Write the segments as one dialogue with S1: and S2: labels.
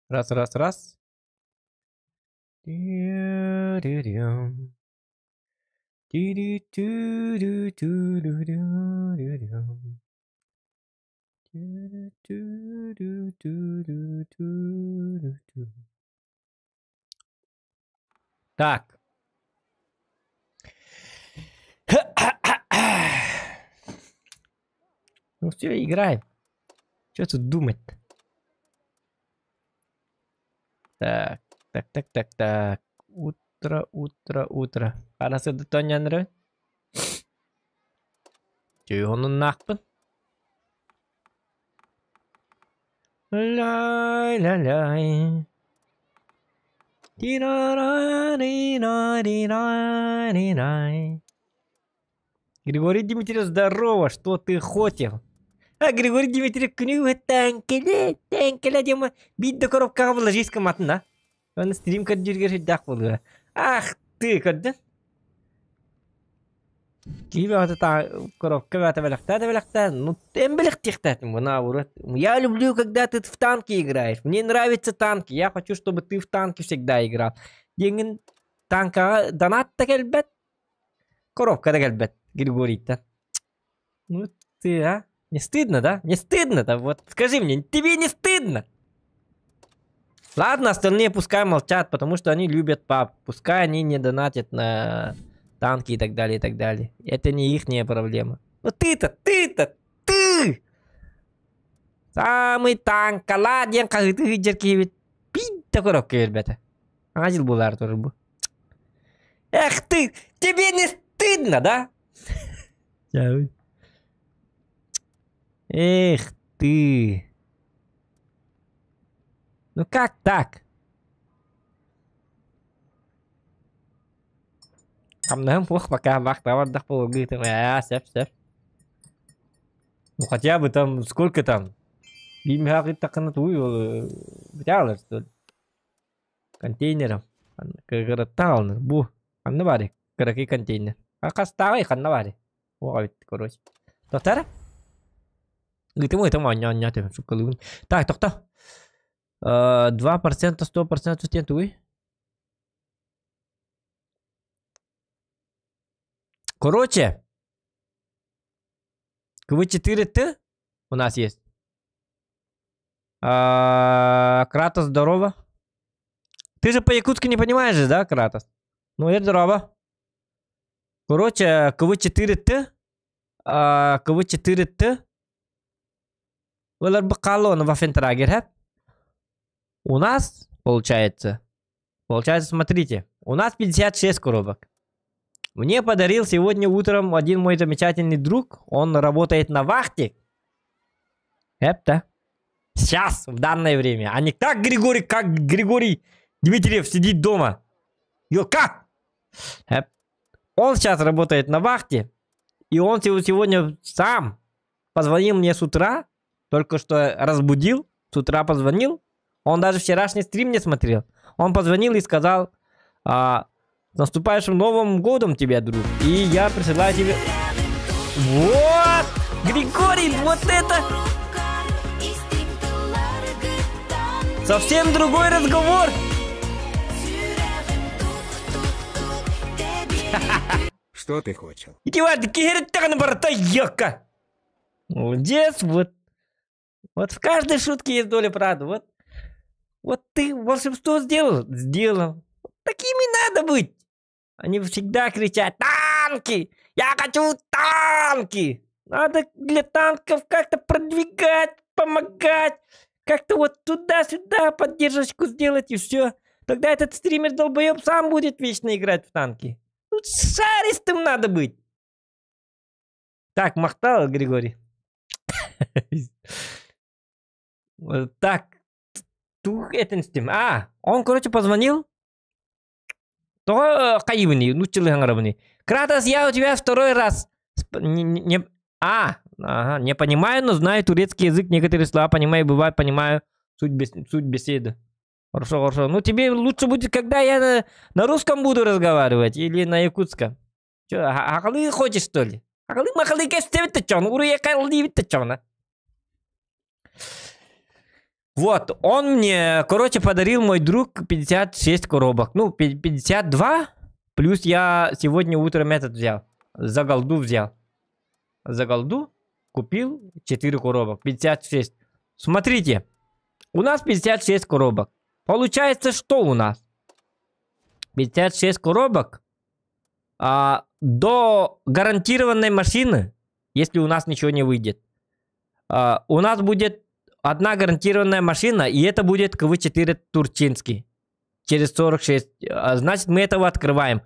S1: Раз, раз, раз. Так. Ну все, играем. Что тут думать-то? Так, так, так, так, так. Утро, утро, утро. Ханасы тонянры. Түйонуннаахпын. Лай-ля-ляй. Григорий Дмитриевич, здорово, что ты хотел? А Григорий Дмитриевич күнү тәңкеле, тәңкеле дема биир да коробкаҕа вложись гымматын да. Оны стрим көрдүүргэр сүрдээх буолуо. Ах ты көрдүн? Киһи бөҕөтө коробка бөҕөтө бэлэхтээ да бэлэхтээ. Ну эн бэлэхтиэхтээтим наоборот. Я люблю, когда ты в танки играешь. Мне нравятся танки. Я хочу, чтобы ты в танки всегда играл. Диэҥҥин танкаҕа донат да кэлбэт, коробка да кэлбэт Григорийтан. Ну ты, а? Не стыдно, да? Не стыдно-то? Вот скажи мне, тебе не стыдно? Ладно, остальные пускай молчат, потому что они любят пап. Пускай они не донатят на танки и так далее, и так далее. Это не ихняя проблема. Но ты-то, ты-то, ты! Самый танкала диэн хаһыытыы сылдьар киһибит биир да коробка биэрбэтэ. Саҥа дьыл буолаары турар бу. Эх ты, тебе не стыдно, да? Эх ты. Ну как так? Хамнаһым суох пока бахта бардах буолгытым ээ сөп сөп. Ну хотя бы там сколько там? Биир мөһөөх ыыттаххына тугуй ол бүтэ что ли? Контейнером. Кыраттан алыныр. Бу ханна баарый? Кыракый контейнер. А хастааҕый ханна баарый? Уоҕа бит короче. Тохтор. Ыытым ыытым оонньоо оонньоо түһүм суккалыыбын. Так, тохто. 2% 100% диэн тугуй? Короче, КВ-4Т у нас есть. А, Кратос, здорово. Ты же по-якутски не понимаешь же, да, Кратос? Ну, я здорово. Короче, КВ-4Т, КВ-4Т, Вафентрагер, У нас, получается, получается, смотрите, у нас 56 коробок. Мне подарил сегодня утром один мой замечательный друг. Он работает на вахте. Это сейчас, в данное время. А не так Григорий, как Григорий Дмитриев сидит дома. Ё, как? Он сейчас работает на вахте. И он сегодня сам позвонил мне с утра. Только что разбудил. С утра позвонил. Он даже вчерашний стрим не смотрел. Он позвонил и сказал, а, с наступающим Новым годом тебя, друг. И я присылаю тебе... Вот! Григорий, вот это... Совсем другой разговор!
S2: Что ты хочешь?
S1: Иди Молодец, вот. Вот в каждой шутке есть доля правды. Вот, вот ты волшебство сделал? Сделал. Такими надо быть. Они всегда кричат «Танки! Я хочу танки!» Надо для танков как-то продвигать, помогать. Как-то вот туда-сюда поддержку сделать и все. Тогда этот стример долбоеб сам будет вечно играть в танки. Ну, шаристым надо быть. Так, махтал, Григорий. Так, А, он, короче, позвонил. Тоҕо хайыбыный, нууччалыы саҥарабыный. Кратос, я у тебя второй раз. Не, не, а, ага, не понимаю, но знаю турецкий язык, некоторые слова понимаю, бывает, понимаю суть, бес, суть беседы. Хорошо, хорошо. Ну, тебе лучше будет, когда я на русском буду разговаривать или на якутском. Че, сахалыы хочешь, что ли? Сахалыы махалыы кэпсэтэбит чон, уруй-айхал чон. Вот, он мне, короче, подарил мой друг 56 коробок. Ну, 52, плюс я сегодня утром этот взял. За голду взял. За голду купил 4 коробок. 56. Смотрите, у нас 56 коробок. Получается, что у нас? 56 коробок. До гарантированной машины, если у нас ничего не выйдет, у нас будет одна гарантированная машина, и это будет КВ-4 Турчинский. Через 46. Значит, мы этого открываем.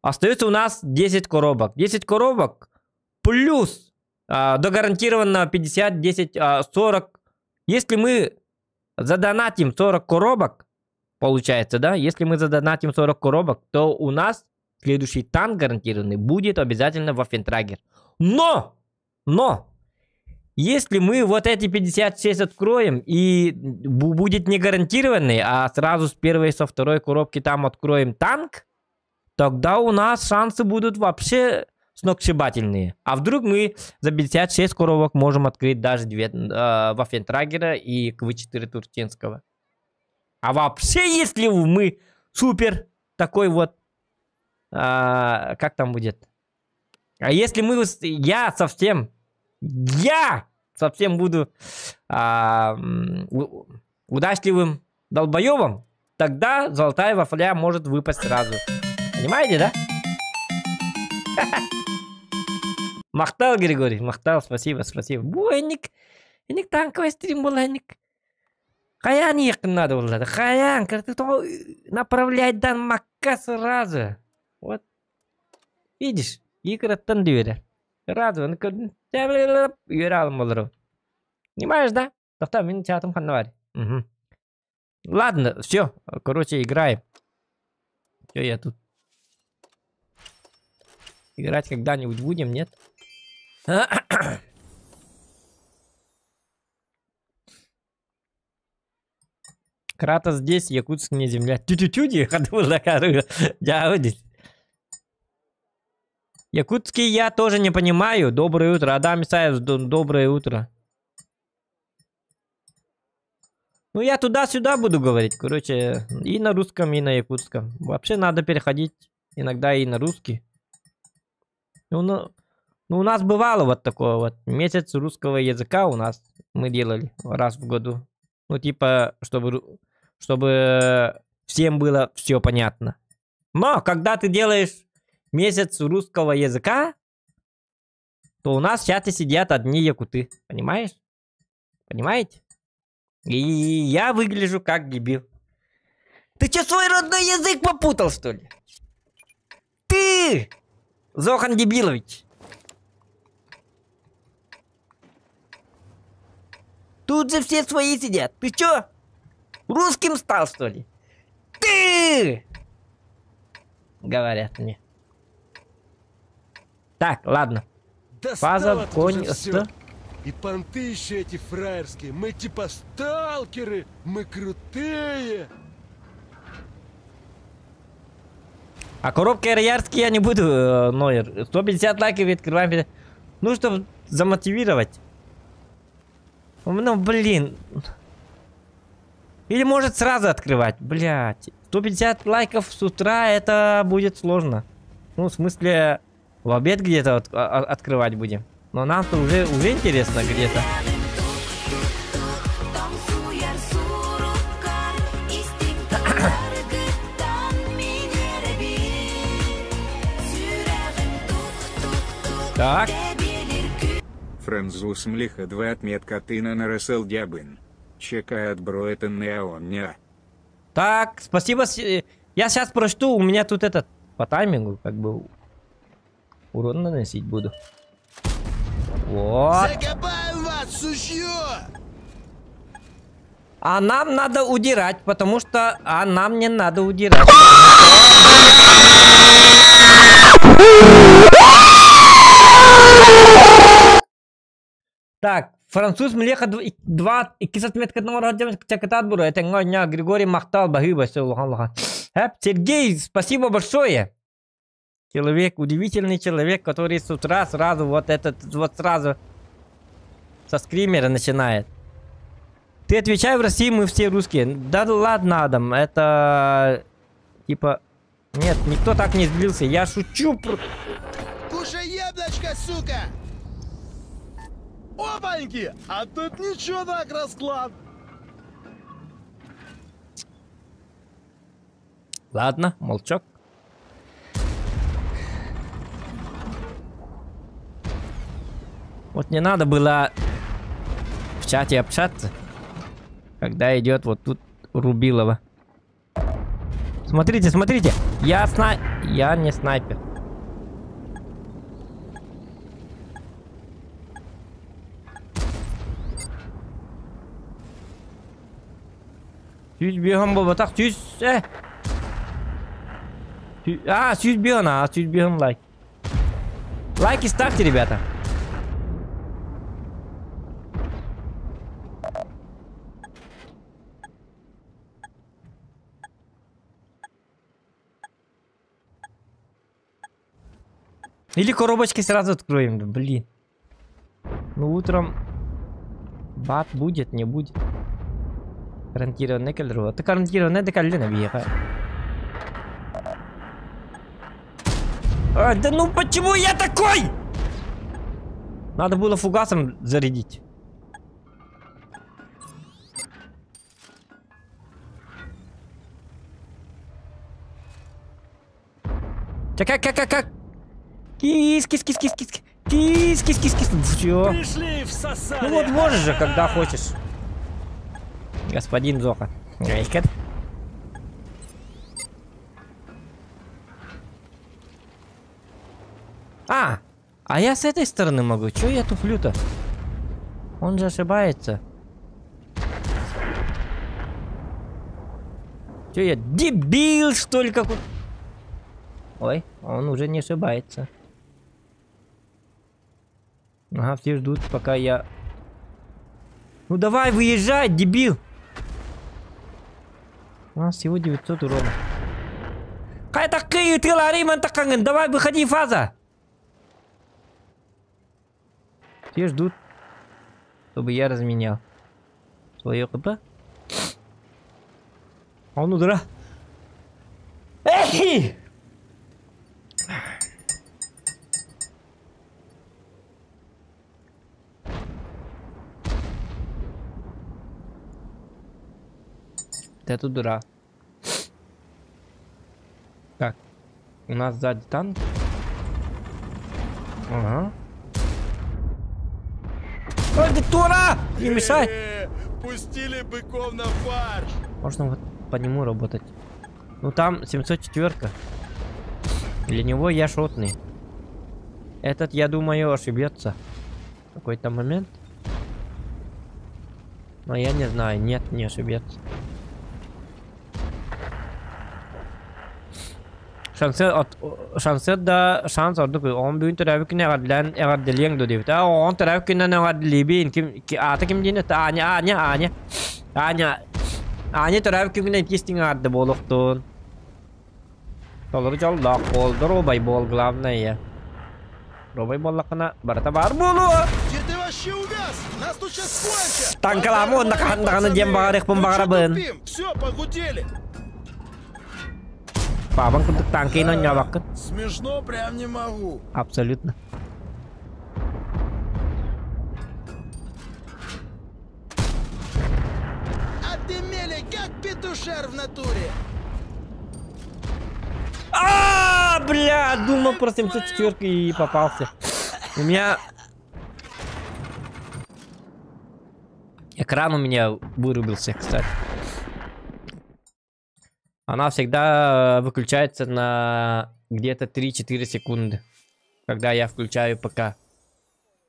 S1: Остается у нас 10 коробок. 10 коробок плюс до гарантированного 50, 10, 40. Если мы задонатим 40 коробок, получается, да? Если мы задонатим 40 коробок, то у нас следующий танк гарантированный будет обязательно Ваффентрагер. Но! Но! Если мы вот эти 56 откроем и будет не гарантированный, а сразу с первой, со второй коробки там откроем танк, тогда у нас шансы будут вообще сногсшибательные. А вдруг мы за 56 коробок можем открыть даже две Ваффентрагера и КВ-4 Турчинского. А вообще, если мы супер такой вот, как там будет? А если мы, я совсем... Я совсем буду удачливым долбоебом, тогда золотая вафля может выпасть сразу. Понимаете, да? Махтал, Григорий, махтал, спасибо, спасибо. Бойник, ник танковый стрим был, ник. Хаян ехать надо было, хаян, направлять дан макка сразу. Вот, видишь, играттан двери. Сразу, понимаешь, да? Угу. Ладно, все, короче, играем. Все, я тут. Играть когда-нибудь будем, нет? Кратос здесь, Якутск не земля. Тю-тю-тю, Якутский я тоже не понимаю. Доброе утро. Адам Исаев, доброе утро. Ну, я туда-сюда буду говорить. Короче, и на русском, и на якутском. Вообще надо переходить иногда и на русский. Ну, у нас бывало вот такое вот. Месяц русского языка у нас мы делали раз в году. Ну, типа, чтобы всем было все понятно. Но, когда ты делаешь месяц русского языка, то у нас в чате сидят одни якуты. Понимаешь? Понимаете? И я выгляжу как дебил. Ты че свой родной язык попутал, что ли? Ты, Зохан Дебилович. Тут же все свои сидят. Ты чё? Русским стал, что ли? Ты! Говорят мне. Так, ладно. Фаза, конь, что?
S3: И понты еще эти фраерские. Мы типа сталкеры, мы крутые.
S1: А коробки аэрярские я не буду, Нойер. 150 лайков открываем. Ну, чтобы замотивировать. Ну, блин. Или может сразу открывать. Блять. 150 лайков с утра это будет сложно. Ну, в смысле... В обед где-то открывать будем. Но нам-то уже интересно где-то. Так.
S2: Француз млиха 2 отметка ты на РСЛ дябын. Чекает броэтен неоння.
S1: Так, спасибо. Я сейчас прочту, у меня тут этот по таймингу как бы урон наносить буду. Вот.
S3: Закопаем вас, сучьё!
S1: А нам надо удирать, потому что... А нам не надо удирать. Так, Француз млеха два иккис отметкатын оҥорор дьон чакытаат буруй этэҥҥэ оонньоо Григорий махтал баһыыба өссө улахан улахан. Хэп, Сергей, спасибо большое. Человек, удивительный человек, который с утра сразу вот этот, вот сразу со скримера начинает. Ты отвечай, в России мы все русские. Да ладно, Адам, это типа... Нет, никто так не злился, я шучу.
S3: Кушай яблочко, сука! Опаньки! А тут ничего так расклад.
S1: Ладно, молчок. Вот не надо было в чате общаться, когда идет вот тут Рубилова. Смотрите, смотрите, я сна... Я не снайпер. Сүүс биэһэн буолбатах, сүүс... Э! А, сүүс биэһэн, а, сүүс биэһэн лайк. Лайки ставьте, ребята. Или коробочки сразу откроем, блин. Ну, утром бат будет, не будет. Гарантированный калеру. Это гарантированный это калина въеха. А, да ну почему я такой? Надо было фугасом зарядить. Как, как, как, как? Кис, кис, кис, кис, кис, кис, кис, кис, кис. Все.
S3: Пришли, всосали.
S1: Ну вот можешь же, когда хочешь. Господин Зоха. Гайкет. А, а я с этой стороны могу. Чё я туплю-то? Он же ошибается. Чё я дебил, что ли, какой? Ой, он уже не ошибается. Ага, все ждут, пока я... Ну давай, выезжай, дебил! У нас всего 900 урона. Давай, выходи, фаза! Все ждут, чтобы я разменял свое КП. А он удра. Эй! Это дура. Так, у нас сзади танк. Ага. Ой, ты дура! Не мешай!
S3: Пустили быков на фарш.
S1: Можно вот по нему работать. Ну там 704-ка. Для него я шотный. Этот, я думаю, ошибется. В какой-то момент. Но я не знаю. Нет, не ошибется. Шансет да шанс ордук. Он бүгүн төрөөбүт күнү эҕэрдэлээн эҕэрдэлиэҥ дуо диэбит. А он төрөөбүт күнүнэн эҕэрдэлиибин. Ким аата ким диэн это Аня, Аня, Аня. Аня. Аня төрөөбүт күнүнэн иккис эҕэрдэ буолуохтун. Толору дьоллоох буол, доруобай буол, главное. Доруобай буоллаххына барыта баар буолуо.
S3: Где ты вообще увяз? Нас тут сейчас кончат!
S1: Танкаламы онна хаһан даҕаны диэн баҕарыахпын баҕарабын.
S3: Все, погудели.
S1: Пабан курдук танкейн оонньообаккын.
S3: Смешно прям не могу.
S1: Абсолютно.
S3: Отымели, как петушар в натуре.
S1: А, бля, думал про 704 и попался. У меня... Экран у меня вырубился, кстати. Она всегда выключается на где-то 3-4 секунды, когда я включаю ПК.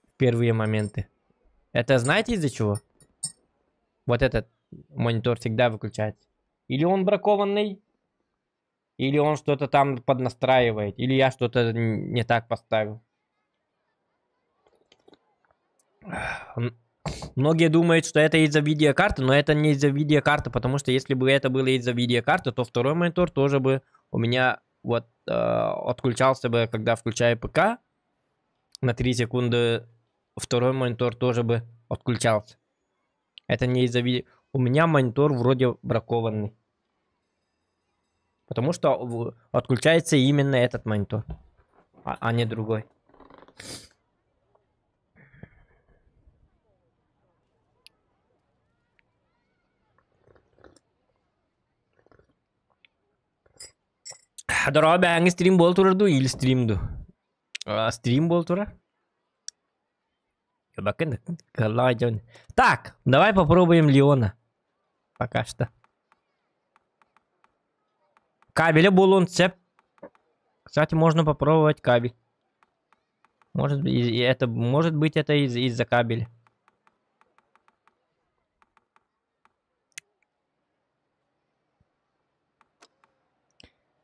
S1: В первые моменты. Это знаете из-за чего? Вот этот монитор всегда выключается. Или он бракованный, или он что-то там поднастраивает, или я что-то не так поставил. Многие думают, что это из-за видеокарты, но это не из-за видеокарты, потому что если бы это было из-за видеокарты, то второй монитор тоже бы у меня вот отключался бы, когда включаю ПК. На 3 секунды второй монитор тоже бы отключался. Это не из-за видео. У меня монитор вроде бракованный. Потому что отключается именно этот монитор, а не другой. Дорога бәңі стрим бол турарду или стримду? Стрим бол турар. Так, давай попробуем Леона. Пока что. Кабеля был он цеп. Кстати, можно попробовать кабель. Может, это, может быть, это из-за кабеля.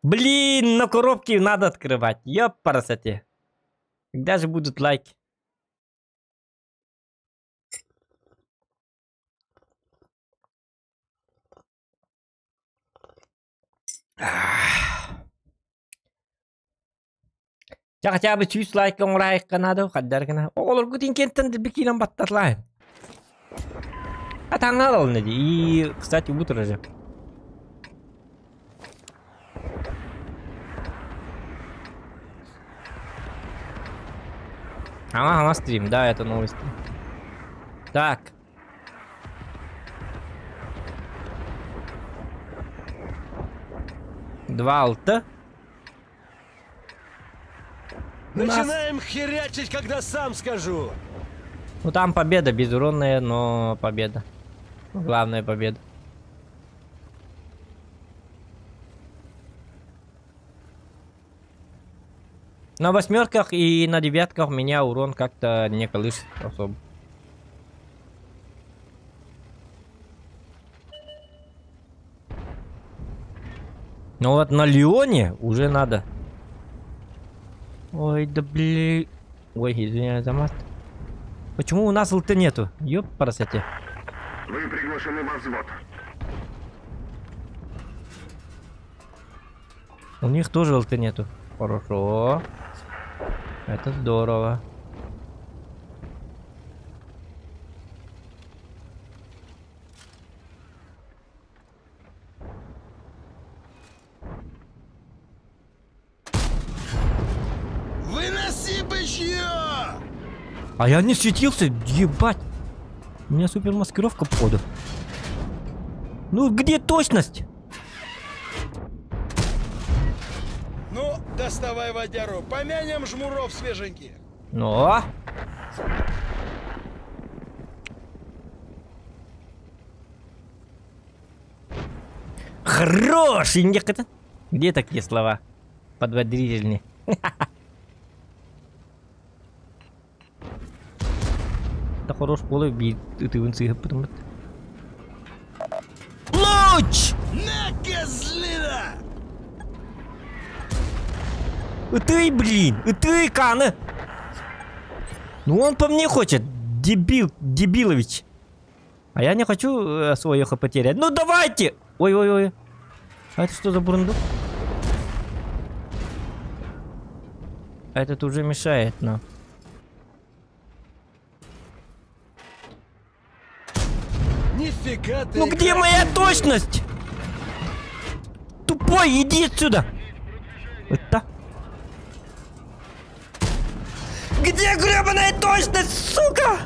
S1: Блин, на коробке надо открывать. Ёпарасоте. Когда же будут лайки? Я хотя бы чуть лайк оңрайыққа надо, қаддаргына. Олар күтін кенттен бікінен баттатлайын. А таңал алны. И, кстати, утро же. Ага, стрим, да, это новый стрим. Так. Два алта.
S3: Начинаем херячить, когда сам скажу.
S1: Ну там победа безуронная, но победа. Главная победа. На восьмерках и на девятках меня урон как-то не колышет особо. Но вот на Леоне уже надо. Ой, да блин. Ой, извиняюсь за мат. Почему у нас ЛТ нету? Ёпарасоте.
S4: Вы приглашены во взвод.
S1: У них тоже ЛТ нету. Хорошо. Это здорово.
S5: Выноси бычье!
S1: А я не светился, ебать. У меня супер маскировка, походу. Ну где точность?
S5: Ну, доставай водяру, помянем жмуров свеженьких.
S1: Ну. Хорош, индик-то. Где такие слова? Подбодрительные. Да хорош полы бит, ты вон цыга потом. Луч!
S5: На, козлина!
S1: Ты, блин, ты, Кана! Ну он по мне хочет, дебил, дебилович. А я не хочу свое хп терять. Ну давайте! Ой-ой-ой. А это что за бурундук? Этот уже мешает нам.
S3: Нифига ты.
S1: Ну где моя точность? Тупой, иди отсюда! Это? Где гребаная точность, сука?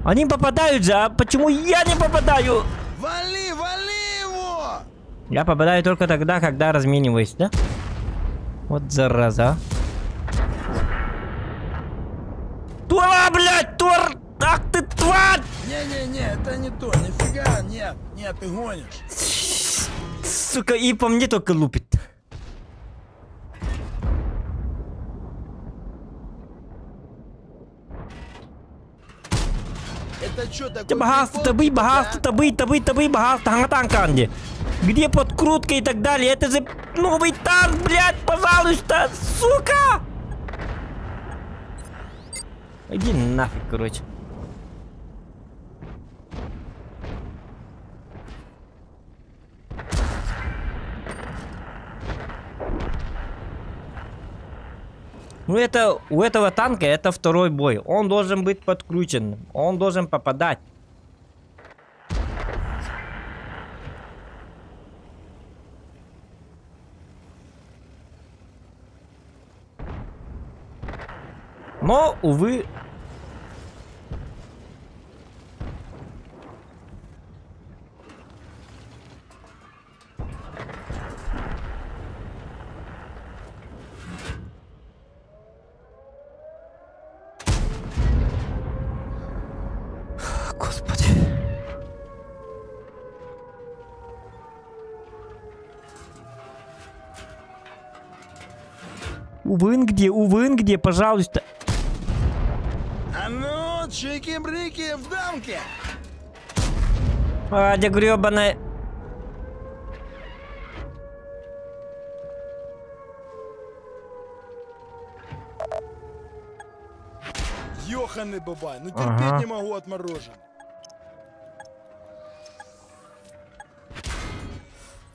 S1: Они попадают же, а почему я не попадаю?
S5: Вали, вали его!
S1: Я попадаю только тогда, когда размениваюсь, да? Вот зараза. Тура, блядь, тур! Ах ты, тварь!
S5: Не-не-не, это не то, нифига, нет, нет, ты гонишь.
S1: Сука, и по мне только лупит.
S5: Это чё такое?
S1: Бахаста, табы, бахаста, табы, табы, табы, бахаста, хангатанканди. Где подкрутка и так далее? Это же новый танк, блядь, пожалуйста, сука! Иди нафиг, короче. Ну это, у этого танка это второй бой. Он должен быть подкручен. Он должен попадать. Но, увы... Господи. Увы, где, увы, где, пожалуйста.
S5: А ну, чики-брики в дамке!
S1: А, да гребаная.
S5: Ёханый бабай, ну терпеть
S1: Ага.
S5: не могу отморожен.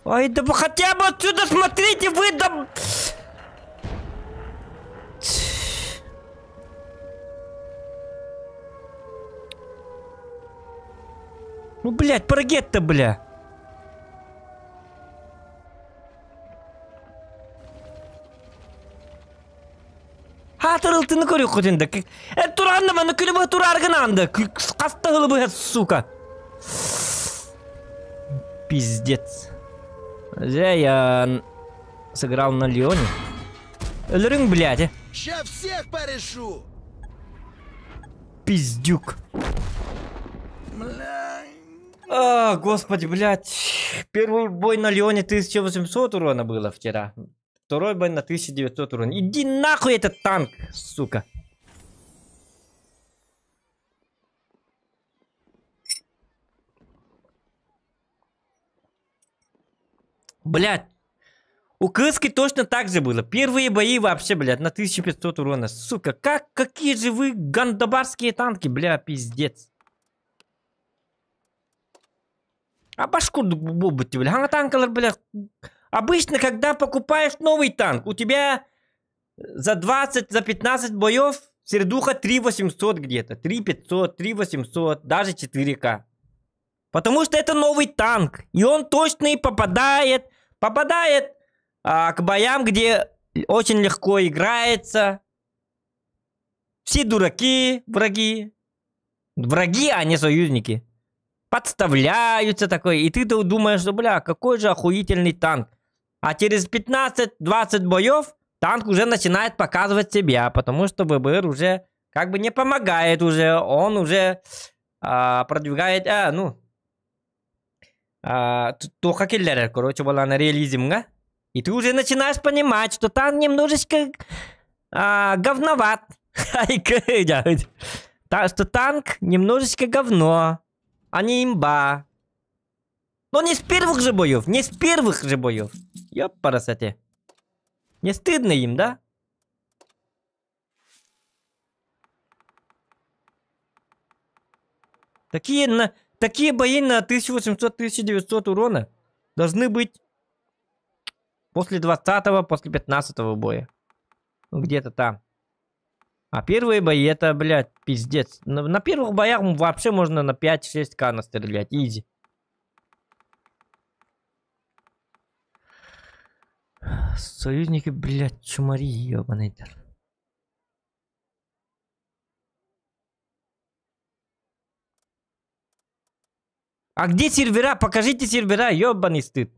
S1: Ой, да вы хотя бы отсюда смотрите, вы да... Ну, блядь, парагет-то, бля. Хатырылтыны көрү хотинда. Э, туранна маны күлү тураргын Кастагылы бы, сука. Пиздец. Зря я сыграл на Леоне. Өлөрүң, блядь.
S5: Ща всех порешу!
S1: Пиздюк.
S5: Бля.
S1: А, господи, блядь. Первый бой на Леоне 1800 урона было вчера. Второй бой на 1900 урона. Иди нахуй этот танк, сука. Блядь. У Кыски точно так же было. Первые бои вообще, блядь, на 1500 урона. Сука, какие же вы гандабарские танки, бля, пиздец. А башку бобыте, бля. Ага, танкалар, бля. Обычно, когда покупаешь новый танк, у тебя за 20, за 15 боев сердуха 3800 где-то. 3500, 3800, даже 4К. Потому что это новый танк. И он точно и попадает. Попадает к боям, где очень легко играется. Все дураки, враги. Враги, а не союзники. Подставляются такой. И ты думаешь, что, бля, какой же охуительный танк. А через 15-20 боев танк уже начинает показывать себя. Потому что ВБР уже как бы не помогает уже. Он уже продвигает, то киллер, короче, была на реализм, да? И ты уже начинаешь понимать, что танк немножечко говноват. Что танк немножечко говно, а не имба. Но не с первых же боев, не с первых же боев. Ёпарасоте. Не стыдно им, да? Такие бои на 1800-1900 урона должны быть после 20-го, после 15-го боя. Ну, где-то там. А первые бои это, блядь, пиздец. На первых боях вообще можно на 5-6к настрелять. Изи. Союзники, блядь, чумари, ебаный. А где сервера? Покажите сервера, ебаный стыд.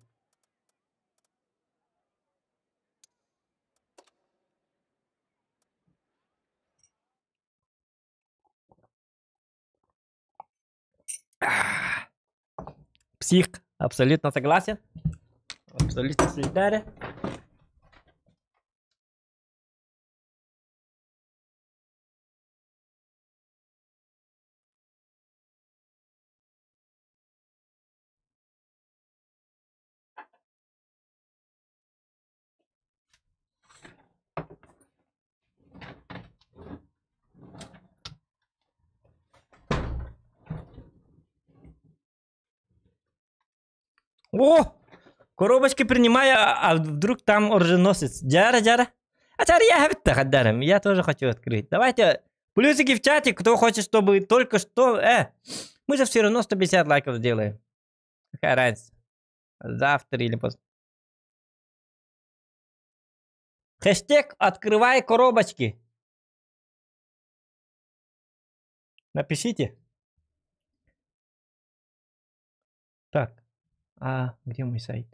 S1: Псих, абсолютно согласен. Абсолютно солидарен. О! Коробочки принимаю, а вдруг там оруженосец. Дьара, дьара. А я хадарым. Я тоже хочу открыть. Давайте плюсики в чате, кто хочет, чтобы только что... мы же все равно 150 лайков сделаем. Какая разница? Завтра или после. Хэштег «Открывай коробочки». Напишите. Так. А где мой сайт?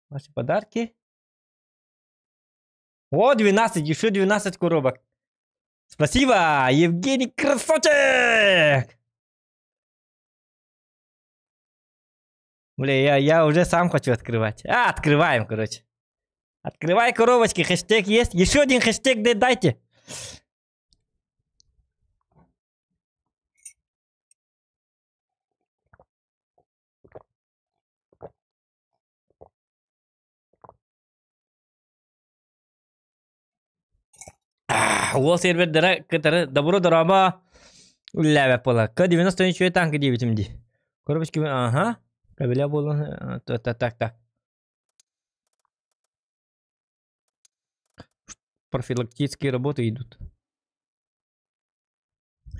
S1: Ваши подарки. О, 12, еще 12 коробок. Спасибо, Евгений красавчик! Бля, я уже сам хочу открывать. А, открываем, короче. Открывай коробочки, хэштег есть. Еще один хэштег дайте. Уол сервердара кытары добро дороба үллээбэт буолар. К-93 танка диэбитим дии. Коробочки, ага. Кабеля буолан, так, так, так. Профилактические работы идут.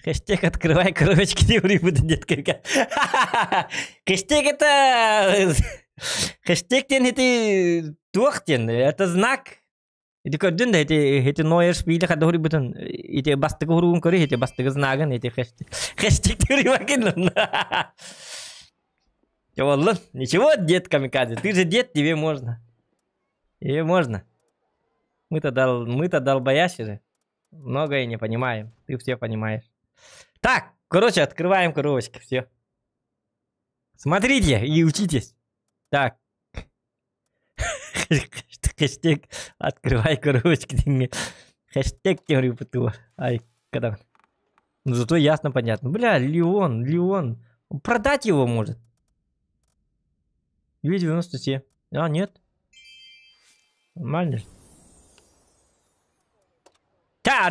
S1: Хэштег открывай коробочки, не буду детка. Хэштег это... Хэштег тен это туох тен, это знак. Ити көрдүн да ити ити Ноер шпили хада хури бутун ити бастыгы хуругун көрү ити бастыгы знагын ити хэштег хэштег тури Чего, Ничего, дед камикадзе, ты же дед, тебе можно. Тебе можно. Мы-то дол, мы-то долбоящи же. Многое не понимаем. Ты все понимаешь. Так, короче, открываем коробочки, все. Смотрите и учитесь. Так. Хэштег открывай коробочки. Хэштег теорию ПТО. Ай, когда. Ну зато ясно, понятно. Бля, Леон, Леон. Продать его может. 297. А, нет. Нормально. Та,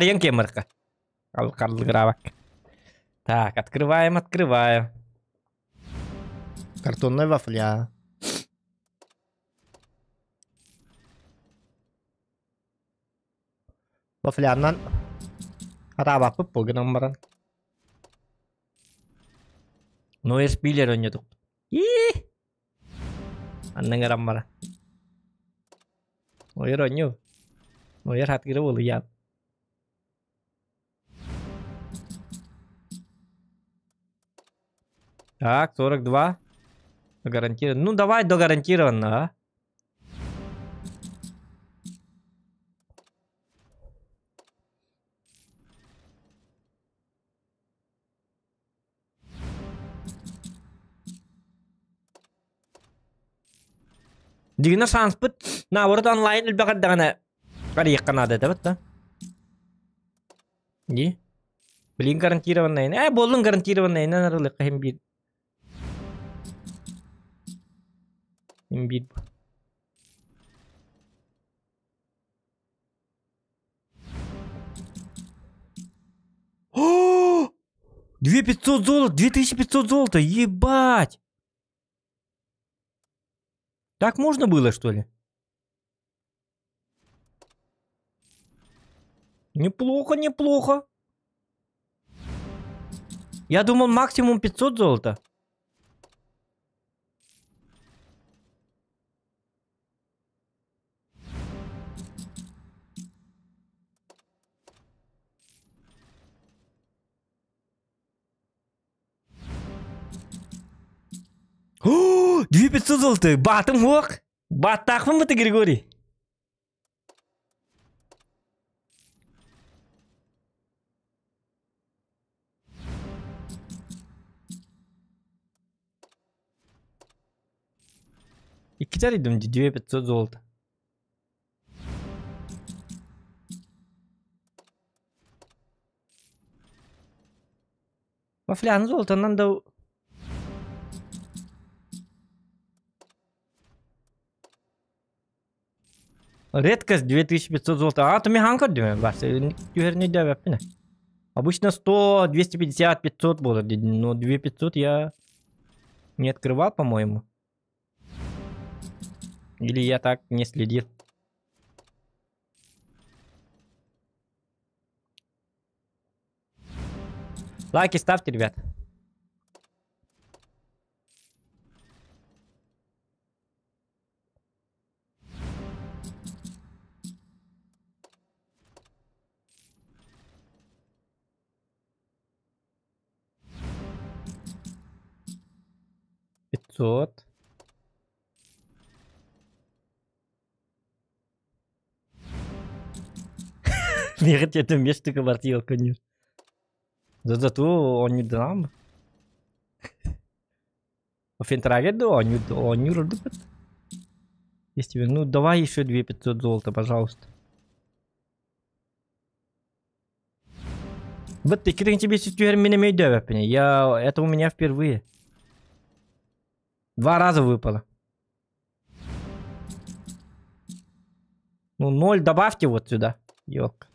S1: Так, открываем, открываем. Картонная вафля. Вафлянан. Арабапы погынан баран. Ноер спилер ойнодук. И Анныңарам бара. Ноер ойню. Ноер хатгыры болуян. Так, 42. Гарантированно. Ну давай до гарантированно, а. Дигина шанспыт наоборот онлайн элбэҕэр даҕаны арыйыахха наада этэ да? Дии. Блин гарантированный. Буоллун гарантированный арылыахха иһин биир. Иһин биир. О! 2500 золота! 2500 золота! Ебать! Так можно было, что ли? Неплохо, неплохо. Я думал максимум 500 золота. О, 2500 золота. Батым ох. Баттахпын быты, Григорий. Икки арыйдым 2500 золота. Вафлян золото надо... Редкость 2500 золота. А, то ми ханкар дюме. Бас, түһәрне дәвәп менә. Обычно 100, 250, 500 было, но 2500 я не открывал, по-моему. Или я так не следил. Лайки ставьте, ребят. 500. Миэхэ этим бес штука бартыйыл коню. Зато оонньуурданаҕын Фентрагер да оонньуур ордук Есть тебе. Ну давай еще 2500 золота, пожалуйста. Вот ты тебе түһэр мин эмиэ өйдөөбөппүн. Я это у меня впервые. Два раза выпало. Ну, ноль добавьте вот сюда. Ёлка.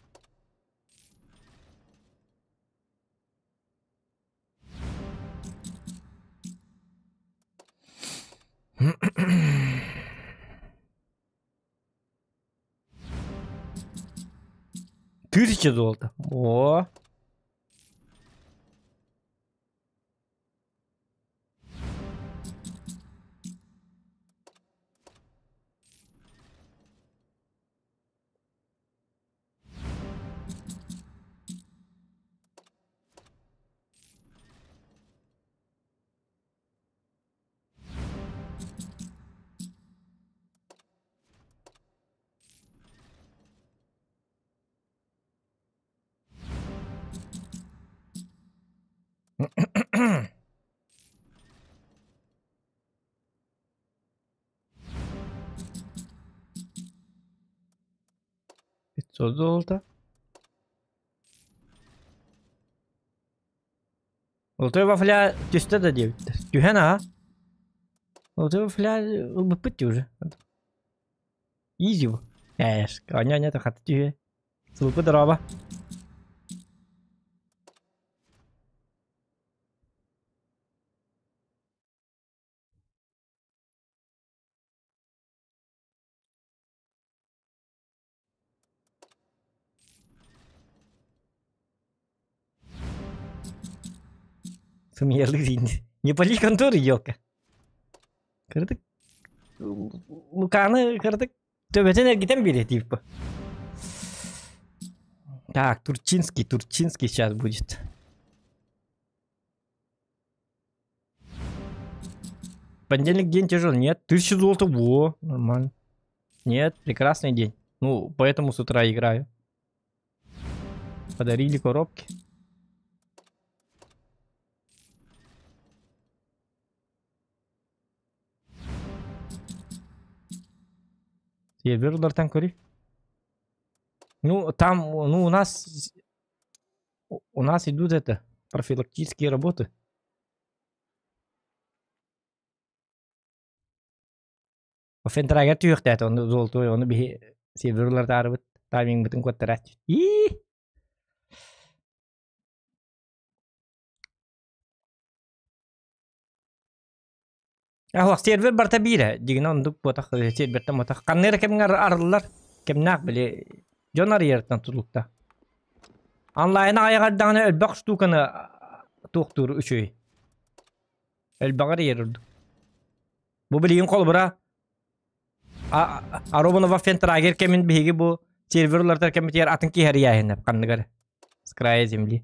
S1: Тысяча золота. О. 500 золота. Золотой вафля түстэ да диэбиттэр. Түһэн аа. Золотой вафля ылбыппыт уже. Изи бу. Эш, аня хата түһэ. Сылпы дороба. Сымыйалыы Не пали конторы, елка. Кырдык. Луканы кырдык. Төбөтүн эргитэн биэриэ типа. Так, Турчинский, Турчинский сейчас будет. Понедельник день тяжелый. Нет, 1000 золота. Во, нормально. Нет, прекрасный день. Ну, поэтому с утра играю. Подарили коробки. Серверлартан көрүй. Ну, там, ну, у нас идут это, профилактические работы. Фентрагер түһүөхтээтэ, ону золотой, ону биһи серверлар таймингбытын куоттарааччы. Ии! Ахуах сервер барта биирэ, дигинэ оннук буотах сервертэн буотах. Ханна эрэ кэмҥэ арыллар, кэмнээх били дьон арыйарыттан тутулукта. Онлайн аҕайаҕардаҕына элбэх штуканы туохтуур үчүгэй. Элбэҕи арыйар ордук. Бу билигин холобура Аробанова Фентрагер кэмин биһиги бу серверлартар кэмитигэр атын киһи арыйааһына ханныгар с края земли.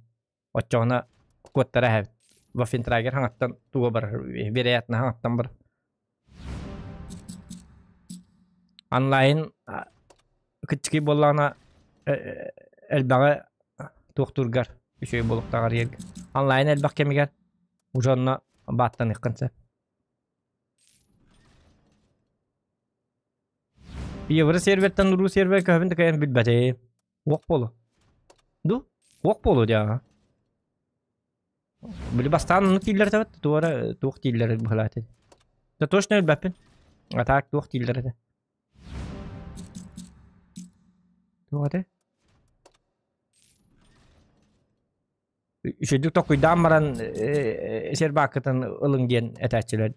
S1: Оччоҕуна куоттара эһэбит. Вафентрагер хаҥаттан туга барар, вероятно хаҥаттан бар. Онлайн кыччыкый буоллаҕына элбэҕи туохтуургар үчүгэй буолуохтааҕар иэргэ. Онлайн элбэх кэмигэр уже онно бааттаныаххын сөп. Евро сервертэн уруу сервер көһөбүн да кыайан билбэтим. Уох буолуо. Ду? Уох буолуо диэҕэ. Били бастаан оннук дииллэр этэ туора туох дииллэр быһалаат этэ. Да точно билбэппин. А так туох дииллэр этэ. Туох этэ? Үчүгдүк токуйдаан баран сербааккытын ылыҥ диэн этээччилэр.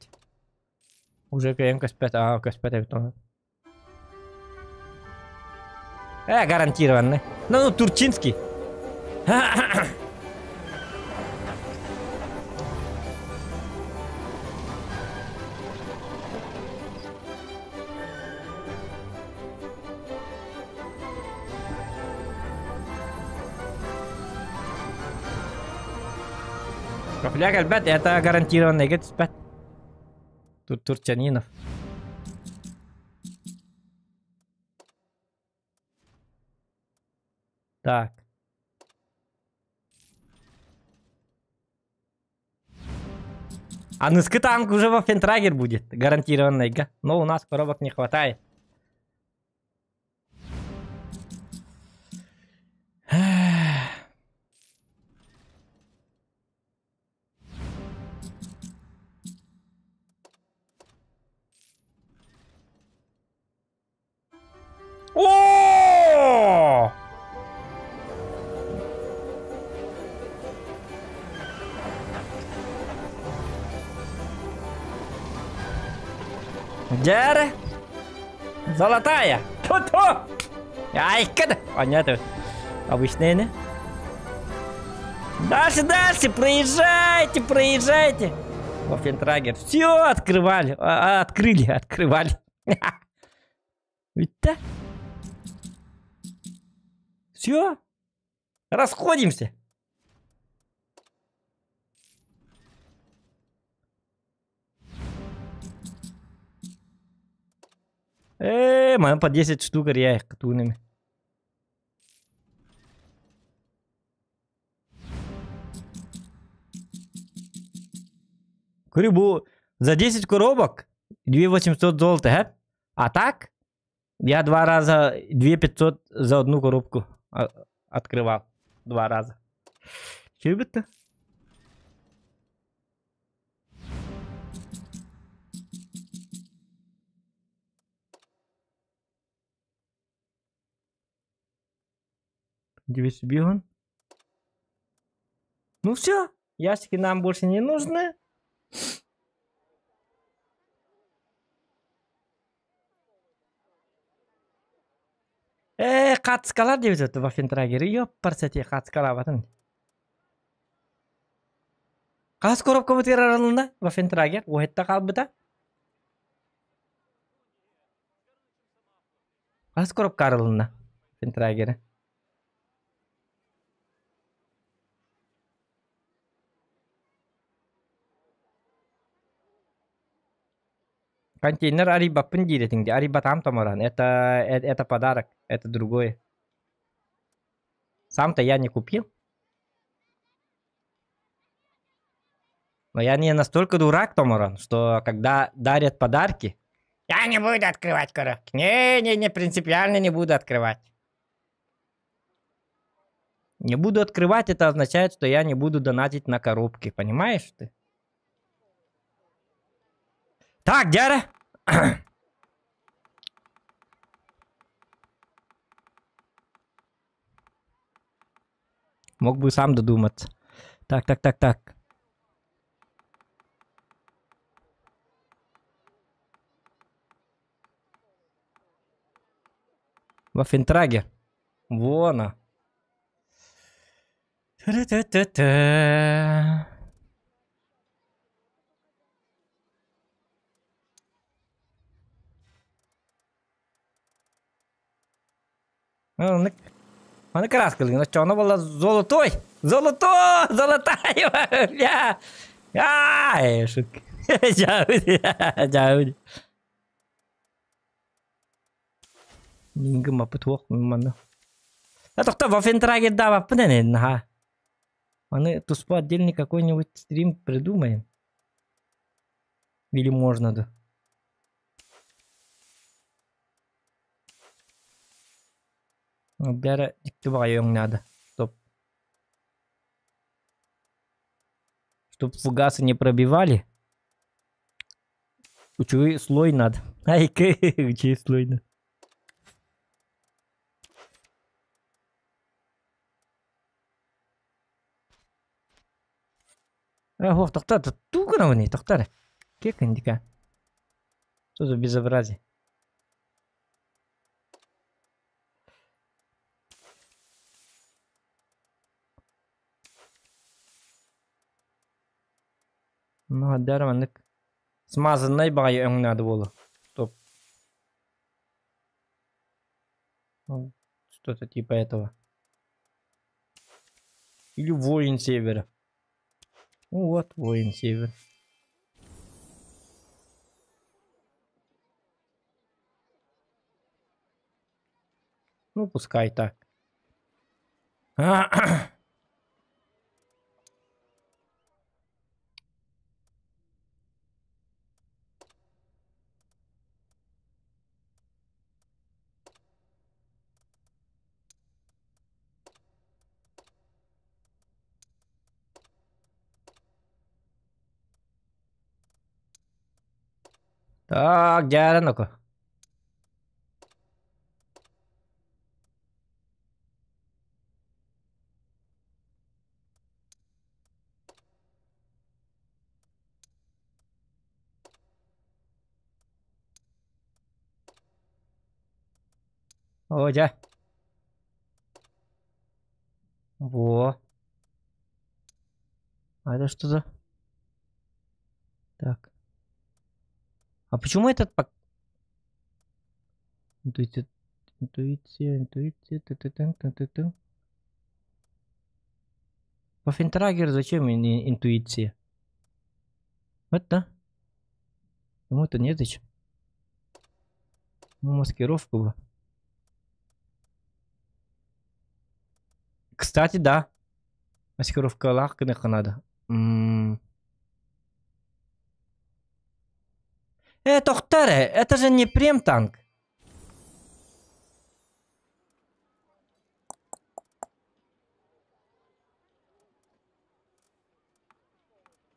S1: Уже кыайан көспөт, аа көспөт эбит оны. Э, гарантированный. Ну, ну, Турчинский. Копляк элбэт, это гарантированный түспэт. Тут Турчанинов. Так. Аныскы танк уже во Фентрагер будет, гарантированный. Но у нас коробок не хватает. О! Дьэ Золотая! Ту-ту! Айка! Понятно. Обычная, не? Дальше, дальше, проезжайте, проезжайте. Вафентрагер. Все открывали. А, открыли, открывали. Ведь да? Все. Расходимся. Э, маны по 10 штук я тунами. Говорю, бу за 10 коробок 2800 золота, а? А так, я два раза 2500 за одну коробку открывал. Два раза. Че это? 200 бигон. Ну все, ящики нам больше не нужны. Ээ, хаартыскалар диэбит этэ Вафентрагеры, ёппарсати хаартыскалаабатын. Хас коробкабытыгар арылынна Вафентрагер, уһетта хаалбыта. Хас коробка арылынна Вафентрагеры. Контейнер арыйбаппын диир этиҥ дии, арыйбатаҕым томороон, это, это подарок, это другое. Сам-то я не купил. Но я не настолько дурак, Томорон, что когда дарят подарки, я не буду открывать коробки. Не-не-не, принципиально не буду открывать. Не буду открывать, это означает, что я не буду донатить на коробки, понимаешь ты? Так, дьэ Мог бы сам додуматься. Так, так, так, так. Вафентраге. Вон она. Та-та-та-та. Аны аны краскалыгын оччоҕуна буолла золотой! Золотой! Золотая! Бля! Ай, шутка. Дьаабыт. Миигин маппыт уох манна. Тохто Вафентрагердаабаппын эн наһаа. Аны туспа отдельный какой-нибудь стрим придумаем. Или можно да? Бәрі дикти баҕайы надо. Стоп. Чтоб фугасы не пробивали. Учуй слой надо. Ай, учуй слой надо. Ох, тохтоо, туу гынабыный, тохтоо эрэ. Киэккин дика. Что за безобразие? Ну, хаддара маннык смазаннай баҕайы өҥ наада буолуо. Стоп. Ну, что-то типа этого. Или воин севера. Ну вот, воин север. Ну, пускай так. Так, дьэ, ну-ка. Оо, дьэ. Во. А это что за... Так. А почему этот пак... Интуиция, интуиция, интуиция, т т т т т т. Ваффентрагер зачем интуиция? Вот, да? Ему-то незачем. Ну, маскировку бы. Кстати, да. Маскировка лахканыха надо. Тохтаре, это же не прем-танк.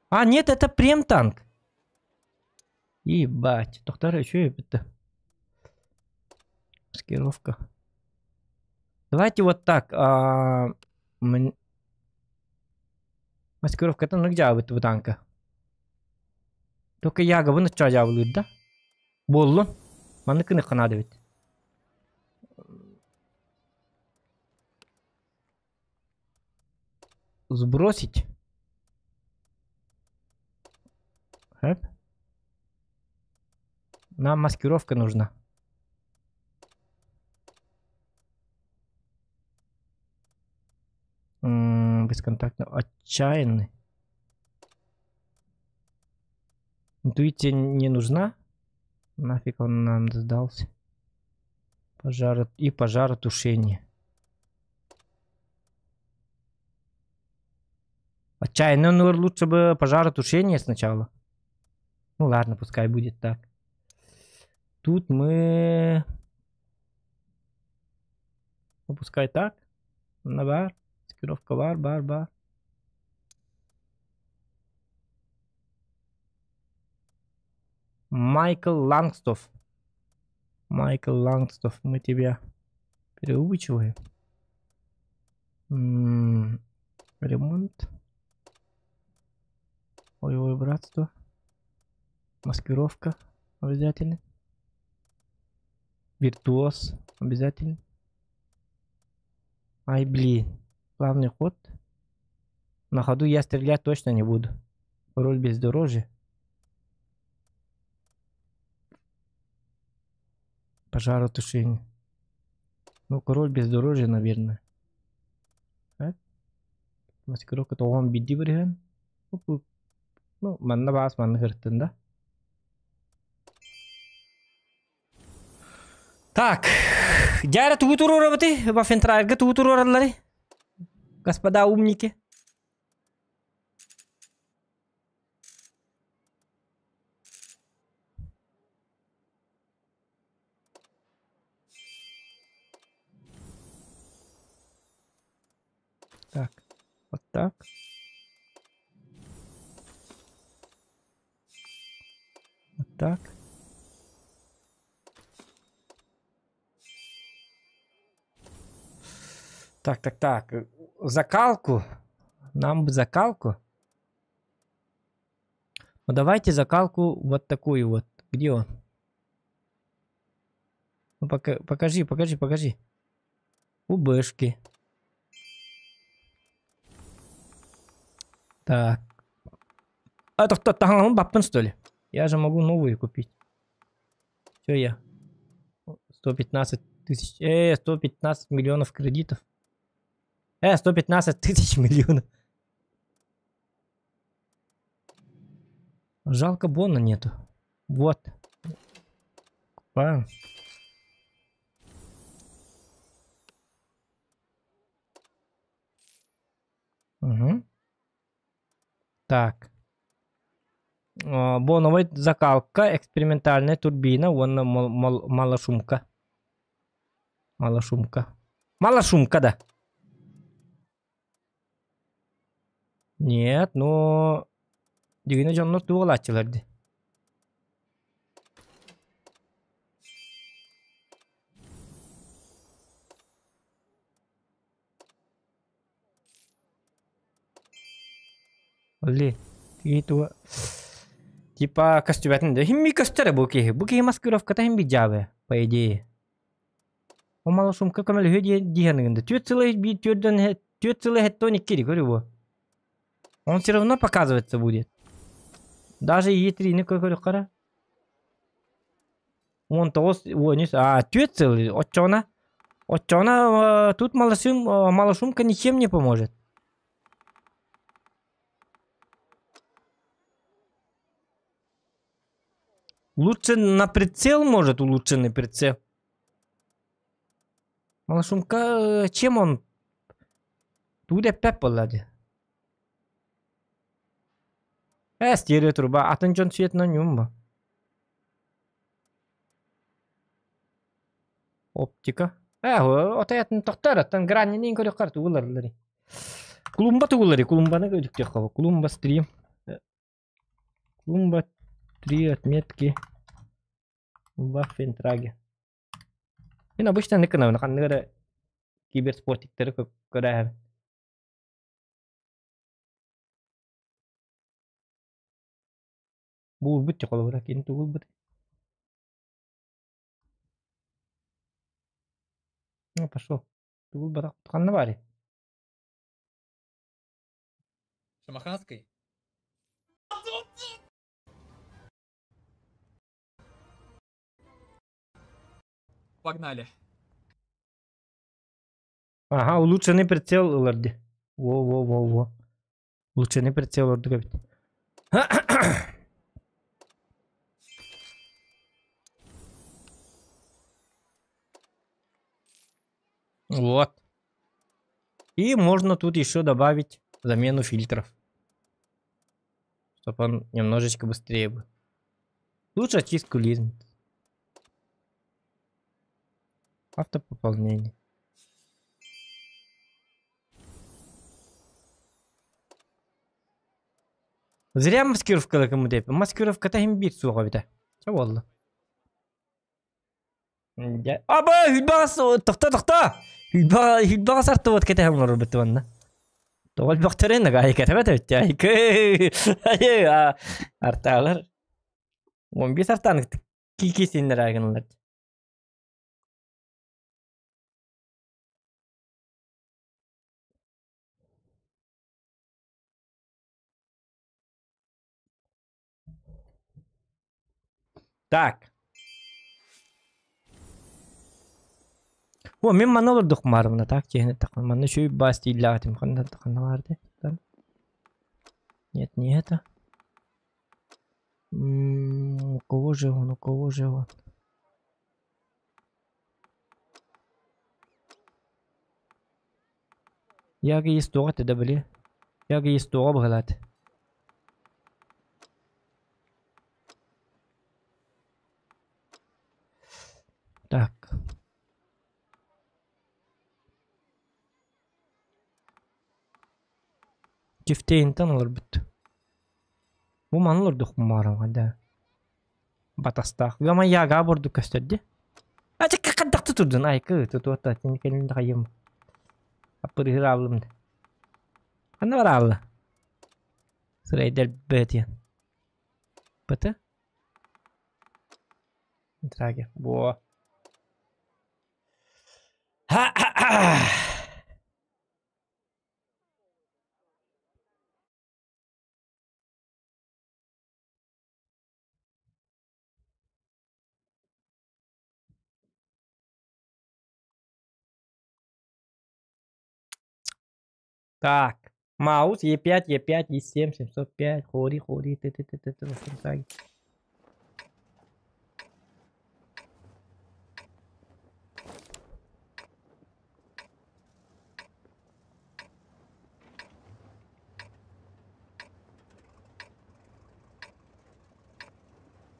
S1: А, нет, это прем-танк. Ебать, Тохтаре, что это? Маскировка. Давайте вот так. Маскировка, это ну где вы тут танка? Только я говорю, что я буду, да? Боллу. Маныкы надо ведь. Сбросить. Хэп. Нам маскировка нужна. Бесконтактно. Отчаянный. Интуиция не нужна. Нафиг он нам сдался. Пожар и пожаротушение. Отчаянный, ну лучше бы пожаротушение сначала. Ну ладно, пускай будет так. Тут мы... Ну, пускай так. На бар. Маскировка бар, бар, бар. Майкл Лангстов. Майкл Лангстов, мы тебя переучиваем. Ремонт. Боевое братство. Маскировка обязательно. Виртуоз обязательно. Ай, блин. Главный ход. На ходу я стрелять точно не буду. Роль бездорожья. Пожаротушение. Ну, король бездорожья, наверное. Так. Маскировка то он биди вариант. Ну, манна бас, манна хыртын, да? Так. Дяра тугутуру работы, Ваффентрагер тугутуру радлари. Господа умники. Так, вот так. Вот так. Так, так, так. Закалку. Нам бы закалку. Ну, давайте закалку вот такую вот. Где он? Ну, пока, покажи, покажи, покажи. УБшки. Так. А, так, так, так, баппын, что ли? Я же могу новую купить. Все я. 115 тысяч. 115 миллионов кредитов. 115 тысяч миллионов. Жалко, бона нету. Вот. Покупаем. Угу. Так. Боновая закалка, экспериментальная турбина, вон малошумка. Малошумка. Малошумка, да. Нет, но... Дигине дьоннор туолааччылар ди. Ли, тиги туа... Типа көстүбэтин да. Химми көстөрө бу киһи. Бу киһи маскировката хим бидьябы, по идее. О малошумка көмөлөһү диһаныгында. Түөрт сылы би түөрдөн түөрт сылы хеттон икки көрү бу. Он все равно показываться будет. Даже Е3-ни көрүк кара. Он тоғыз, он а, түөрт сылы, оччоҕуна. Оччоҕуна тут малошум, малошумка ничем не поможет. Лучше на прицел может, улучшенный прицел. Малошумка, чем он? Тут опять полади. Стереотруба, атын дьон цвет на нем. Оптика. Отаятын тоқтар, аттан граннин көрі қар туғылар. Клумба туғылар, клумбаны көрдік тек қабы. Клумба стрим. Клумба 3 отметки. Ваффентраге. Мен обычно ныкына, қандығары киберспортиктері көп көрәһәбин. Бу бут холобура кин тугул бут. Ну, пошел. Тугул барак ханна бари.
S6: Шамаханской? Погнали.
S1: Ага, улучшенный прицел ыларды. Во-во-во-во. Улучшенный прицел ыларды ведь. Вот. И можно тут еще добавить замену фильтров. Чтобы он немножечко быстрее был. Лучше очистку линз. Автопополнение. Зря маскировка кому деп. Маскировка-то им бит суға бит. Ча болды. Аба, хүлбағас, тоқта, тоқта. Хүлбағас арты вот кете хам бит ванна. Тоғал бақтырын гай кете бет өтті. Айкы. Ай, арталар. 15 артаны кики сендер айгынлар. Так. О, мен мана олордук марымна так чехне так манна шүй бас тиллаатым ханна ханна барды. Нет, не это. У кого же он, у кого же он? Яга есть туға да били. Яга есть туға бұғылады. Так. Чифтейнтан олар бүт. Бу манылар духмарым да. Батастақ. Гама яга борду көстөрдү. Ачы какадакты турдун айкы тутуатта сен келинди кайым. Апырыгыр алым. Анда бар алла. Сырайдер бөтен. ПТ? Драги. Во. Так. Маус Е5, Е5, Е7, 705, хори, хори, т, т, т, т, т, т,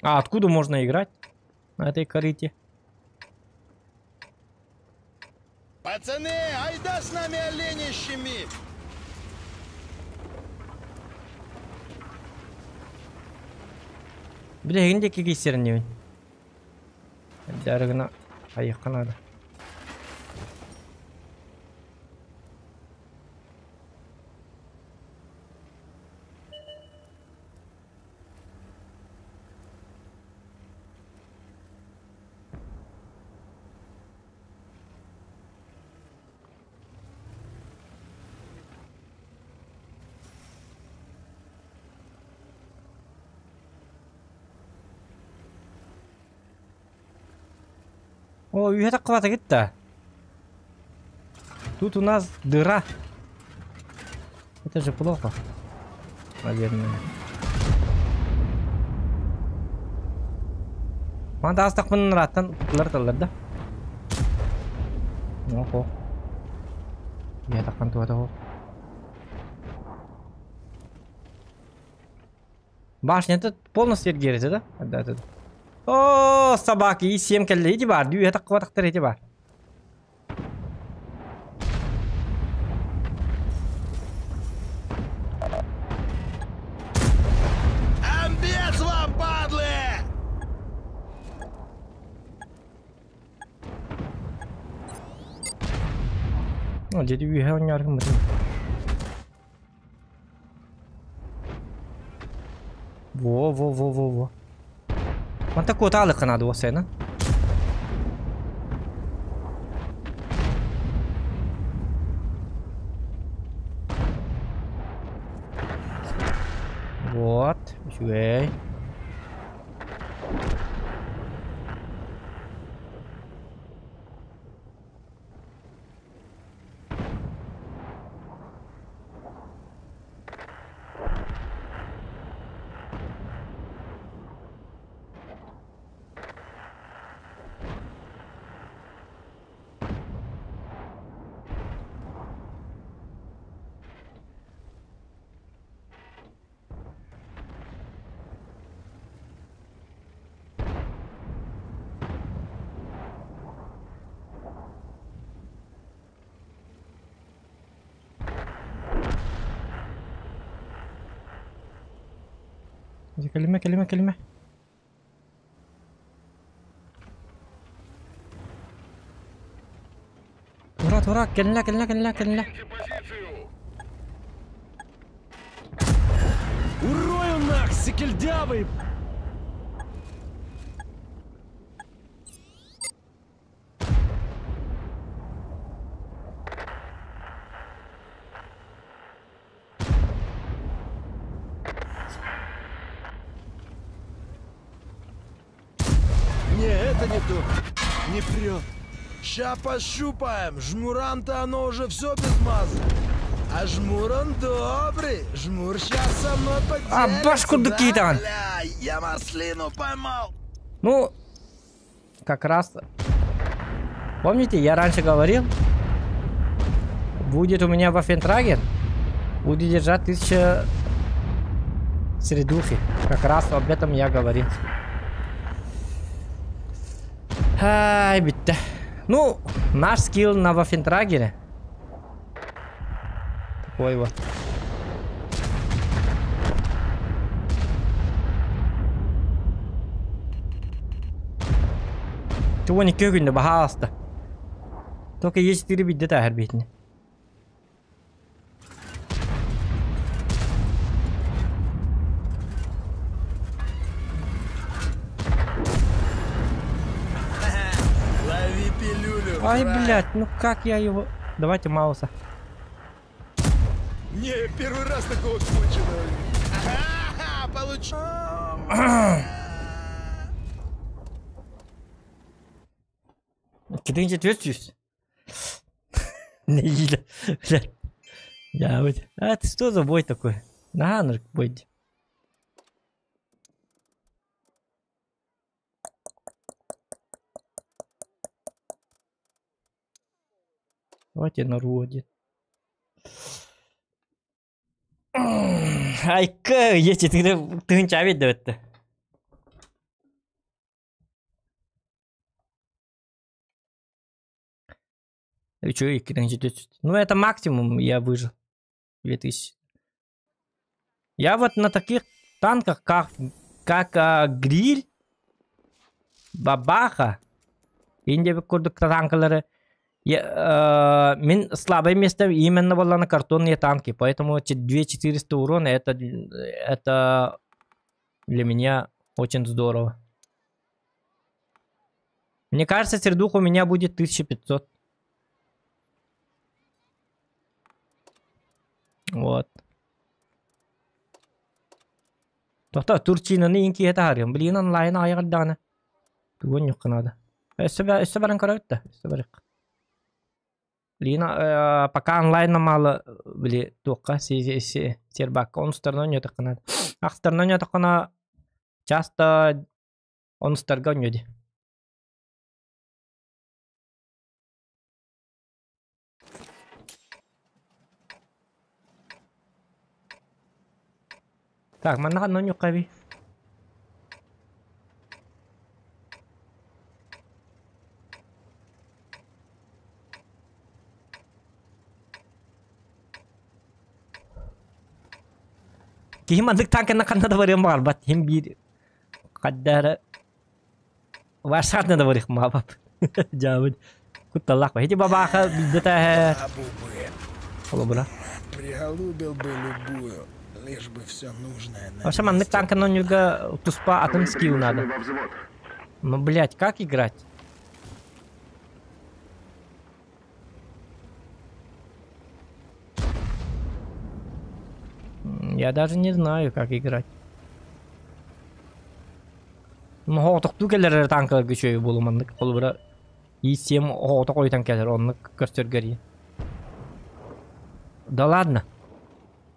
S1: А откуда можно играть на этой корыте?
S5: Пацаны, айда с нами оленищами!
S1: Бля, где какие серневень? Дорогна, поехала надо. О, это хватит-то. Тут у нас дыра. Это же плохо. Наверное. Манда астақпын раттан құтылар да. Охо. Я таққан туады ол. Башня это полностью эргерите, да? Да, да. О, собаки, и 7 келли эти бар, дүй это кватактар эти бар.
S5: Амбец вам, падлы!
S1: Ну, деді үйе ойнаргым Во, во, во, во, во. Манта куотаалы канады осена. Вот, үчүгэй. Kelime kelime kelime. Тура тура келле келле келле келле.
S3: Урою нах, секельдявый! Не, это не то. Не прет.
S5: Ща пощупаем. Жмурам-то оно уже все без мазы. А жмур он добрый. Жмур сейчас со мной поделится.
S1: А, башку
S5: да?
S1: дукитан.
S5: Бля, я маслину поймал.
S1: Ну, как раз... Помните, я раньше говорил, будет у меня Ваффентрагер, будет держать 1000 средухи. Как раз об этом я говорил. Ай, битте. Ну, наш скилл на Ваффентрагере. Такой вот. Чего не көгүндө бахаста. Только есть 4 бидде тахар битне. Ай,
S5: фраер.
S1: блядь, ну как я его... Давайте Мауса.
S3: Не, первый раз такого конченого.
S5: Ага, получ...
S1: 4400. Не, блядь. Я вот. А это что за бой такой? На, ну бой. Давайте на роде. Айка, есть ты ты чавит да это. Че, Ну это максимум я выжил. 2000. Я вот на таких танках, как гриль, бабаха, инде курдук танкалары, мин слабое место именно было на картонные танки, поэтому 2400 урона это для меня очень здорово. Мне кажется, сердух у меня будет 1500. Вот. Тоқта, Турчинаны инки это харым. Блин, онлайн айғырданы. Тугун юққа надо. Өссө баран көрөбүт да. Өссө барык. Блин, пока онлайн мало, били, туққа, сербакка, он стороной не тоққа надо. Ақ стороной не тоққа часто он старга нөді. Так, манна ханна ньюкка би. Кихим андык танкына ханна да барыам барбат. Хим бир каддара Вашатна да барых мабап. Жабыт. Кутталлах ба. Хити бабаха биддета. Олобура.
S5: Приголубил бы любую. Лишь бы все нужное.
S1: Вообще, маннык танка нюга туспа атын скилл надо. Ну, блять, как играть? Я даже не знаю, как играть. Ну, хоотокту келер танка күчөйү болу маннык холбура. И7 хооток ойтан келер, онны көрсөргөр. Да ладно.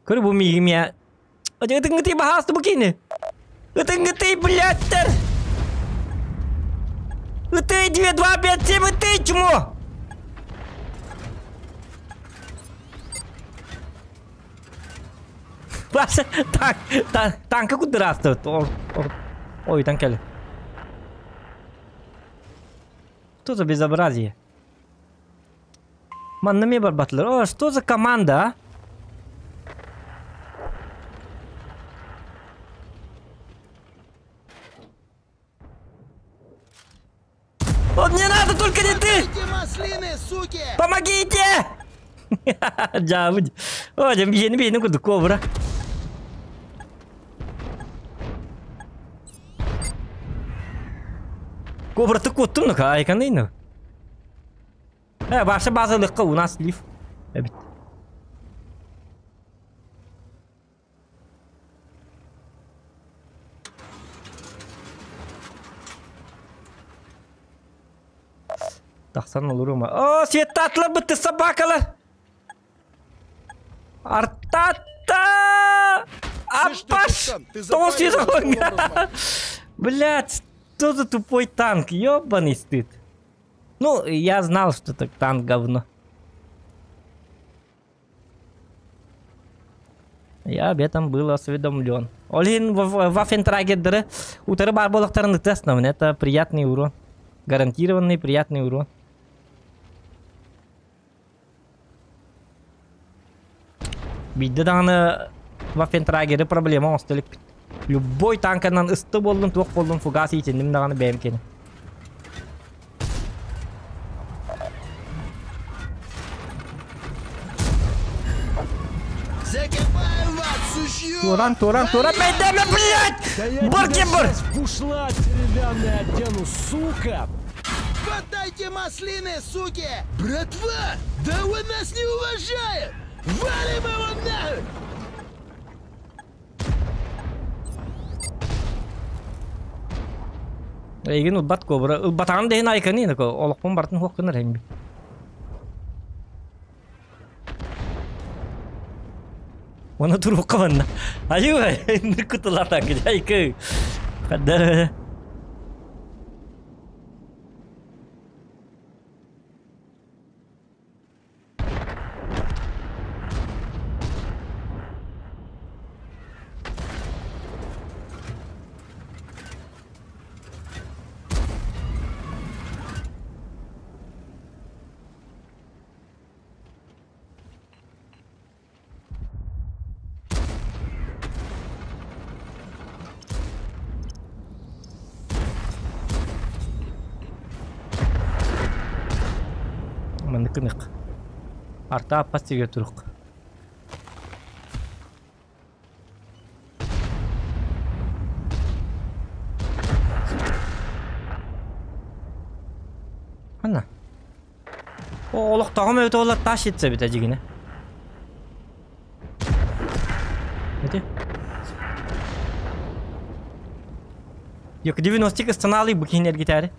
S1: Көрү бу мигиме. Ытынгыты бахасты бу кини. Ытынгыты, блядь-тер. Ыты, 2, 2, 5, 7, ыты, чмо. Баша, танк, танка кудырасты. Ой, танк келе. Что за безобразие? Маннами барбатлар. О, что за команда, а? Вот мне надо, только не ты!
S5: Маслины, суки!
S1: Помогите! О, бей, ну кобра. Кобра ты кот, ну ка, айканы, ну. Ваша база легко, у нас лиф. Тахсан олурума. О, светтатлар бытты собакалар! Артата! Апаш! Блять, что за тупой танк? Ёбаный стыд. Ну, я знал, что так танк говно. Я об этом был осведомлен. Олин Ваффентрагердеры утары барболоктарын ытасна. Это приятный урон. Гарантированный приятный урон. Бидді дағаны Ваффентрагеры проблема осталик. Любой танканан ысты болдun, туақ болдun, фугас итендім дағаны бәйім кені. Туран, Туран, Туран, майдаме, блядь!
S3: Да я
S1: Бар
S3: тебя
S1: кем бар!
S3: щас в бушлат деревянный одену, сука!
S5: Хватайте маслины, суки! Братва, да он нас не уважает! Валим его нахуй!
S1: Эйигин ылбат кобра. Ылбатаҕын да иһин айканы олохпун барытын суох гынар эҥби. Оны туруохха манна. Айыы кутулата айкы. Хаддар. Маннык гынык. Арта аппас сиргэ турук. Ханна? О, олохтооҕум эбитэ буоллар тащится эбитэ дьигинэ. Эти? Yok 90 ıстаналый бу киһини эргитээри.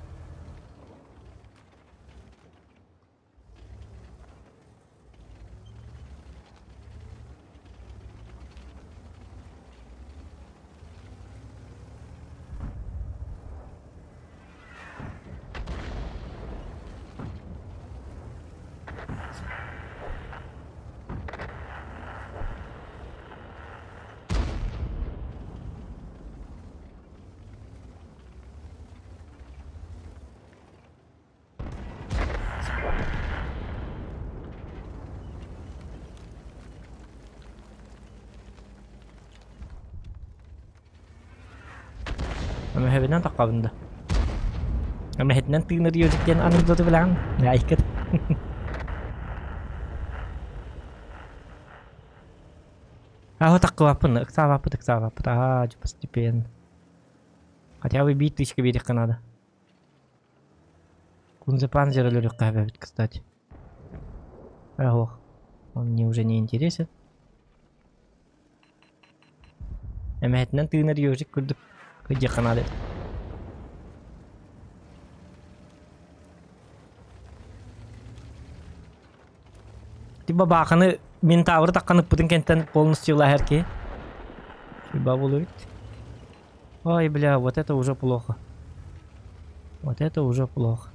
S1: Эмэһэбинэн таххабын да. Эмэһитинэн тыынар үөрүк диэн анекдоту билэҕин? Айкыт. Аһы таххыбаппын, ыксаабаппыт, ыксаабаппыт. Аа, постепенно. Хотя бы биир тысяча биэриэххэ наада. Кунзепанзер өлөрүөххэ эбит, кстати. Ох, он мне уже не интересен. Эмэһитинэн тыынар ежик курдук кыдьыахха наада. Типа бааханы ментавры таххан ыппытын кэнтэн полностью лаһар киһи. Судьба буолуо Ой, бля, вот это уже плохо. Вот это уже плохо.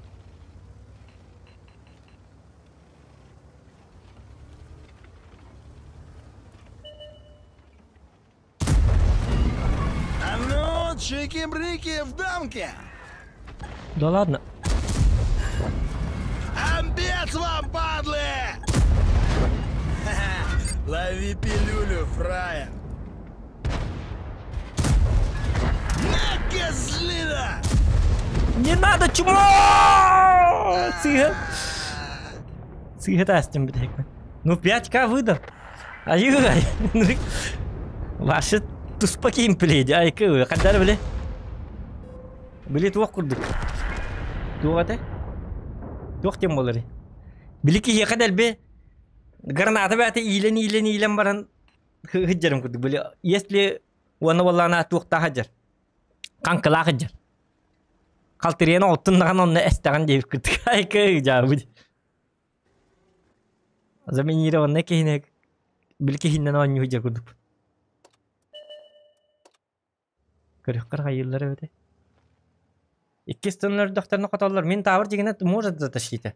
S5: А ну, чики-брики в дамке!
S1: Да ладно.
S5: Амбец вам, падлы! Лови пилюлю, фраер! На, козлина!
S1: Не надо, чмо! Сыга. Сыга тастым битек. Ну 5к выдал. Ай, Ваши туспа геймплей, айкы, хаддар били. Били туох курдук. Туох этэ? Туох диэн буоларый? Били киһиэхэ дэлби граната бэйэтэ иилэн иилэн иилэн баран сылдьарым курдук. Били если уонна буоллаҕына туохтаах сылдьар. Хаҥкылаах сылдьар. Халтырыйан оттуннаҕына онно эстэҕин диэбит курдук. Айкы дьаабыт. Заминированнай киһини били киһиннэн оонньуу сылдьар курдук. Көрүөххэр хайыыллар эбитэ. Иккис тылын өрдөхтөрүнэ хотоллор. Мин таабыр дьигинэ может затащить.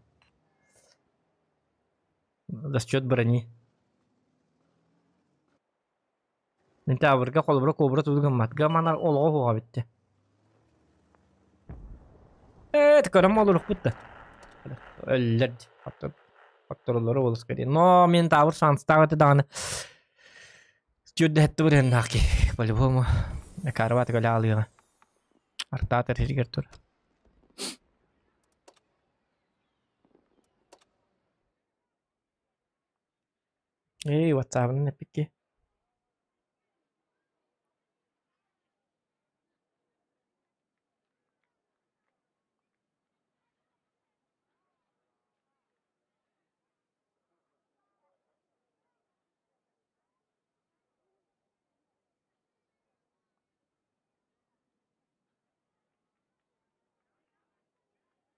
S1: За счет брони. Мин таабырга холобура кобра туу гыммат. Гамана олоҕо суоҕа бүттэ. Ээ, көрөн олорукпут да. Өллөр Хоттороллоро буолус скорее. Но мин таабыр шанстаах этэ даҕаны. Стюрдэһэтти бырыаннаах киһи. По-любому. Карабат көлө аалыаҕа. Артаатар сиригэр тур. Эй, ватсабынан эппикки.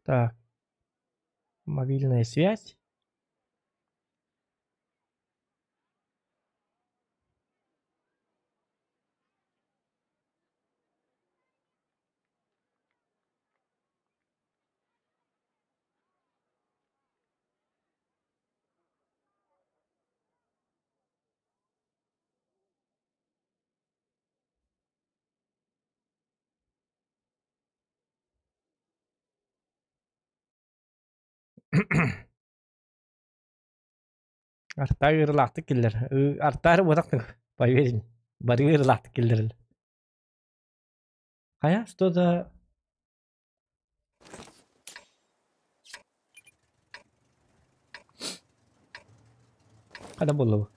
S1: Так. Мобильная связь. Артар ыырылаахтык киллэр. Артары буотахтык, поверь, бары ыырылаахтык киллэрил. Хайа, что за... Хада буолла бу?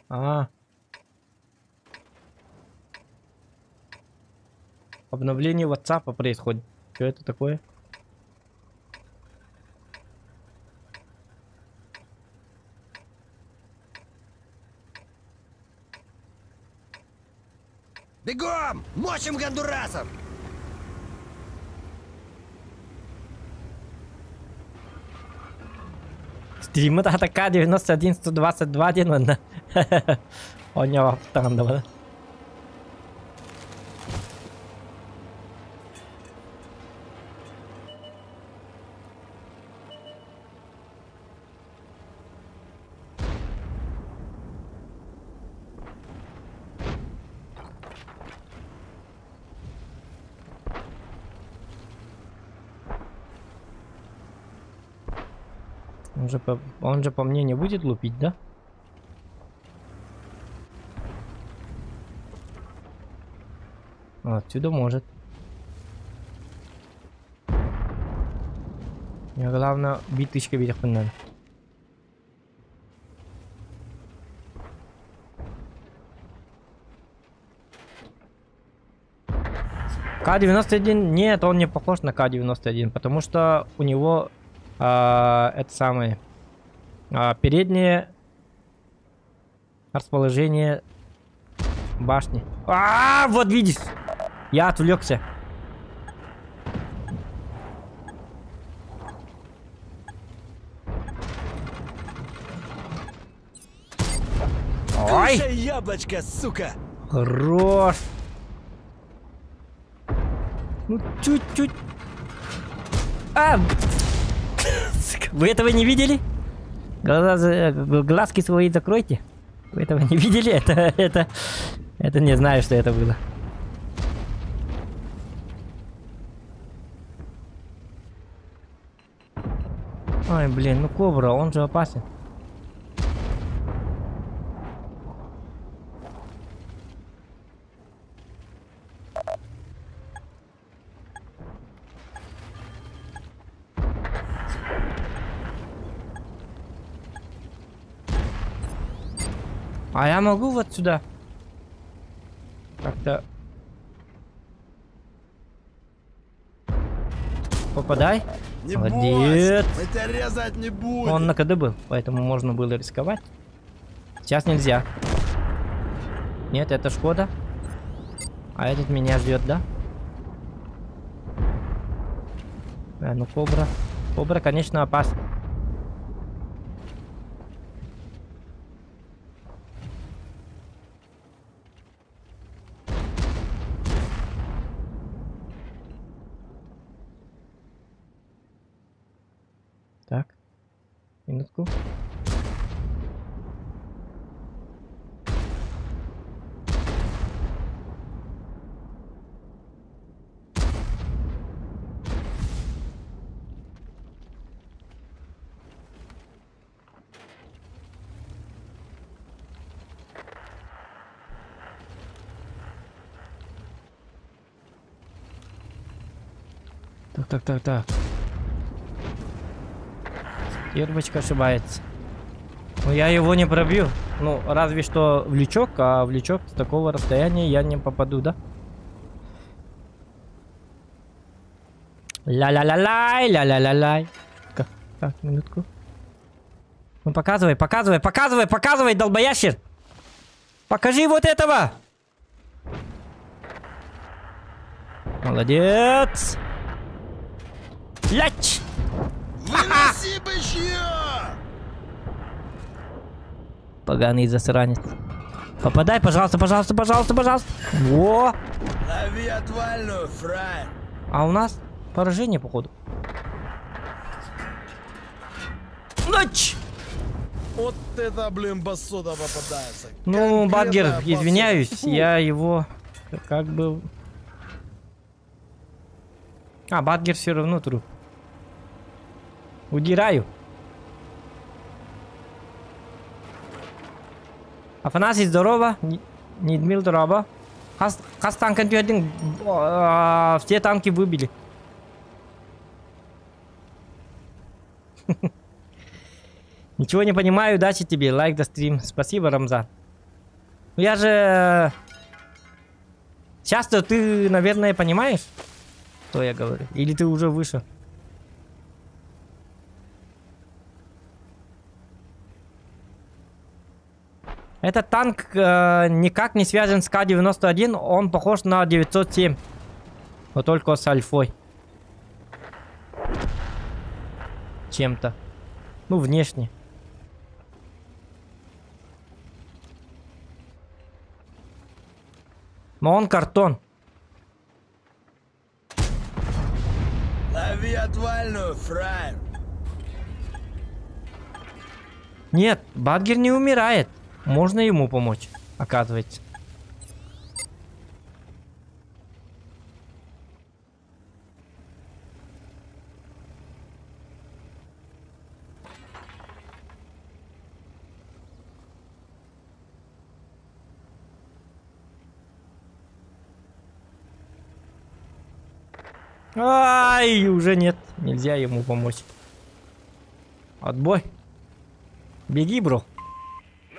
S1: А. Обновление WhatsApp происходит. Что это такое?
S5: Бегом! Мочим гондурасов!
S1: Стримы атака 91 122 диэн манна. Оонньооботтаҕын да Он же по мне не будет лупить, да? А, отсюда может. Мне главное биточка видеть надо. К-91, нет, он не похож на К-91, потому что у него это самое переднее расположение башни. А, вот видишь, я отвлекся. Ой!
S5: Кушай яблочко, сука!
S1: Хорош! Ну, чуть-чуть. А! Вы этого не видели? Глаза, глазки свои закройте. Вы этого не видели? Это не знаю, что это было. Ой, блин, ну кобра, он же опасен. А я могу вот сюда как-то попадай.
S5: Не
S1: Молодец.
S5: бойся, мы тебя резать не будем.
S1: Он на КД был, поэтому можно было рисковать. Сейчас нельзя. Нет, это Шкода. А этот меня ждет, да? А, ну кобра. Кобра, конечно, опасна. Так, минутку. Так, так, так, так. Первочка ошибается. Но я его не пробью. Ну, разве что в лючок, а в лючок с такого расстояния я не попаду, да? Ля-ля-ля-лай, ля-ля-ля-лай. Так, минутку. Ну, показывай, показывай, показывай, показывай, долбоящер! Покажи вот этого! Молодец! Ляч!
S5: Выноси бычье!
S1: Поганый засранец. Попадай, пожалуйста, пожалуйста, пожалуйста, пожалуйста. Во!
S5: Лови отвальную, фраер!
S1: А у нас поражение, походу. Ночь!
S5: Вот это, блин, басота попадается.
S1: Ну,
S5: Конкретная
S1: Бадгер,
S5: басота.
S1: извиняюсь,
S5: Фу.
S1: я его как бы... А, Бадгер все равно труп. Удираю. Афанасий, здорово. Нидмил, здорово. Хас танк один, все танки выбили. Ничего не понимаю, удачи тебе, лайк за стрим. Спасибо, Рамзан. Ну я же... Часто ты, наверное, понимаешь, что я говорю? Или ты уже выше? Этот танк никак не связан с К-91, он похож на 907, но только с альфой. Чем-то. Ну, внешне. Но он картон.
S5: Лови отвальную, фраер.
S1: Нет, Бадгер не умирает. Можно ему помочь, оказывается. Ай, уже нет. Нельзя ему помочь. Отбой. Беги, бро.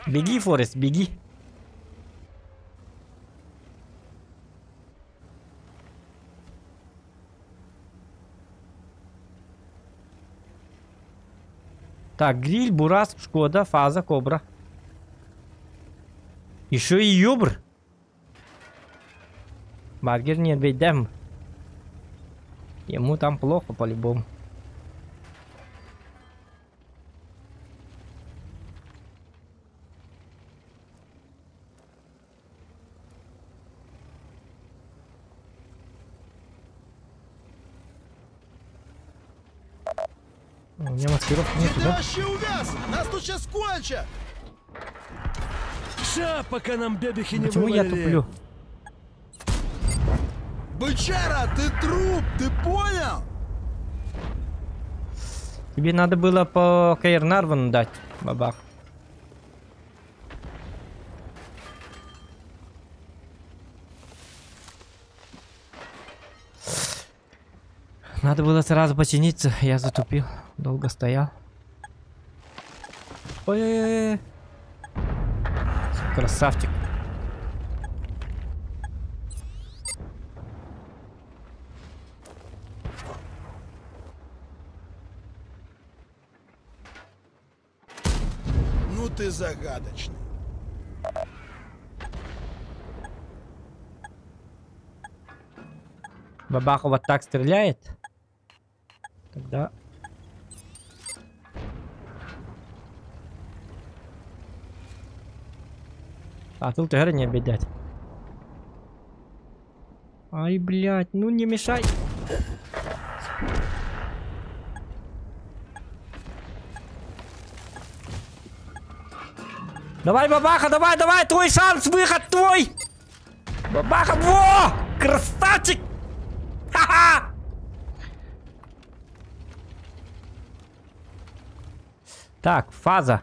S1: Беги, Форест, беги. Так, гриль, Бурас, Шкода, Фаза, Кобра. Еще и Юбр. Баргер не отведем. Ему там плохо по-любому. У меня маскировки нету,
S5: Ты
S1: да?
S5: вообще увяз! Нас тут сейчас кончат!
S3: Ща, пока нам бебехи не
S1: Почему я
S3: вывалили.
S1: туплю?
S5: Бычара, ты труп, ты понял?
S1: Тебе надо было по Кейрнарвану дать, бабах. Надо было сразу починиться, я затупил, долго стоял. Ой-ой-ой. Красавчик.
S5: Ну ты загадочный.
S1: Бабаха вот так стреляет. Тогда... А тут игры не обидять. Ай, блядь, ну не мешай. Давай, бабаха, давай, давай, твой шанс, выход твой! Бабаха, во! Красавчик! Ха-ха! Так, фаза.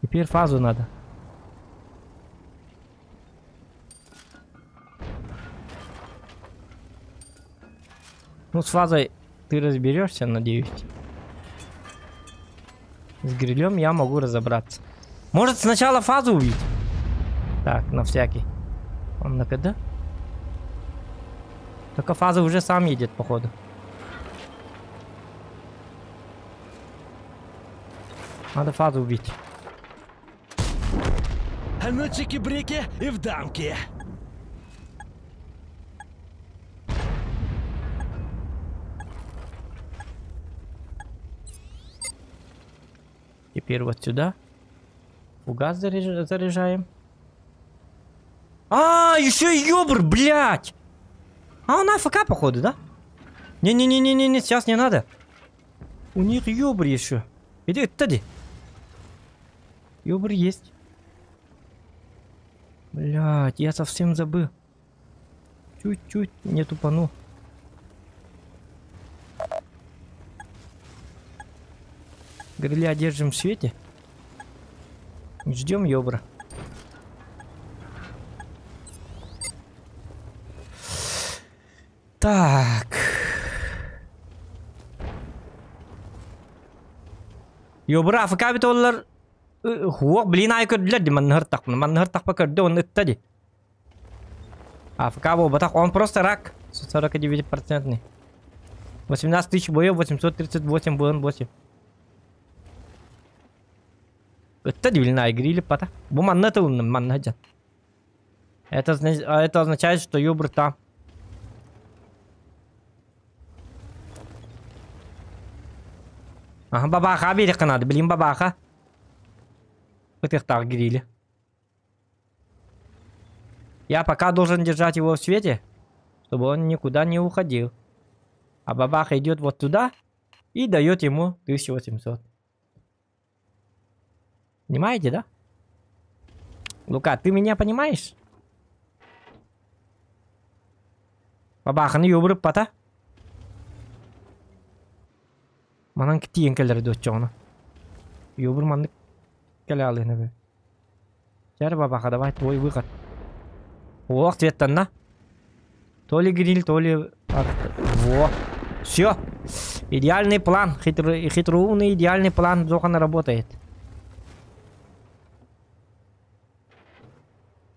S1: Теперь фазу надо. Ну, с фазой ты разберешься, надеюсь. С грилем я могу разобраться. Может, сначала фазу убить? Так, на всякий. Он на КД? Только фаза уже сам едет, походу. Надо фазу убить.
S3: А ну чики-брики и в дамки.
S1: Теперь вот сюда. Фугас заряжаем. А, еще и ёбр, блядь! А он АФК, походу, да? Не-не-не-не-не, сейчас не надо. У них ёбр еще. Иди, иди. Ёбр есть. Блядь, я совсем забыл. Чуть-чуть не тупану. Гриля держим в свете. Ждем ёбра. Так. Ёбра АФК бит олар. Хуок, блин, ай көрдүлэр ди манныһыр тахпын. Манныһыр тахпа көрдө, он ытта ди. АФК буолбатах, он просто рак. 49%. 18 тысяч боев, 838 БН 8. Ытта ди, блин, ай грили пата. Бу манна тылынным, манна жан. Это означает, что ёбр там. Ага, бабаха берег надо, блин, бабаха. Пытых грили. Я пока должен держать его в свете, чтобы он никуда не уходил. А бабаха идет вот туда и дает ему 1800. Понимаете, да? Лука, ты меня понимаешь? Бабаханы ёбрып пата. Манан китиен келер дочону. Ёбр манны келе алыны бе. Жар бабаха, давай твой выход. Ох, цвет-то на. То ли гриль, то ли... Во. Все. Идеальный план. Хитроумный идеальный план Зохана работает.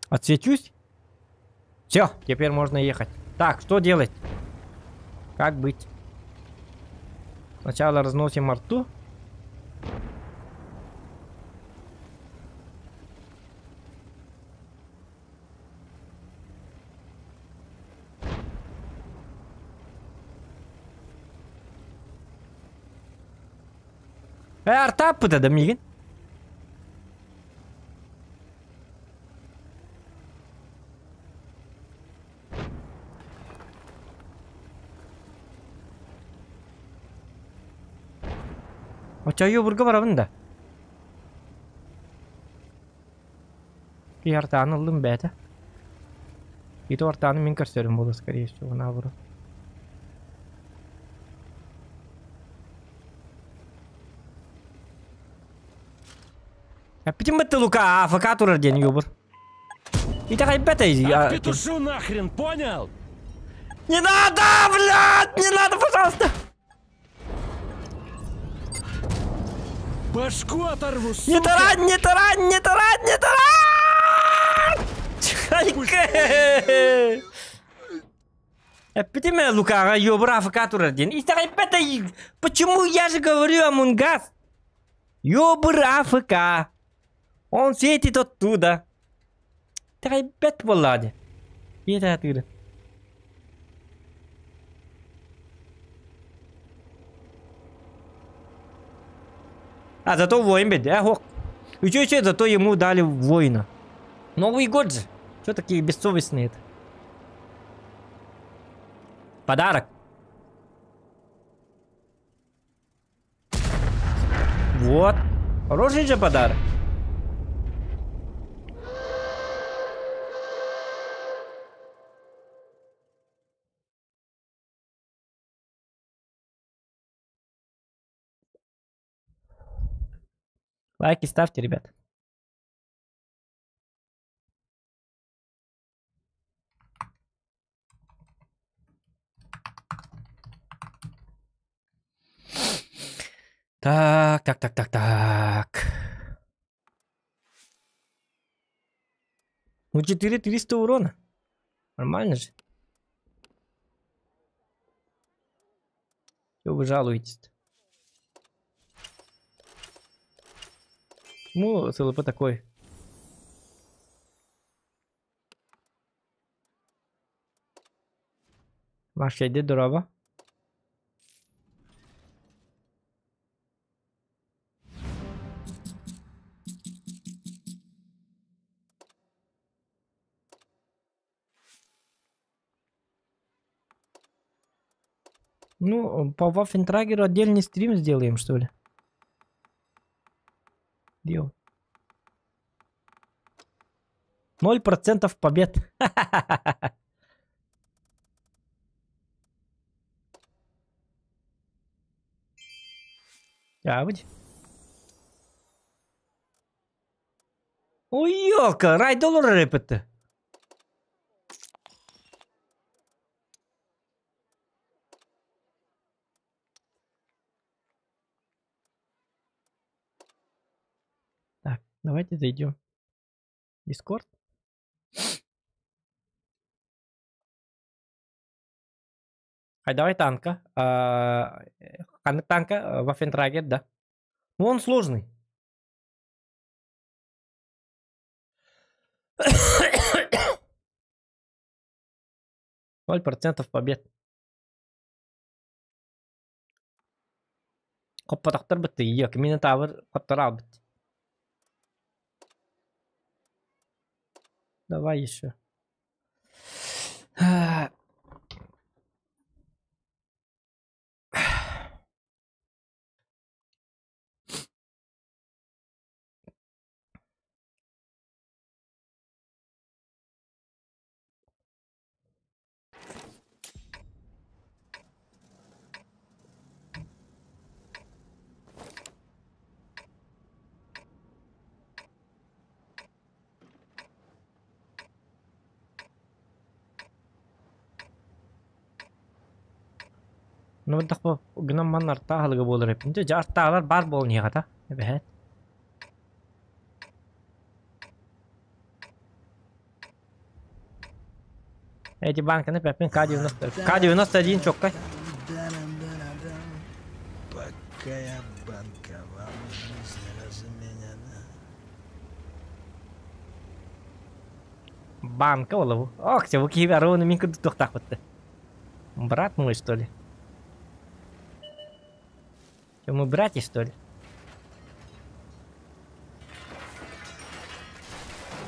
S1: Отсвечусь. Все, теперь можно ехать. Так, что делать? Как быть? Сначала разносим арту. Арта пыта да мигин. Оча ёбурга барабын да. И артаны ылдым бәті. И то артаны мен көрсөрүм болу, скорее всего, наоборот. Аппетим бітті Лука, АФК турар ден ёбур. И так опять я...
S3: Петушу нахрен, понял?
S1: Не надо, блядь, не надо, пожалуйста.
S3: Башку оторву, сука!
S1: Не тарань, не тарань, не тарань, не тарань! Аппетиме Лука, ёбур АФК турар ден. И так опять, почему я же говорю Амунгас? Ёбур АФК. Он светит оттуда. Трайбет Влади. И это оттуда. А зато воин бед. Еще зато ему дали воина. Новый год же. Что такие бессовестные-то? Подарок. Вот. Хороший же подарок. Лайки ставьте, ребят. Так, так, так, так, так. Ну, 4300 урона. Нормально же. Чего вы жалуетесь-то? Почему СЛП такой? Маша, иди, дорога. Ну, по Waffentrager отдельный стрим сделаем, что ли? Где он? 0% побед. Явдь. Ой, ёлка, рай доллар рэпет. Так, давайте зайдем. Дискорд. Хай, давай танка. Танка, Waffentrager, да. Ну, он сложный. 0% побед. Хоппатахтар бытты, yok, Минотавр хоттарал бытты. Давай еще. Ну вот гынан манна артаалыга буолар эпин. Дьэ артаалар бар буолан иһэҕэ эбэһээт. Эти банканы пеппин К-90. К-91 чоккай.
S5: Пока я банковал, жизнь разменена.
S1: Банка олову. Ох, все, киви ровно минку тухтах вот. Брат мой, что ли? Че, мы братья, что ли?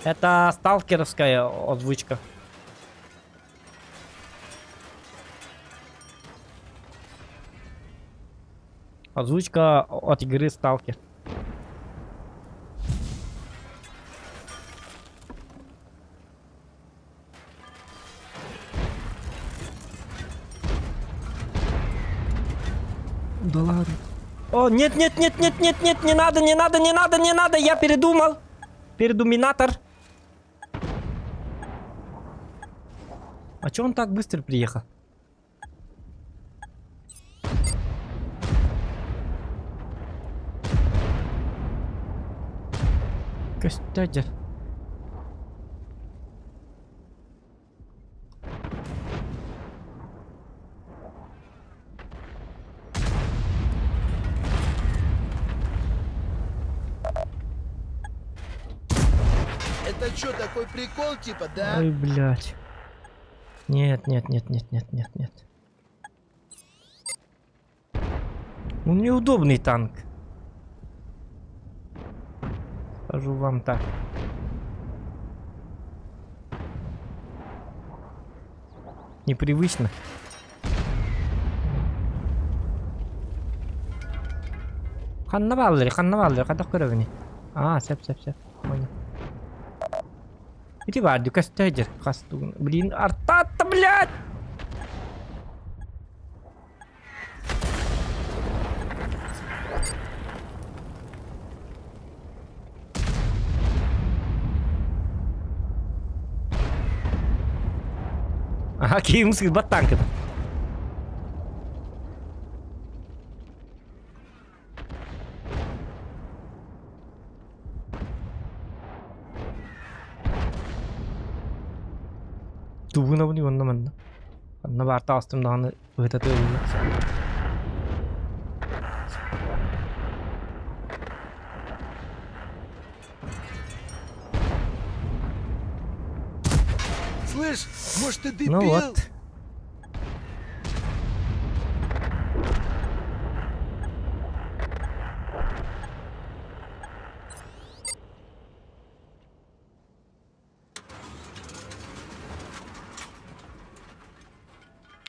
S1: Это сталкеровская озвучка. Озвучка от игры Сталкер. Да ладно. О, нет, нет, нет, нет, нет, нет, не надо, не надо, не надо, не надо, я передумал. Передуминатор. А чё он так быстро приехал? Костядя.
S5: Это чё, такой прикол, типа, да?
S1: Ой, блядь. Нет, нет, нет, нет, нет, нет, нет. Он неудобный танк. Скажу вам так. Непривычно. Ханнаваллери, ханнаваллери, хадах көрөбүнү. А, сеп, сеп, сеп. Понял. Иди варды, костядер, хастугун. Блин, арта-то, блядь! Ага, киевский батанка. Тугуна буни онна манна. Анна барта астым дааны ыытаты ылла.
S5: Слышь, может ты дебил?
S1: Ну вот.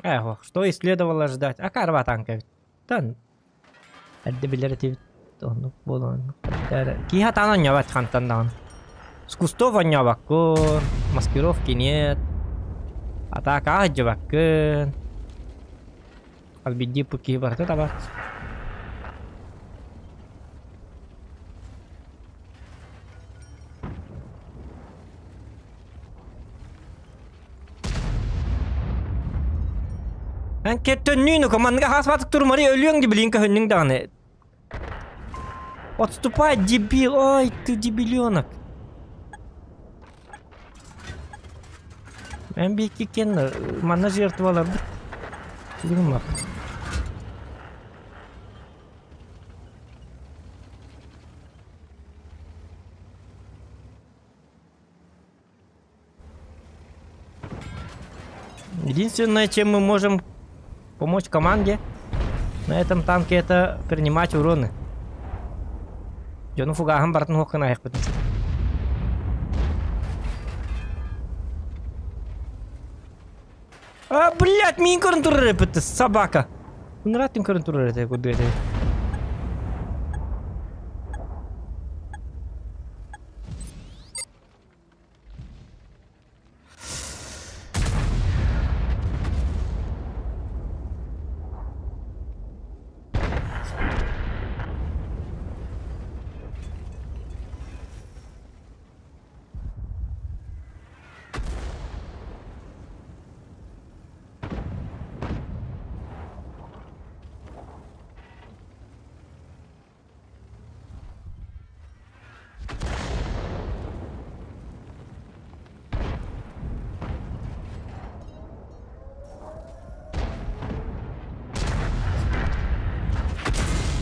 S1: Эх, что и следовало ожидать. А карва танка эбит. Тан. Эрдэ билэр этибит. Оннук буолуон. Киһи атаан онньообот хантан даҕаны. С кустов онньообоккун, маскировки нет. Атаакаҕа сылдьыбаккын. Хас биирдии ыппыт киһи барыта табар. Эн кеттөннүүнү командаға хаспатык турмары өлүөҥ ди билин көһүннүҥ даҕаны. Отступай, дебил! Ой, ты дебиленок. Эн биикки кен манна жертваларбыт. Гыммап. Единственное, чем мы можем помочь команде на этом танке, это принимать уроны. Дьону фугаһын барытын хуох гына айахпытын. А, блядь, мин көрөн турар эппит, собака. Ныратын көрөн турар этэ курдук этэ.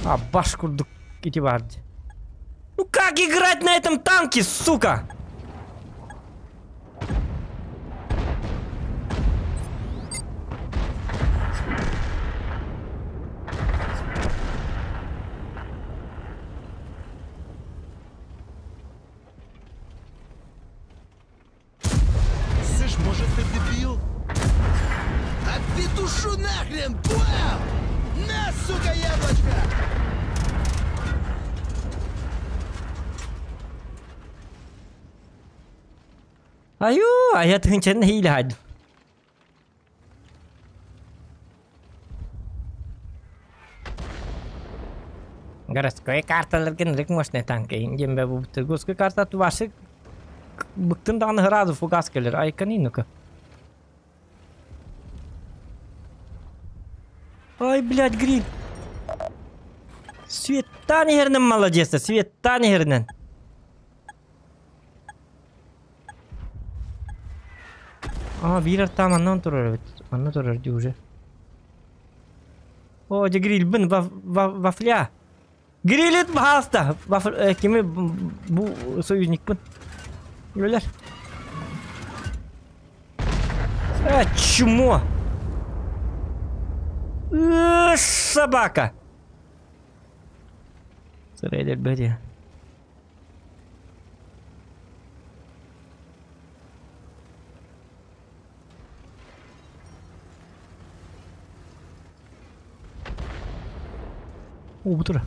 S1: А, баш курдук ити баар дии. Ну как играть на этом танке, сука?
S5: Слышь, может ты дебил? А петушу нахрен, понял? На, сука, яблочко!
S1: Аю, айа тыһыынчаны нэһиилэ хаайдым. Городской карталаргын рык мощный танк диэн бэ бу городской карта тубашы быктын даҕаны сразу фугас кэлэр айкани ну-ка. Ай, блядь, гриль. Светтан иһэринэн молодец, Светтан иһэринэн. А, биир артаам манна турар эбит. Манна турар дии уже. О, дьэ грильбин вафля. Грилит, пожалуйста. Ваф, кими бу союзникпын. Өлөр. А, чмо. Э, собака. Сырайдер бэри. О, бу тура.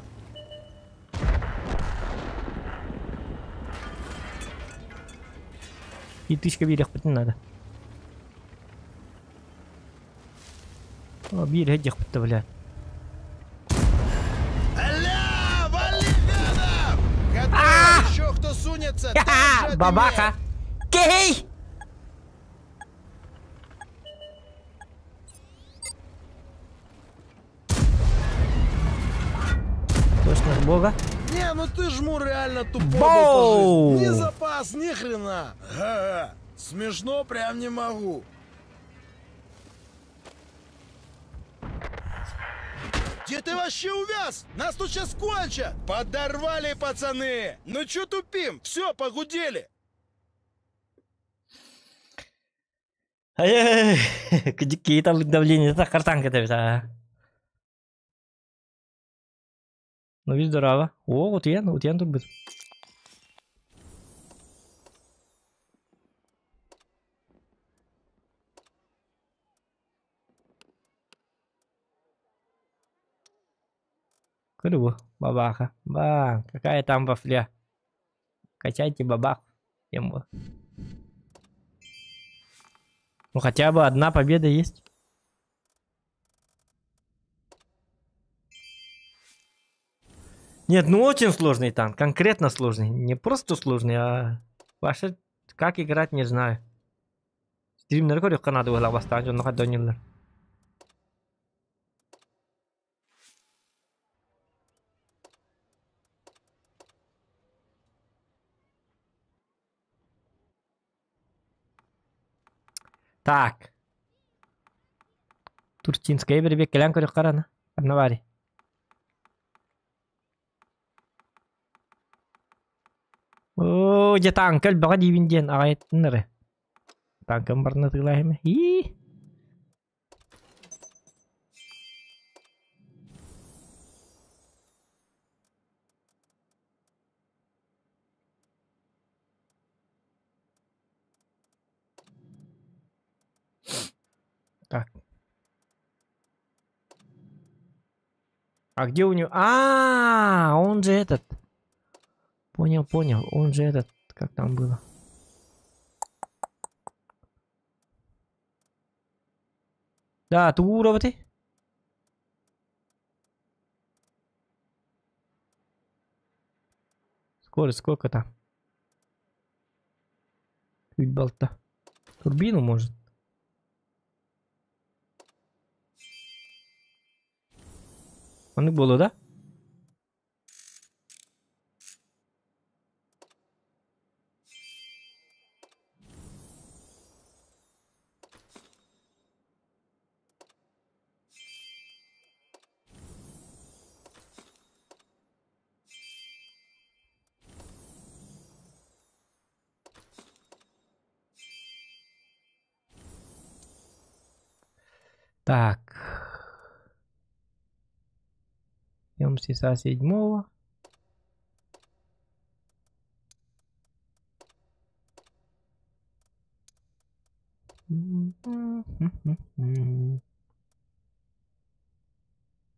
S1: И тысяча биэриэхпитин надо. О, биир диэхпит да, блядь.
S5: Аля, вали гадов! Готово, еще кто сунется, так же
S1: Бабаха! Кей! Точно с бога.
S5: Не, ну ты жмур реально тупой был по
S1: Боу!
S5: жизни. Ни запас, ни хрена. Га-га. Смешно прям не могу. Где ты вообще увяз? Нас тут сейчас кончат. Подорвали, пацаны. Ну чё тупим? Все, погудели.
S1: Ай-яй-яй, Какие там давление, это картанка это а. Ну, видишь, здорово. О, вот я тут будет. Көрү бабаха. Ба, какая там вафля. Качайте бабах. Тему. Ну хотя бы одна победа есть. Нет, ну очень сложный танк, конкретно сложный. Не просто сложный, а вообще как играть не знаю. Стримнер көрүөххэ наада буолла бастаан дьонно хайдонньуллар. Так. Турчинская бирбек кэлэн көрүөххэ рана. Ханна баарый? Оо, дьэ тааҥка элбэҕэ диибин диэн аҕайыттын эрэ. Тааҥкам барына тыылаахыма. Ии. Так. А где у него... А, он же этот. Понял, понял. Он же этот. Как там было? Да, Турова ты. Скорость сколько там? Чуть болта. Турбину может. Ону было, да? Так. Идем с ИСа седьмого.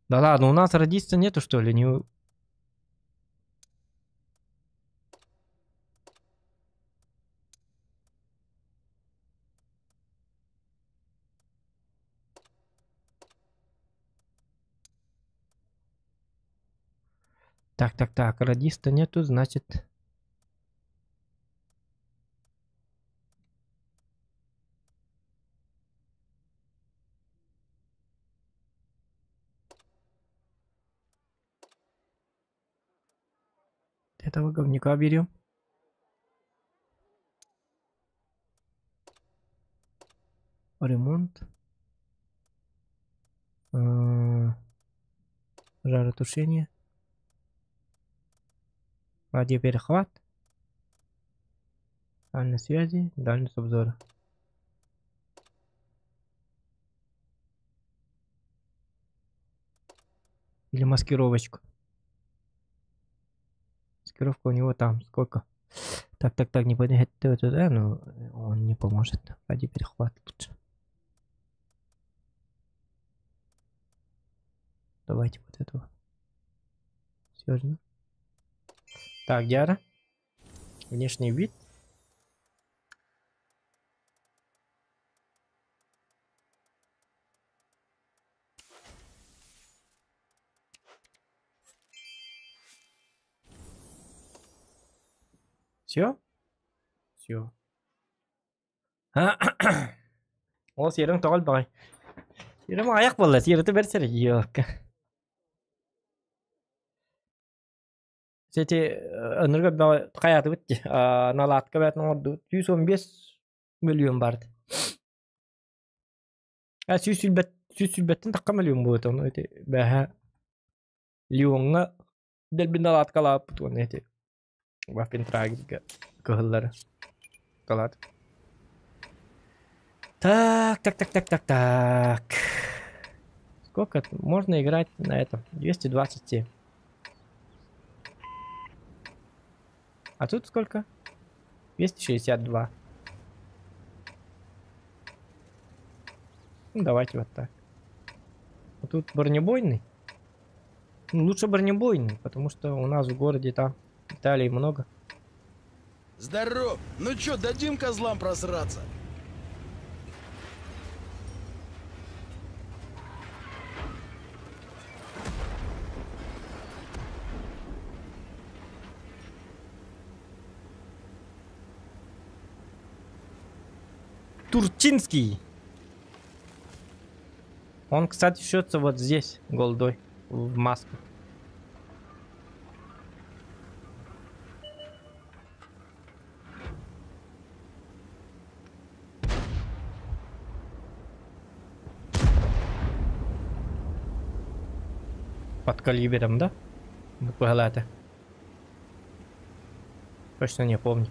S1: Да ладно, у нас радиста нету, что ли? Не... Так, так, так, радиста нету, значит... Этого говнюка берем. Ремонт. Жаротушение. Радиоперехват. Дальность связи, дальность обзора. Или маскировочку. Маскировка у него там сколько? Так, так, так, не поднимает туда, но он не поможет. Радиоперехват лучше. Давайте вот этого. Серьезно. Так, Диара. Внешний вид. Все? Все. Ол сиэрин тоҕол баҕай. Сиэрим аяқ буолла, сиэрити бэрсэр. Ёлка. Сети ынырга хайаатыбыт дии. Наладка бээтин оҥордубут. 115 миллион барды. А 100 сүүс тахха миллион буолуо ону ити бэһэ Леоҥҥа дэлби наладкалаабыт уонна ити Ваффентрагерга кыһыллары калаат. Так, так, так, так, так, так. Сколько можно играть на этом? 227. А тут сколько? 262. Ну, давайте вот так. А тут бронебойный. Ну, лучше бронебойный, потому что у нас в городе там деталей много.
S5: Здоров! Ну чё, дадим козлам просраться?
S1: Турчинский. Он, кстати, шьется вот здесь, голдой, в маску. Под калибром, да? Буква Точно не помню.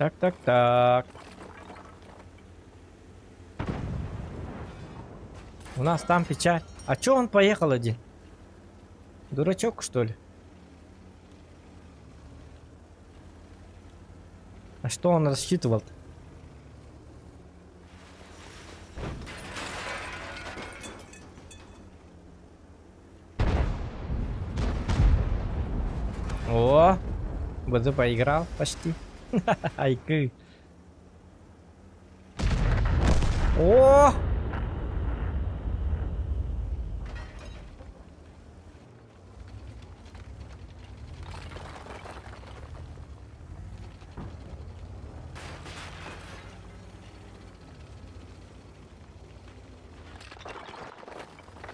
S1: Так, так, так. У нас там печаль. А чё он поехал один? Дурачок, что ли? А что он рассчитывал-то? О, БЗ поиграл почти. Айкы. О!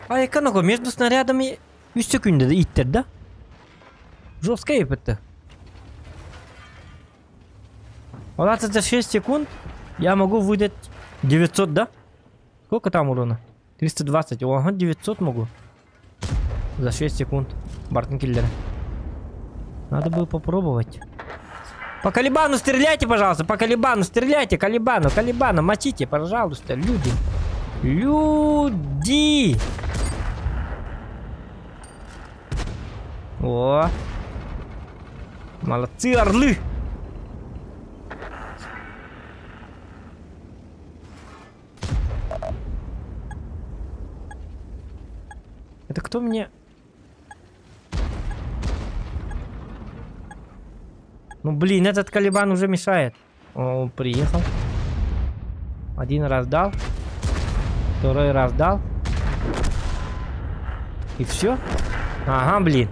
S1: Айка, между снарядами 3 секунды иттер, да? Жестко это. У нас за 6 секунд я могу выдать 900, да? Сколько там урона? 320. Ага, 900 могу. За 6 секунд. Бартон киллера. Надо было попробовать. По Калибану стреляйте, пожалуйста. По Калибану стреляйте. Калибану, Калибану. Мочите, пожалуйста, люди. Люди! О! Молодцы, орлы! Это кто мне... Ну блин, этот Калибан уже мешает. Он приехал. Один раз дал. Второй раз дал. И все. Ага, блин.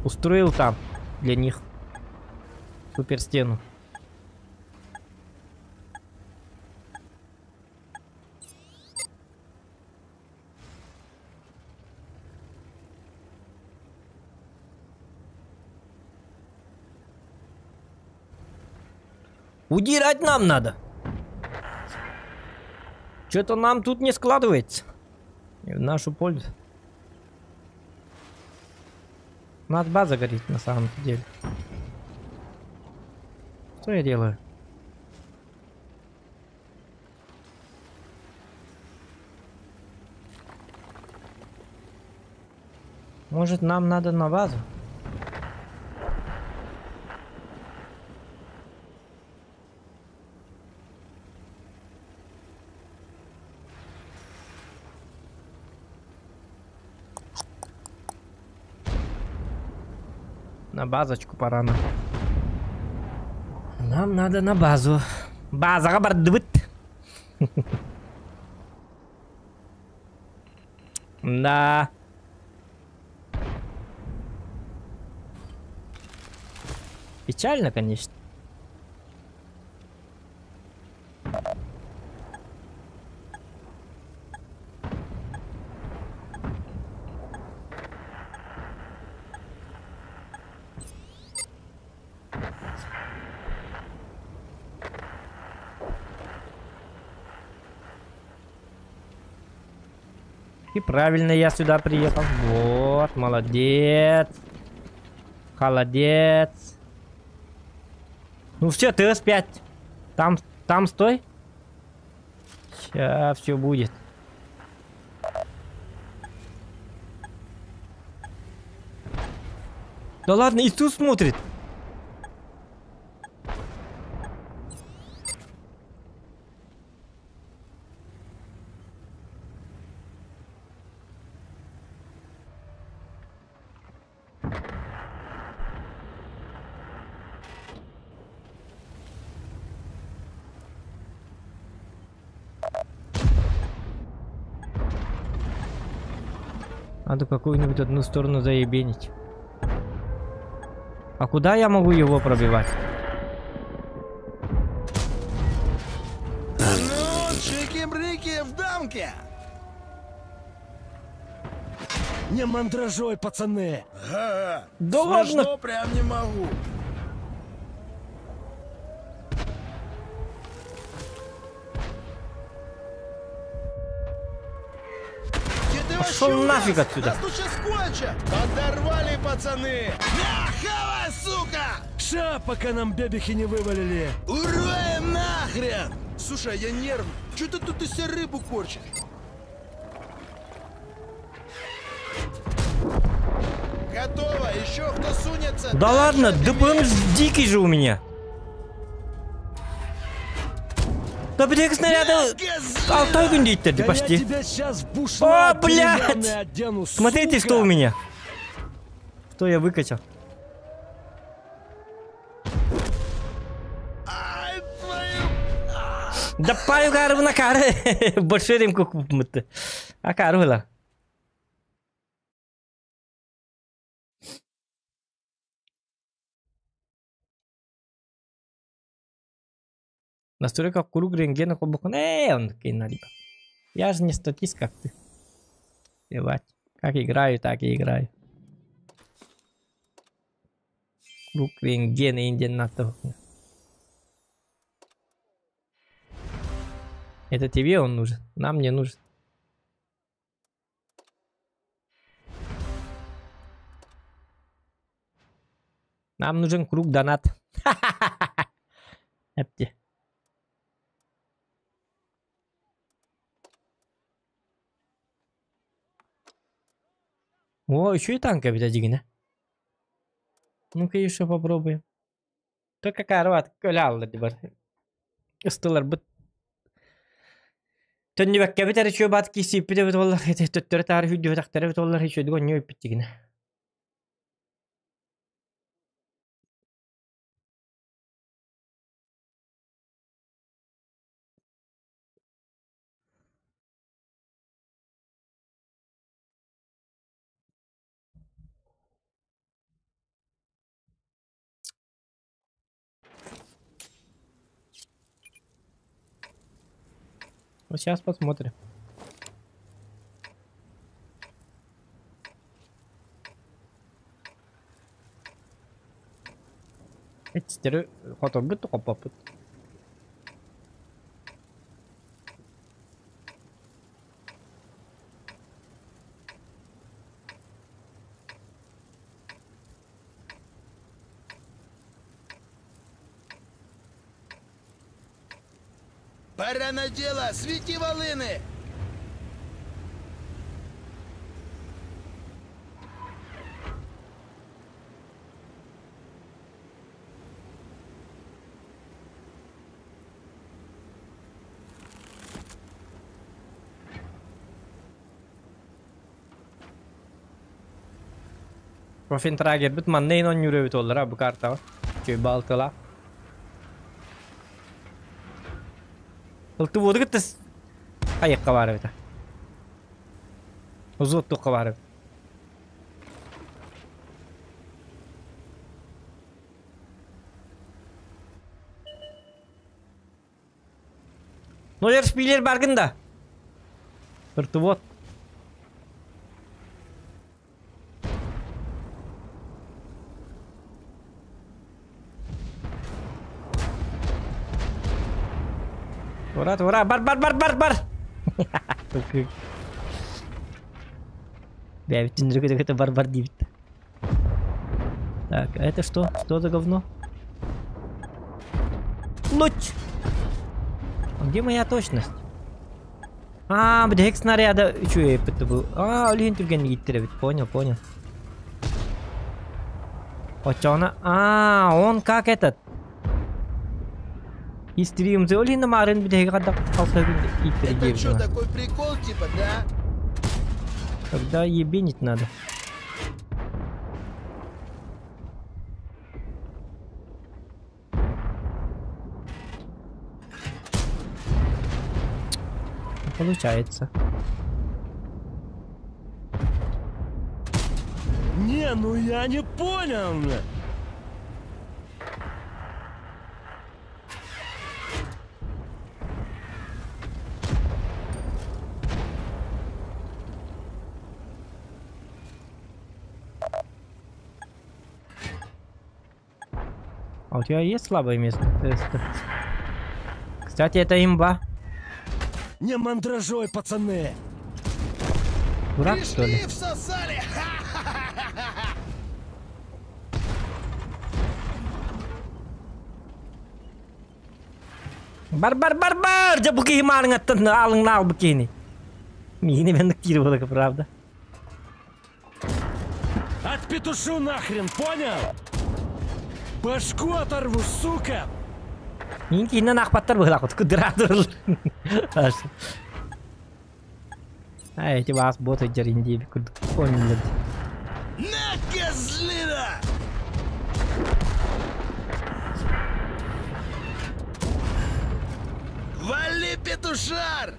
S1: Устроил там для них супер стену. Удирать нам надо. Что-то нам тут не складывается. В нашу пользу. У нас база горит на самом деле. Что я делаю? Может, нам надо на базу? На базочку пора нам. Нам надо на базу. База бардыбыт. Да. Печально, конечно. И правильно я сюда приехал. Вот, молодец. Холодец. Ну все, ТС-5. Там, там стой. Сейчас все будет. Да ладно, Иисус смотрит. Надо какую-нибудь одну сторону заебенить. А куда я могу его пробивать?
S5: Ну, чики-брики в дамке!
S3: Не мандражой, пацаны!
S5: Ага.
S1: Да
S5: Смешно
S1: ладно!
S5: прям не могу. Где ты
S1: Пошел
S5: вообще
S1: нафиг
S5: увяз?
S1: отсюда.
S5: Нас тут сейчас кончат! Подорвали, пацаны! На, хавай, сука!
S3: Ша, пока нам бебехи не вывалили!
S5: Уроем нахрен! Слушай, а я нервный. Чё ты тут из себя рыбу корчишь? Готово! Еще кто сунется!
S1: Да ладно, ДПМ дикий же у меня. Да блядь, снаряда алтай күн
S3: Да я
S1: почти.
S3: тебя сейчас в
S1: О,
S3: бушлат
S1: блядь!
S3: деревянный одену,
S1: Смотрите,
S3: сука!
S1: что у меня. Что я выкачал.
S5: Ай, твою...
S1: Да паю кару на кары. Больше ремку купмыты. А кару Настройка круг рентгена глубоко. Он налипа. Я же не статист, как ты. Плевать. Как играю, так и играю. Круг рентгена индиан Это тебе он нужен, нам не нужен. Нам нужен круг донат. Эпти. О, еще и танк опять один, а? Ну-ка еще попробуем. Только карват, көлял бар. Ыстылар быт. Төннүбэккэ битэр үчү бат кисиппит эбит оллар төттөрө тары хүддү тахтары бит оллар үчү дугон ньөй биттигине. Вот сейчас посмотрим. Эти хоторбут хопопут.
S5: Пора на дело! Свети волыны!
S1: Профинтрагер бит маннейн он юрөбүт оллара бу карта. Чөй балтыла. Ылты воды кыттыс. Айыққа барып это. Узут туққа барып. Ну, шпилер баргында. Ырты вот. Ура, ура, бар, бар, бар, бар, бар. Бля, ведь это бар, бар дивит. Так, а это что? Что за говно? Луч! А где моя точность? А, бүтэһик снаряда үчүгэй эппит бу. А, олиһин түргэн гиттер Понял, понял. Оччоҕуна, а, он как этот. Истримзе олиһин марын бүтэһиги хадда халсагын иттер
S5: Это что, такой прикол типа, да?
S1: Когда ебенить надо. Не получается.
S3: Не, ну я не понял.
S1: А у тебя есть слабое место? Теста? Кстати, это имба.
S3: Не мандражой, пацаны.
S1: Дурак, что ли?
S5: Пришли, всосали!
S1: Бар бар бар бар! Дьэ бу киһи маарыҥаттан аалыҥнаал бу киһини. Миигини мен киир буолака, правда.
S3: Отпетушу нахрен, понял? Башку оторву, сука!
S1: Мин киһинэн ахпаттар быһылаах кудыраатыр. Ай, эти вас боты дьарин курдук. Понял.
S5: На, козлина! Вали, петушар!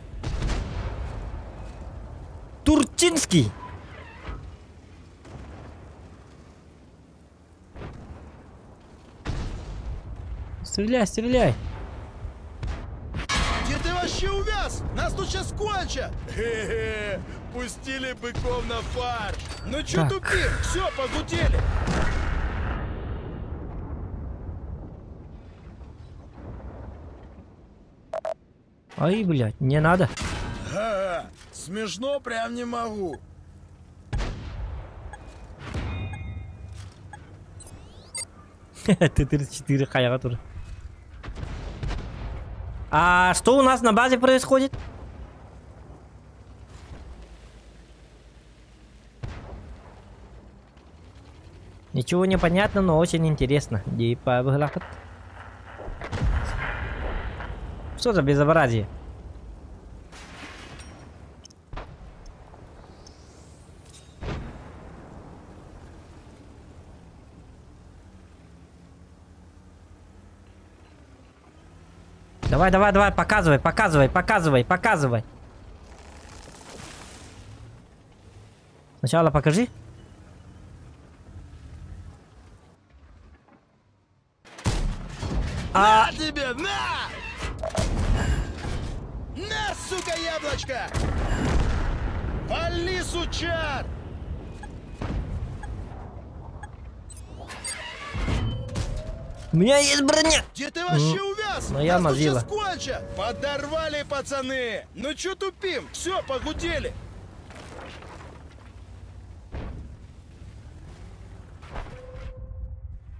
S1: Турчинский. Стреляй, стреляй.
S5: Где ты вообще увяз? Нас тут сейчас кончат! Хе-хе, пустили быков на фарш. Ну чё тупим? Все, погудели.
S1: Ай, блядь, не надо.
S5: Ага, смешно прям не могу.
S1: Т-34 хаяга тоже. А что у нас на базе происходит? Ничего не понятно, но очень интересно. Что за безобразие? Давай, давай, давай, показывай, показывай, показывай, показывай. Сначала покажи.
S5: А... На тебе, на! На, сука, яблочко! Вали, сучар!
S1: У меня есть броня!
S5: Где ты вообще увяз?
S1: Но я мазила.
S5: Кончат! Подорвали, пацаны! Ну чё тупим? Все, погудели!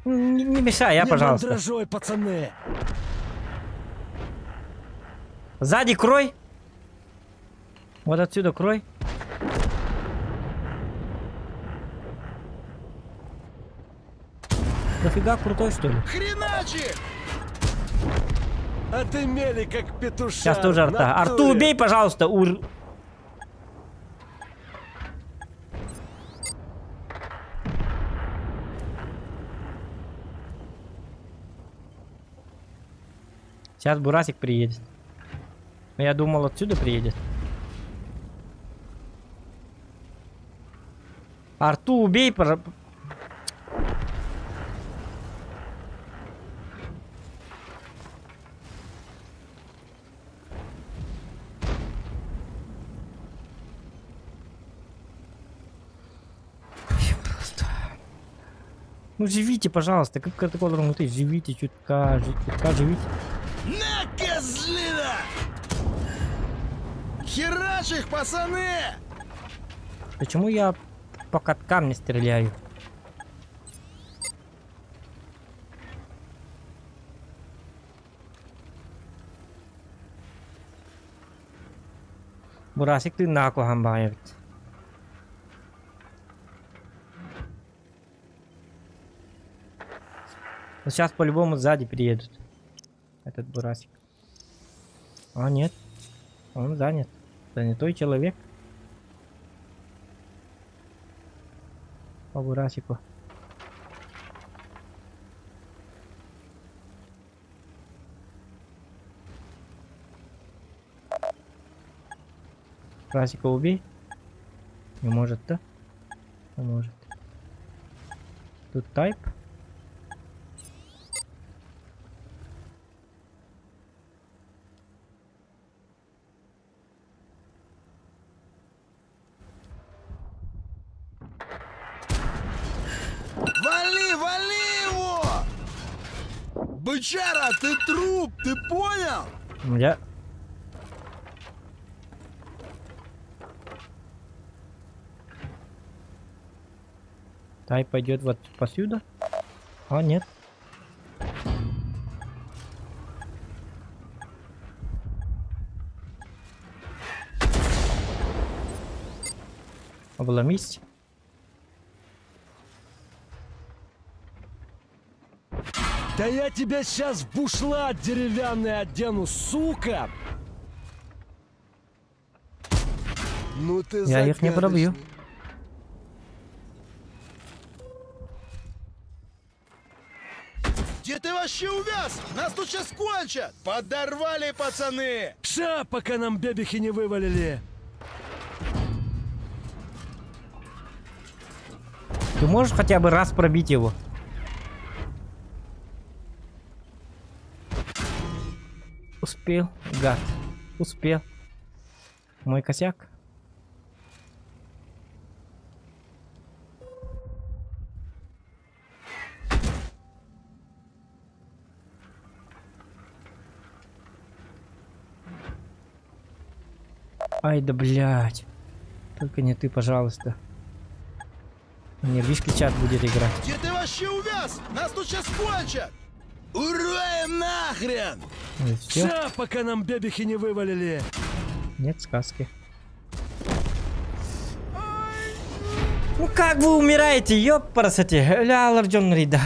S1: Не, не мешай, я,
S3: не
S1: пожалуйста.
S3: Мандражой, пацаны!
S1: Сзади крой! Вот отсюда крой. Дофига крутой, что ли?
S5: Хреначи!
S3: А ты мели как петуша.
S1: Сейчас тоже арта. Арту убей, пожалуйста, ур. Сейчас Бурасик приедет. Я думал, отсюда приедет. Арту убей, пожалуйста. Ну живите, пожалуйста, как протокол ты живите чутка, чутка живите.
S5: На, козлина! Херачь их, пацаны!
S1: Почему я по каткам не стреляю? Бурасик тыыннаах куһаҕан баҕайы эбит. Ну сейчас по-любому сзади приедут. Этот Бурасик. А, нет. Он занят. Занятой человек. По Бурасику. Бурасика убей. Не может, да? Не может. Тут тайп.
S5: Вали, вали его! Бычара, ты труп, ты понял?
S1: Я... Тай пойдет вот посюда. А, нет. Обломись.
S3: Да я тебя сейчас в бушлат деревянный одену, сука!
S5: Ну ты
S1: Я их не пробью.
S5: загадочный. Где ты вообще увяз? Нас тут сейчас кончат! Подорвали, пацаны!
S3: Ша, пока нам бебехи не вывалили!
S1: Ты можешь хотя бы раз пробить его? Успел, гад. Успел. Мой косяк. Ай да блядь. Только не ты, пожалуйста. Мне вишки чат будет играть.
S5: Где ты вообще увяз? Нас тут сейчас кончат! Ура им нахрен!
S1: Ну всё.
S3: Ша, пока нам бебехи не вывалили!
S1: Нет сказки. Ну как вы умираете, ёпарасоте? Ля, Ларджон Рида.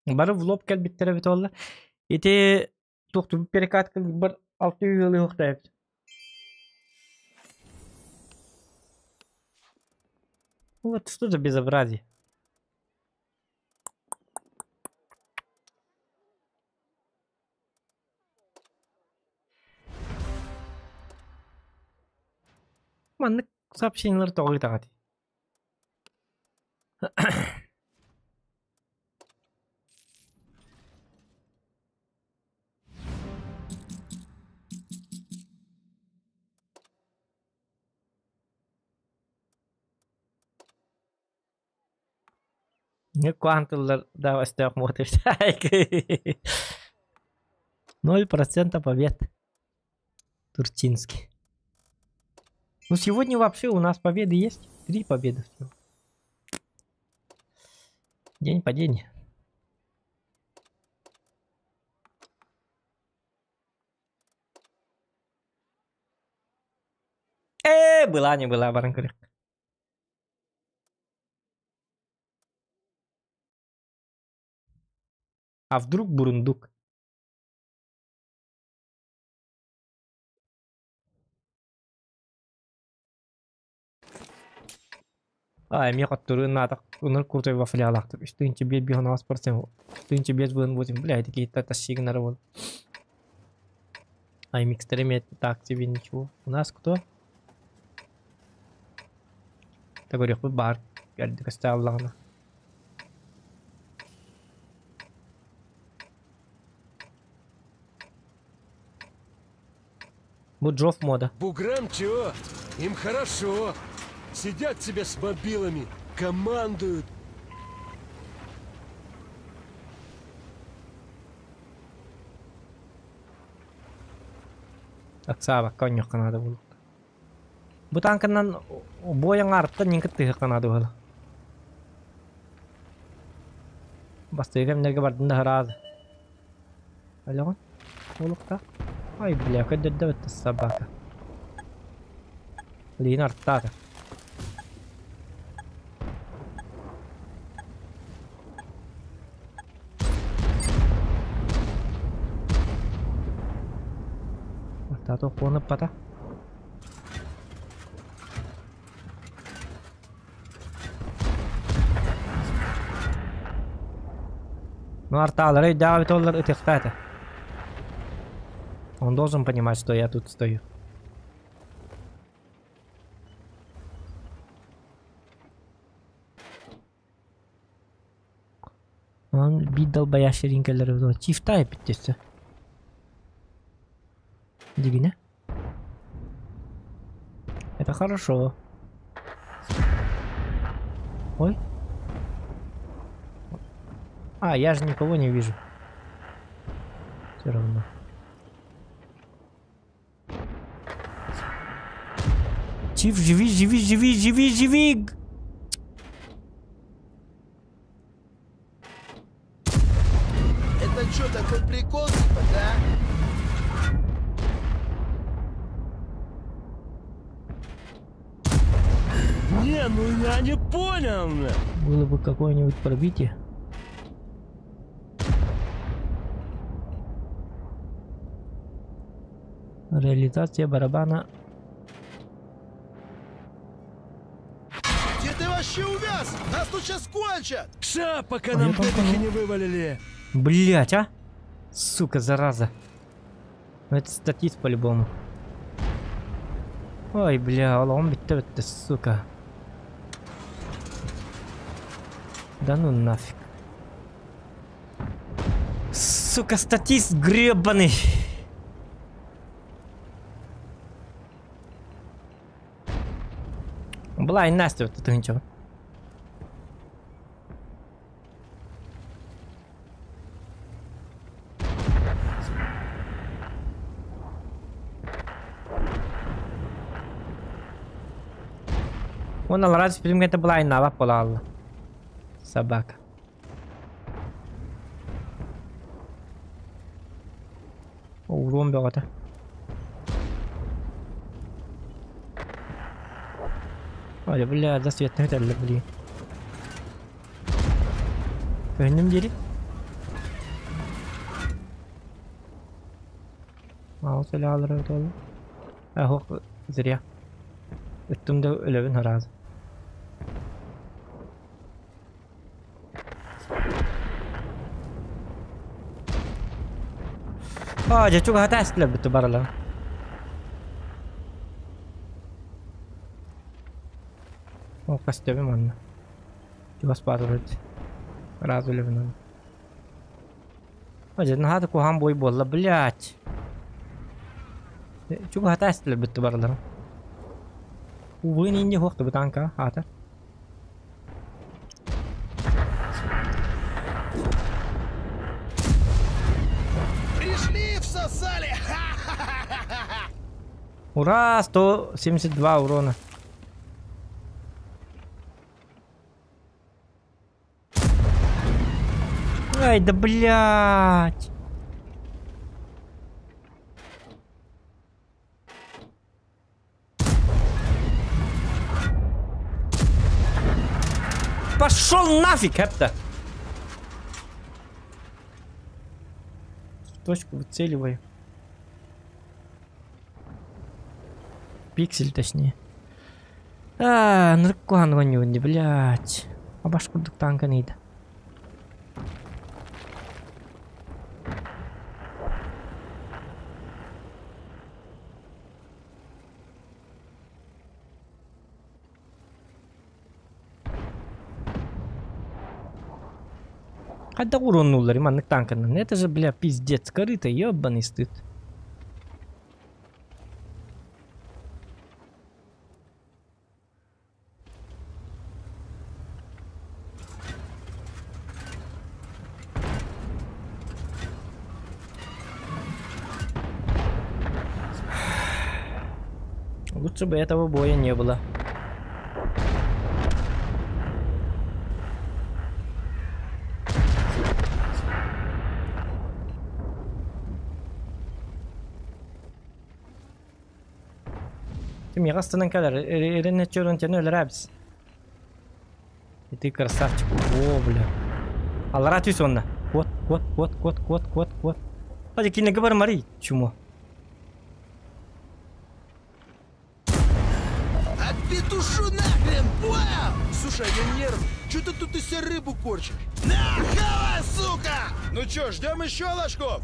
S1: Бары в лоб кэлбиттэрэ эбит буолла. Ити туохтубут перекатка бар алты ыалы уохтаабыт. Вот что за безобразие. Маннык сообщениелар тоҕо ыытаҕытый? Не квантылар да өстөөх 0% побед. Турчинский. Ну сегодня вообще у нас победы есть. 3 победы всего. День падения. Была не была, баранкурик. А вдруг бурундук? А, эмиэ хотторуун наатах ыныр крутой вафлялаахтар. Үс тыһыынча биэс биэс он процент. Тыһыынча биэс быһын восемь. Бля, это какие-то тащигнары вон. А микстер имеет так тебе ничего. У нас кто? Так говорю, бар. Костяллаҕына. Бу Джофф мода.
S3: Буграм чего? Им хорошо. Сидят себе с мобилами, командуют.
S1: Аксаабакка онньуохха наада буолуохта. Бу танканан буойаҥ аарыттан ньиҥ кыттыһыахха наада буолла. Бастакы кэмнэргэ бардын да сразу. Алло, Олохтоох. Ай, бля, көрдөрдө собака. Лин артаата. Артаата охуонуппата. Ну, артаалары өйдөөх оллар ытыктаата. Он должен понимать, что я тут стою. Он бит долбоящий ринкелер чифта эпиттесе. Дивина. Это хорошо. Ой. А, я же никого не вижу. Все равно. Чиф, живи, живи, живи, живи, живи!
S5: Это что, такой прикол, типа, да?
S3: Не, ну я не понял, бля.
S1: Было бы какое-нибудь пробитие. Реализация барабана.
S5: Где ты вообще увяз? Нас тут сейчас кончат!
S3: Ша, пока
S1: А
S3: нам
S1: я там
S3: бэбихи
S1: кого?
S3: не вывалили.
S1: Блять, а? Сука, зараза. Ну это статист по-любому. Ой, бля, он битте сука. Да ну нафиг. Сука, статист гребаный. Была и Настя вот это ничего. Он алраз фильм это была и нава полала. Собака. Урон бөҕөтө. Ой, бля, да свет не блин. Көннүм дири. Маус эле алыр өтөлү. Ахох зря. Өттүм да өлөбүн харазы. А, дьэ чугаһата эстилэр бүтү баралар. О, костюме манна. Чугас баатыр Разу өлөбүн аны. А, дьэ наһаа да куһаҕан бой буолла, блять. Чугаһата эстилэр бүтү баралар. Увы, не хуахты бутанка, ата.
S5: Пришли, всосали!
S1: Ура, 172 урона. Ай, да блять. Пошел нафиг, это. Точку выцеливаю. Пиксель, точнее. А, наркоан вонюнди, блять. А башку танка не ида. Хайда уроннулар, маннык танканан. Это же, бля, пиздец, корыто, ёбаный стыд. Лучше бы этого боя не было. Миэхэ астынан кэлэр, эрэн өчөрөн тени өлөрөбүс. И ты красавчик. О, бля. Аллара түс онно. Кот, кот, кот, кот, кот, кот, кот. Hadi кинеге бар Мари, чумо.
S5: Отпетушу нахрен, понял? Слушай, я нерв. Чё ты тут из себя рыбу корчишь? На, хавай, сука! Ну чё, ждем еще ложков?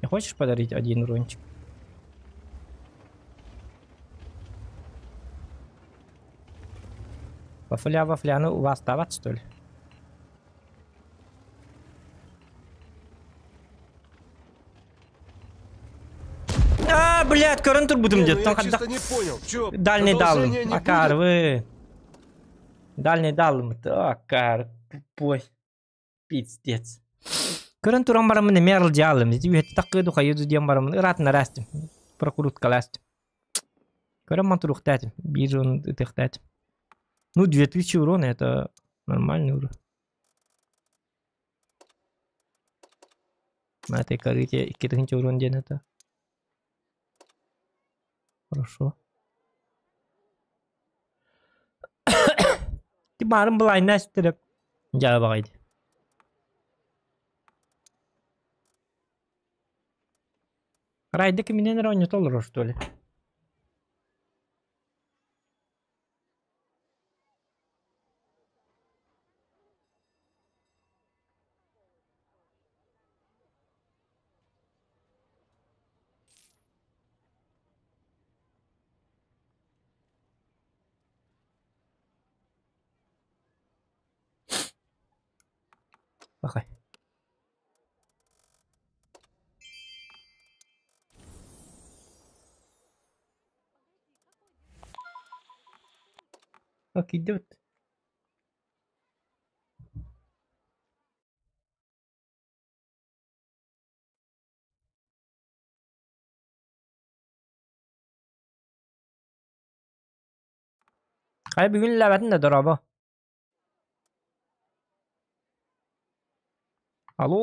S1: Не хочешь подарить один урончик? Вафля, вафля, ну у вас давать что ли? А, блядь, көрөн турбутум
S3: Не, ну
S1: дед.
S3: я чисто не понял, чё,
S1: Дальний
S3: продолжения
S1: далым.
S3: не
S1: Акар,
S3: будет?
S1: вы. Дальний далым. Акар, тупой. Пиздец. Көрөн туран барамын эмэ арылдьаалым. Ити үһэти таккыы духайы диэн барамын ыраатын араастым. Прокруткалаастым. Көрөн ман туруктаатым. Биир он ытыктаатым. Ну, 2000 урона это нормальный урон. На этой корыте 2000 урон диэн это. Хорошо. Ти барын былайна үстіріп. Жа бағайды. Райды киминен ойнатолор что ли? Бақай. Как идет? Хай бүгүн ләбәтин да дораба. Алло.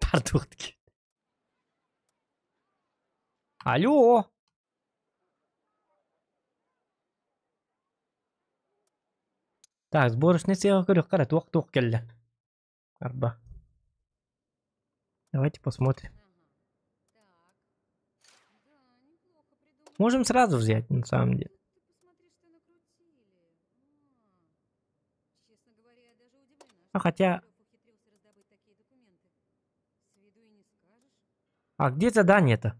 S1: Тартуқтык. Алло. Так, сборочный сыға көрік қара, туақ-туақ келді. Арба. Давайте посмотрим. Можем сразу взять, на самом деле. А хотя... А где задание-то?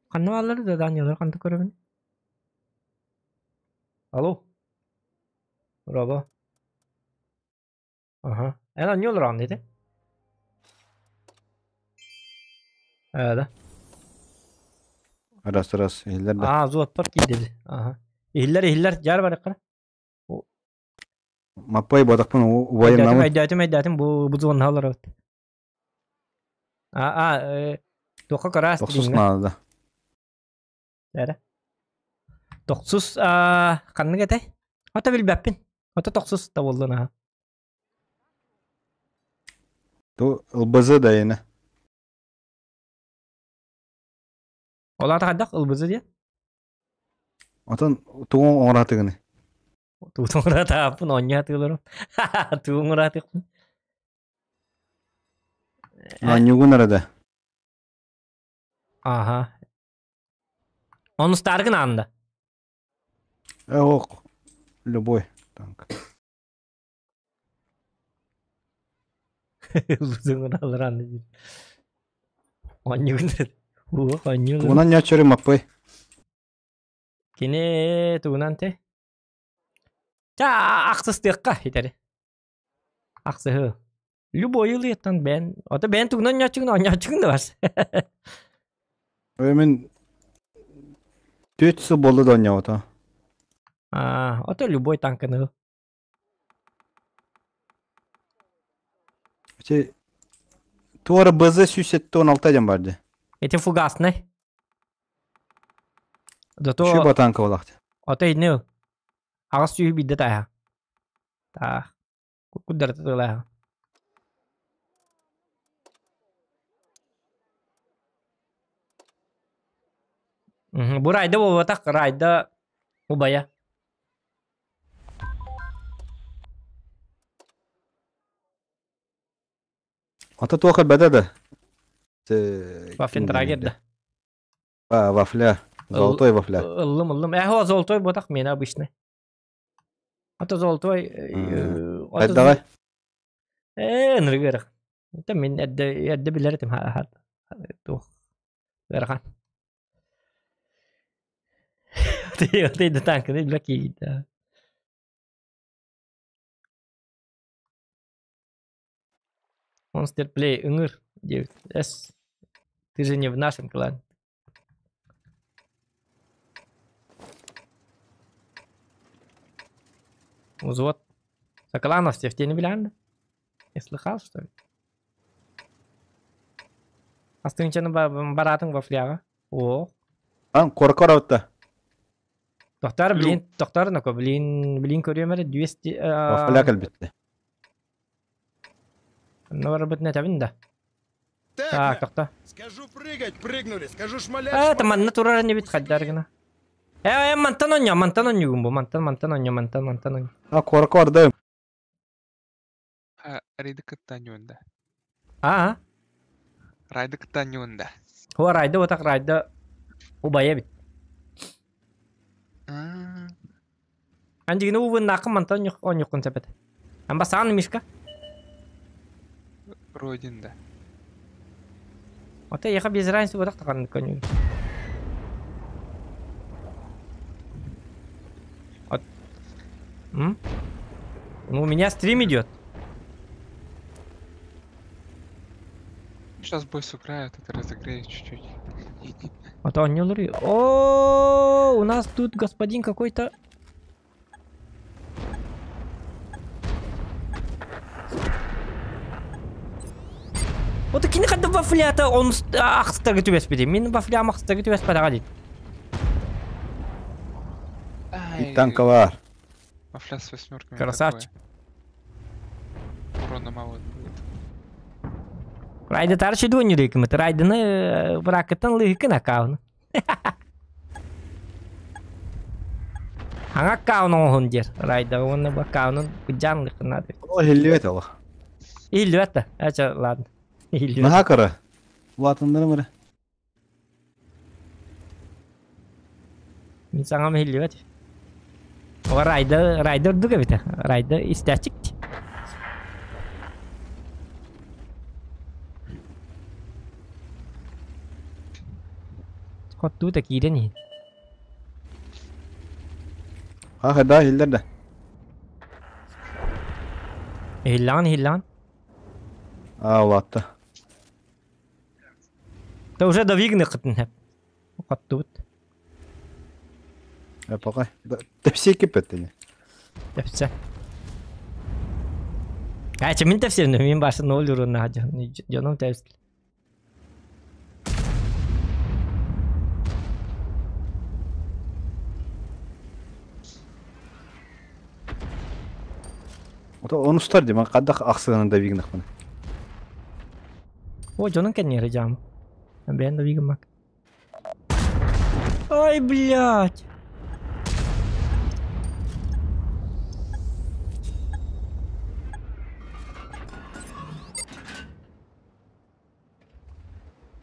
S1: Ханна задание, ханна көрөбүн. Алло. Браво. Ага. Эн не олорон деди. Э, да.
S7: Раз раз иһиллэр да.
S1: А, зуот пар киирди. Ага. Иһиллэр иһиллэр жар бар кара.
S7: Маппай бодақпын убайым
S1: Өйдөөтүм,
S7: намын.
S1: өйдөөтүм, өйдөөтүм бу бу зонна олорот. А, а, тоққа карас
S7: Тохсус наада да.
S1: Эре. Тохсус а ханнык этэй? Ата билбэппин. Ата тохсус да боллун аха.
S7: Ту ЛБЗ да эне.
S1: Ол ата хайдах ылбызы диэн?
S7: Отон тугун оҥоратыгыны.
S1: Туутуҥуратааппын оонньоотыыларым. Тугуҥуратыахпын.
S7: Оонньуугун эрэ да.
S1: Аха. Онустааргын аанда.
S7: Э ок. Любой танк.
S1: Ылбызыҥыралар анды диир. Оонньуугун эрэ. Уох оонньуулар.
S7: Тугунан ньоччору маппай.
S1: Кини тугунан те. Ча ахсыстыахха итэри. Ахсыһы. Любой ылыаттан бэн. Ото бэн тугунан ньоччугун оонньооччугун да бар.
S7: Ой мен түөрт сыл буолла да оонньообото.
S1: А, это любой танканы.
S7: Ити туора БЗ 176 диэн бар дии.
S1: Эти фугасный. Зато...
S7: Үчүгэй ба танка буолаахтыы.
S1: Ото ини аҕыс сүүһү биирдэ тааһа. Таах. Куддарата тылааһа. Бу райда буолбатах, райда убайа.
S7: Ата туох элбэтэ да?
S1: Вафлен да.
S7: А, вафля. Золотой вафля.
S1: Ыллым, ыллым. Эхо, золотой ботах мена обычный. Ата золотой...
S7: Айдагай.
S1: Э, ныргырах. Это мен эрдэ эрдэ билэр этим туох ыарахан. Ты да танканы бля киирдэ. Monster Play ыҥыр 9 С. Ты же не в нашем клане. Взвод. Соколанов все в тени билярды. Не слыхал, что ли? Астынчаны баратын вафляга. О.
S7: Ан коркор авта.
S1: Тохтар, блин, тохтар, нако, блин, блин, көрүөмөр 200...
S7: Вафля кэлбитте.
S1: Ну, барбыт не табин да. Так, тохта.
S5: Скажу прыгать, прыгнули, скажу шмалять.
S1: Это манна турар не бит хаддар гына. Э, мантан онньо, мантан онньугум бу, мантан, мантан онньо, мантан, мантан онньо.
S7: А, коркор да.
S8: Райды кыттанюнда.
S1: А?
S8: Райды кыттанюнда.
S1: Хо райды отак райды убая бит. Анжигини увын нақын мантан онньуккун сепет. Амбасан мишка.
S8: Родинда.
S1: Ота яха без разницы вот так коню. Вот. М? Ну, у меня стрим идет.
S8: Сейчас бой сыграют, это разогреет чуть-чуть.
S1: А то он не лури. О, у нас тут господин какой-то. Вот такие хадда вафлята, он ахстага түбэс бити. Мин вафлям ахстага түбэс падага дейт.
S7: И танка бар.
S8: Вафля с восьмерками.
S1: Красавчик.
S8: Урона мало будет.
S1: Райда тарчы дуни рыкмыт. Райданы бракытан лыхкын акауны. Аңа кауны оғын дер. Райда оны бакауны куджан лыхкын ады.
S7: О, хиллибет ол.
S1: Хиллибет Ача, ладно.
S7: Наха кыра. Улатындыры мыры.
S1: Мин саңам хиллибет. О, райда, райда урдуга бит. Райда истячик. Хоттуу та киирэн иһин.
S7: Ха да хиллер да.
S1: Хиллаан, хиллаан.
S7: А, улатта.
S1: Да уже давигны кытын хеп. Хоттуут.
S7: Э, пока. Тепсе кепеттини.
S1: Тепсе. Ача мин тепсе, мин башы ноль урунна жоном тепсе.
S7: Оны ұстар дейм, қадақ ақсығаны да вигнақ міне.
S1: О, жонун кәнері жам. Бән да вигін мак. Ай, блядь.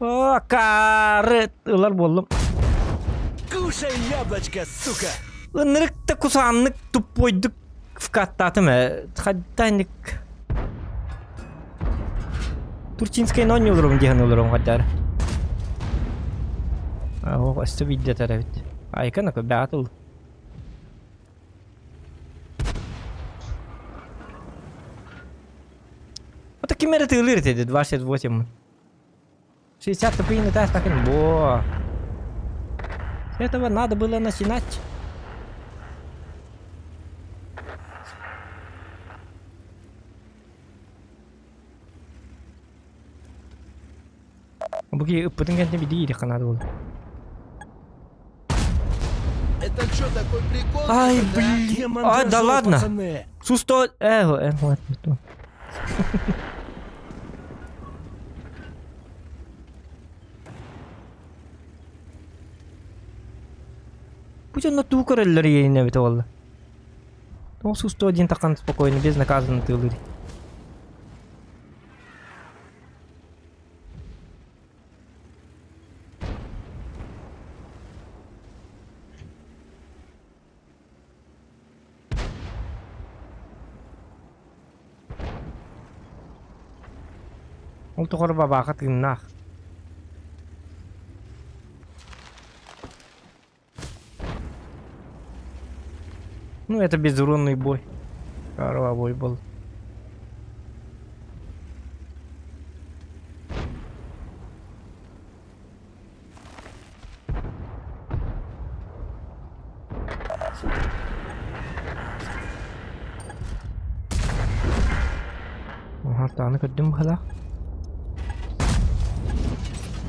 S1: О, кары ылар болдум.
S3: Кушай яблочко, сука!
S1: Ынырыкта кусаннык тупойдук вкаттатым э. Хадданик. Турчинская но не улрум дихан улрум хаддар. А, о, өстө видде тарабит. Айкана ко батл. Вот такие меры ты лырите, 268. 60 тупые на так бо. С этого надо было начинать. Бу киһи ыппытын кэннэ биди иириэххэ наада буолла.
S5: Это что, такой прикол?
S1: Ай,
S5: типа, да?
S1: блин. А, да ладно.
S3: Пацаны.
S1: Сусто... Э, ладно. Пусть он на ту көрөллөр иэйинэ эбитэ буолла. Ол сусто один тахан спокойно, безнаказанно тыылыр. Ол тухары бабааха тыыннаах. Ну, это безуронный бой. Кровавой был. Ага, таны көрдүм быһалаах.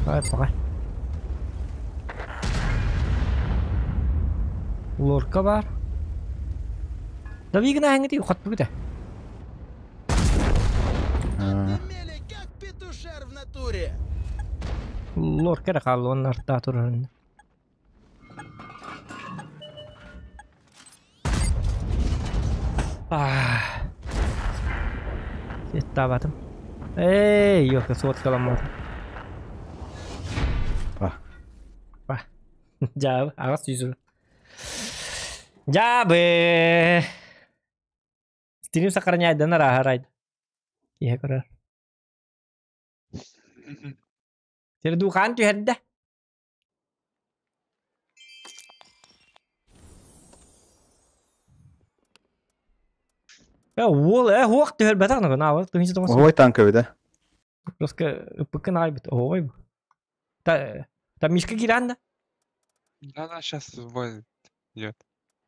S1: Ай, пока. Лорка бар. Да вигна хаңы хат
S5: Отымели, как петушар в натуре.
S1: Лорка да хаалла онно артаа турарын. Ah. Сеттабатым. Эй, ёлка, соткаламматым.
S7: Па.
S1: Па. Жабы, ағас сүйсүр. Жабы. Стрим сохраняет, да, на райд. Киһэ көрөр. Тердухан түһэрдэ. Э, уол, э, хуак түһэр бэтэх нагы, на, тыһынчы тоҕус.
S7: Ой, танк эбит, э.
S1: Просто ыппыккын аайбыт, оой. Та, та Мишка киирэн да?
S8: Да-да, сейчас бой идет.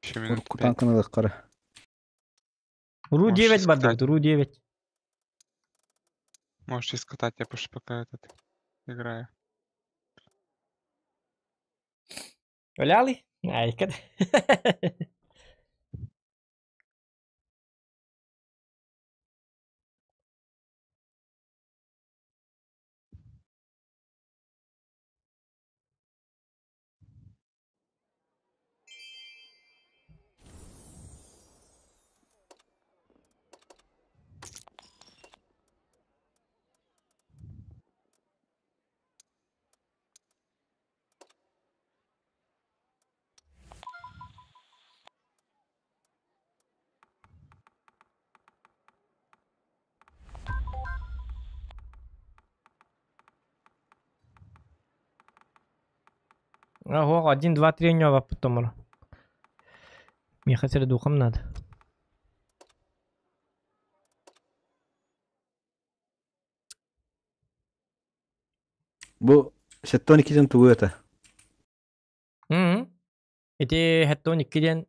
S8: Еще минут
S7: Урукку
S8: пять.
S7: танканы ылыаххара.
S1: Ру
S8: Можешь
S1: 9
S8: искать.
S1: бардыбыт, Ру 9.
S8: Можете скатать, я потому что пока этот играю.
S1: Оляли? Айка. Ого, 1, 2, 3 у него потом. Мне хотели духом надо.
S7: Бу сеттон иккитин тугу это.
S1: Мм. Ити хеттон иккиден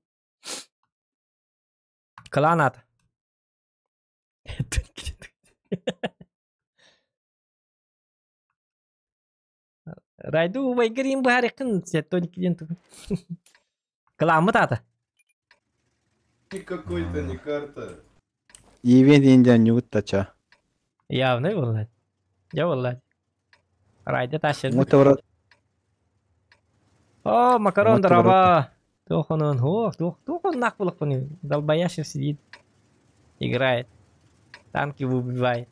S1: клан ата. Хеттон иккиден. Райду убайгырин баарыкын сеттон иккиден тугу. Кламмыт ата.
S9: Какой-то не карта.
S7: Ивент индиан ньюгут тача.
S1: Явный боллад. Я боллад. Райда ташыр.
S7: Мотоворот.
S1: О, макарон
S7: Вот
S1: дорога. Тох он, ох, тох, тох он нах булах Долбоящер сидит. Играет. Танки убивает.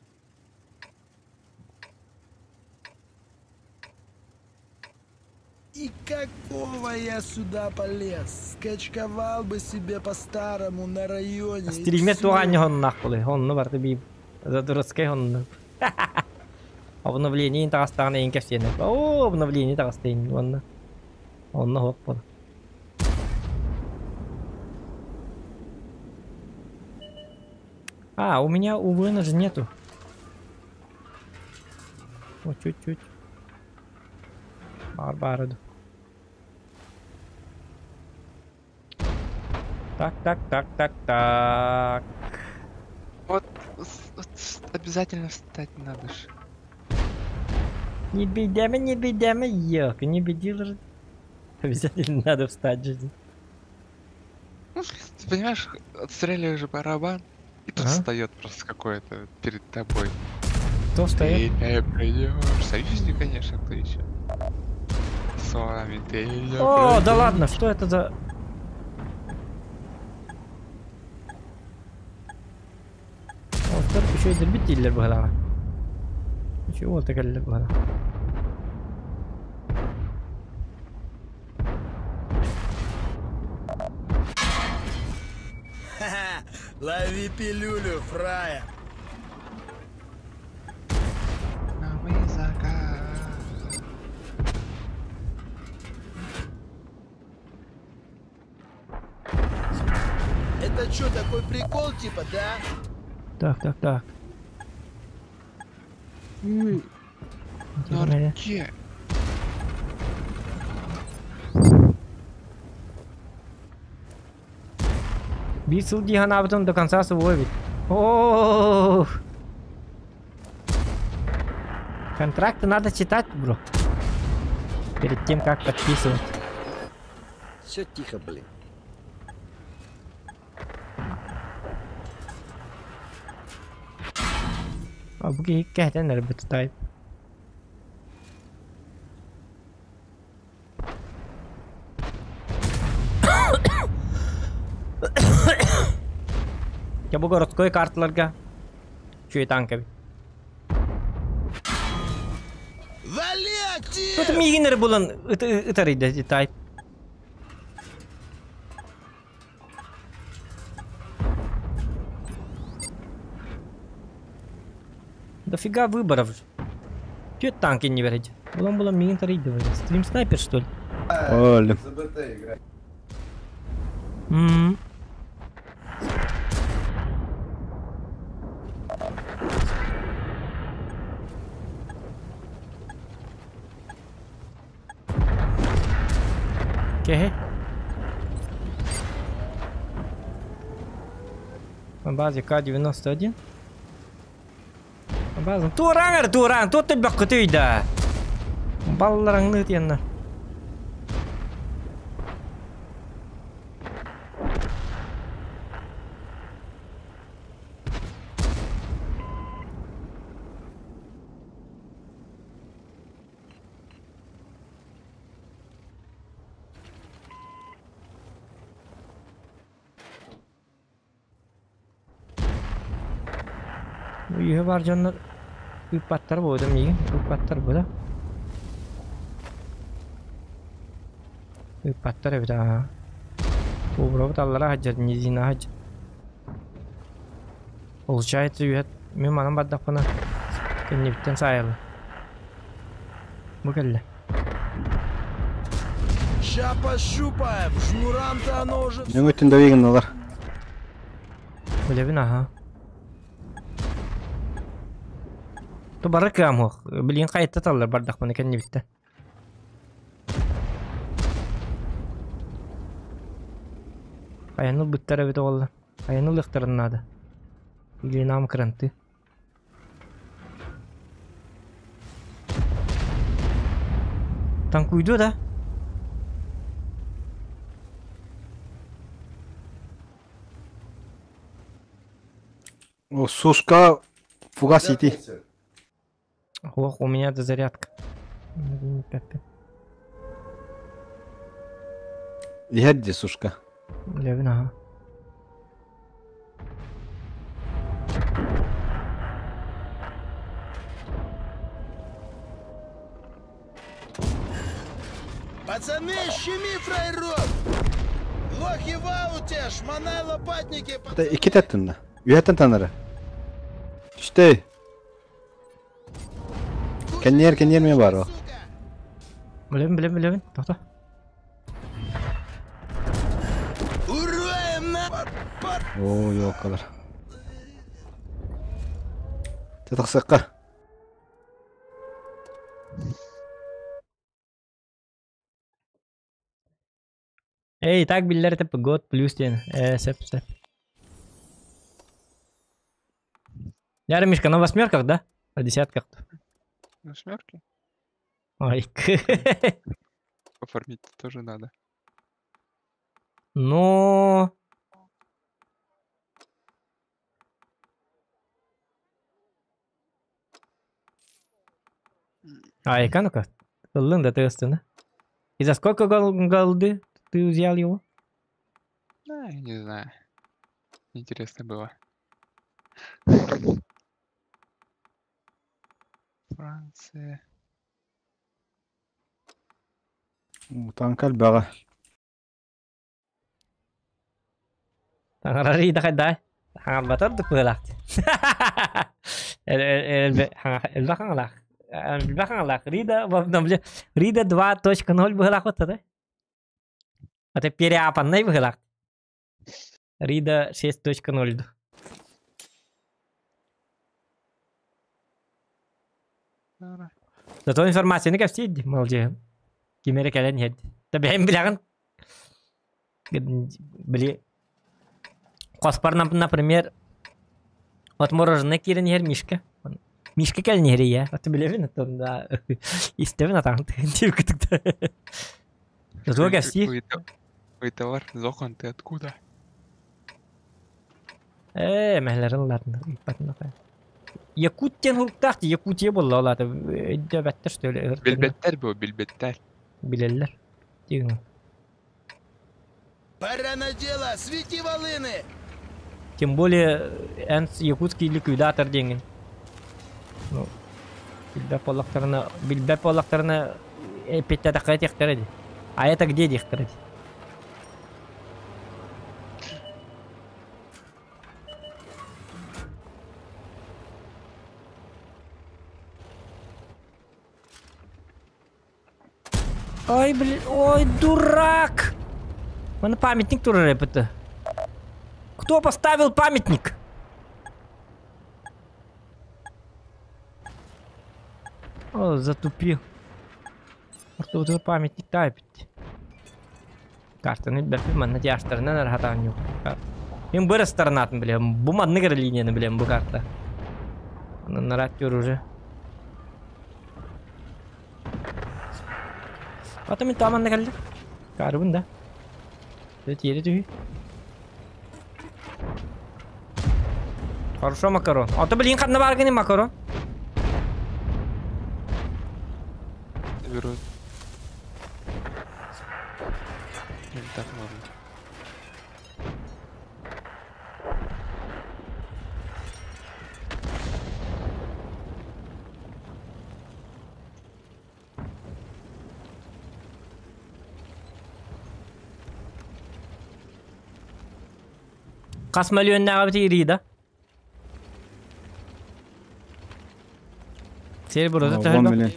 S5: И какого я сюда полез? Скачковал бы себе по-старому на районе. и
S1: Стримет
S5: всё.
S1: туған он нах булы. Онны барды би. За дурацкий онны. Обновление тагастаган эң кепсен. О, обновление тагастайын онны. Онны хоп бол. А, у меня УВН же нету. О, чуть-чуть. Барбараду. Так, так, так, так, так.
S8: Вот, обязательно встать надо ж.
S1: Не бейдями, не бейдями, ёлка, не бедил же. Обязательно надо встать же.
S8: Ты понимаешь, отстреливаешь барабан, и тут
S1: Ага.
S8: встает просто какой-то перед тобой.
S1: Кто встает?
S8: Ты не пройдешь. Союзник, конечно, кто еще. С вами ты не
S1: О, да
S8: пройдешь.
S1: ладно, что это за... О, только еще и добить было. Чего ты было?
S5: Ха-ха, лови пилюлю, фрая.
S8: Новый закат.
S5: Это что, такой прикол типа, да?
S1: Так, так, так.
S8: Нарке.
S1: Бисыл дихан до конца свой ведь. Ох. Контракты надо читать, бро. Перед тем, как подписывать.
S9: Все тихо, блин.
S1: А буги кэхтен ребята. Я бу городской карталарга. Чуй танка.
S5: Вали, актив!
S1: Тут мигинер булан ытарыйда тайп. Дофига выборов же. Че танки не верите? Булан булан мигин тарыйда. Стрим снайпер что ли?
S7: Оля.
S1: Окей. На базе К-91. На базе. Туран, Туран, тут ты бакты да. Баллараңны тенна. Үйе бар жоннор үппаттар болду миги, үппаттар бу да. Үппаттар эбит аа. Убробут аллара хаджар, низина хаджар. Получается, үйет мен манан бардакпына кеннебиттен сайылы. Бу келле.
S5: Ща пощупаем, жмурам-то оно уже...
S7: Нөңөттүн дөйген алар.
S1: Билебин аха. То бары кыам Билин кайтта таллар бардакпына кеннебитте. Аяныл буттара бит олла. Аяныл ыктарын надо. Или нам кранты. Танкуйду да?
S7: О, сушка фугас ити.
S1: Ох, у меня дозарядка.
S7: Иһэрди сушка.
S1: Левин, ага.
S5: Пацаны, щеми фрайрок! Лохи в ауте, шмонай лопатники!
S7: Да ики теттин да. Үһәттен танары. Түстей. Кеннер кеннер ме бар о.
S1: Билебин, билебин, билебин. Тохто.
S5: Ураем на...
S7: О, ёкалар. Татаксакка.
S1: Эй, так биллер теп год плюс ден. Сеп, сеп. Яра, Мишка, на восьмерках, да? На десятках.
S8: На восьмерке?
S1: Ой,
S8: Оформить тоже надо.
S1: Но... Айка, ну-ка. Ыллын да тыастына. И за сколько гол голды ты взял его?
S8: Да, я не знаю. Интересно было. Франция.
S7: Танк элбэҕэ.
S1: Таҥарар иитэ хайда? Хаҥарбатар да кыалаах. Элбэх хаҥалаах. Элбэх хаҥалаах. Рида, Рида 2.0 быһылаах да? Это переапанный быһылаах. Рида 6.0. Зато информацияны кэпсиир молодец. Ким эрэ кэлэн иһэрди. Да бэйэм билэҕин. Били хоспор, например, вот мороженое киирэн иһэр Мишка. Мишка кэлэн иһэр ийэ. Вот билэбин, оттон да истэбин атаҕын тыын Зато кэпсиир.
S8: Ыйталар, Зохан, ты откуда?
S1: Ээ, мэһэлэрин ыллаатын ыыппатын атай. Якут диэн хуруктаах дии, Якутия буолла ол аата өйдөөбөттөр что ли?
S8: Билбэттэр бу, билбэттэр.
S1: Билэллэр. Тигин.
S5: Пора на дело, свети волыны!
S1: Тем более эн якутский ликвидатор диэҥин. Ну, билбэт буоллахтарына, билбэт буоллахтарына эппиттэтэххэ этиэхтэрэ дии. А это где диэхтэрэ дии. Ой, блин, ой, дурак! Маны памятник турар эппитэ. Кто поставил памятник? О, затупил. Ортотугар памятник таайбыт. Картаны билбэппин манна тяжтарынан арахатаан Мин бу эрэ сторонатын билэм. Бу маннык эрэ линияны билэм бу карта. Онон нараттер уже. Ата мин тааманна кэллим. Каарыбын да. Тиэри түһүй. Хорошо, макарон. Ото билин ханна бааргыный макарон?
S8: Беру. Или так можно.
S1: Хас мөлүйүөннээҕи Ирида? Сир буруза
S7: 10
S1: төһө
S7: миллион.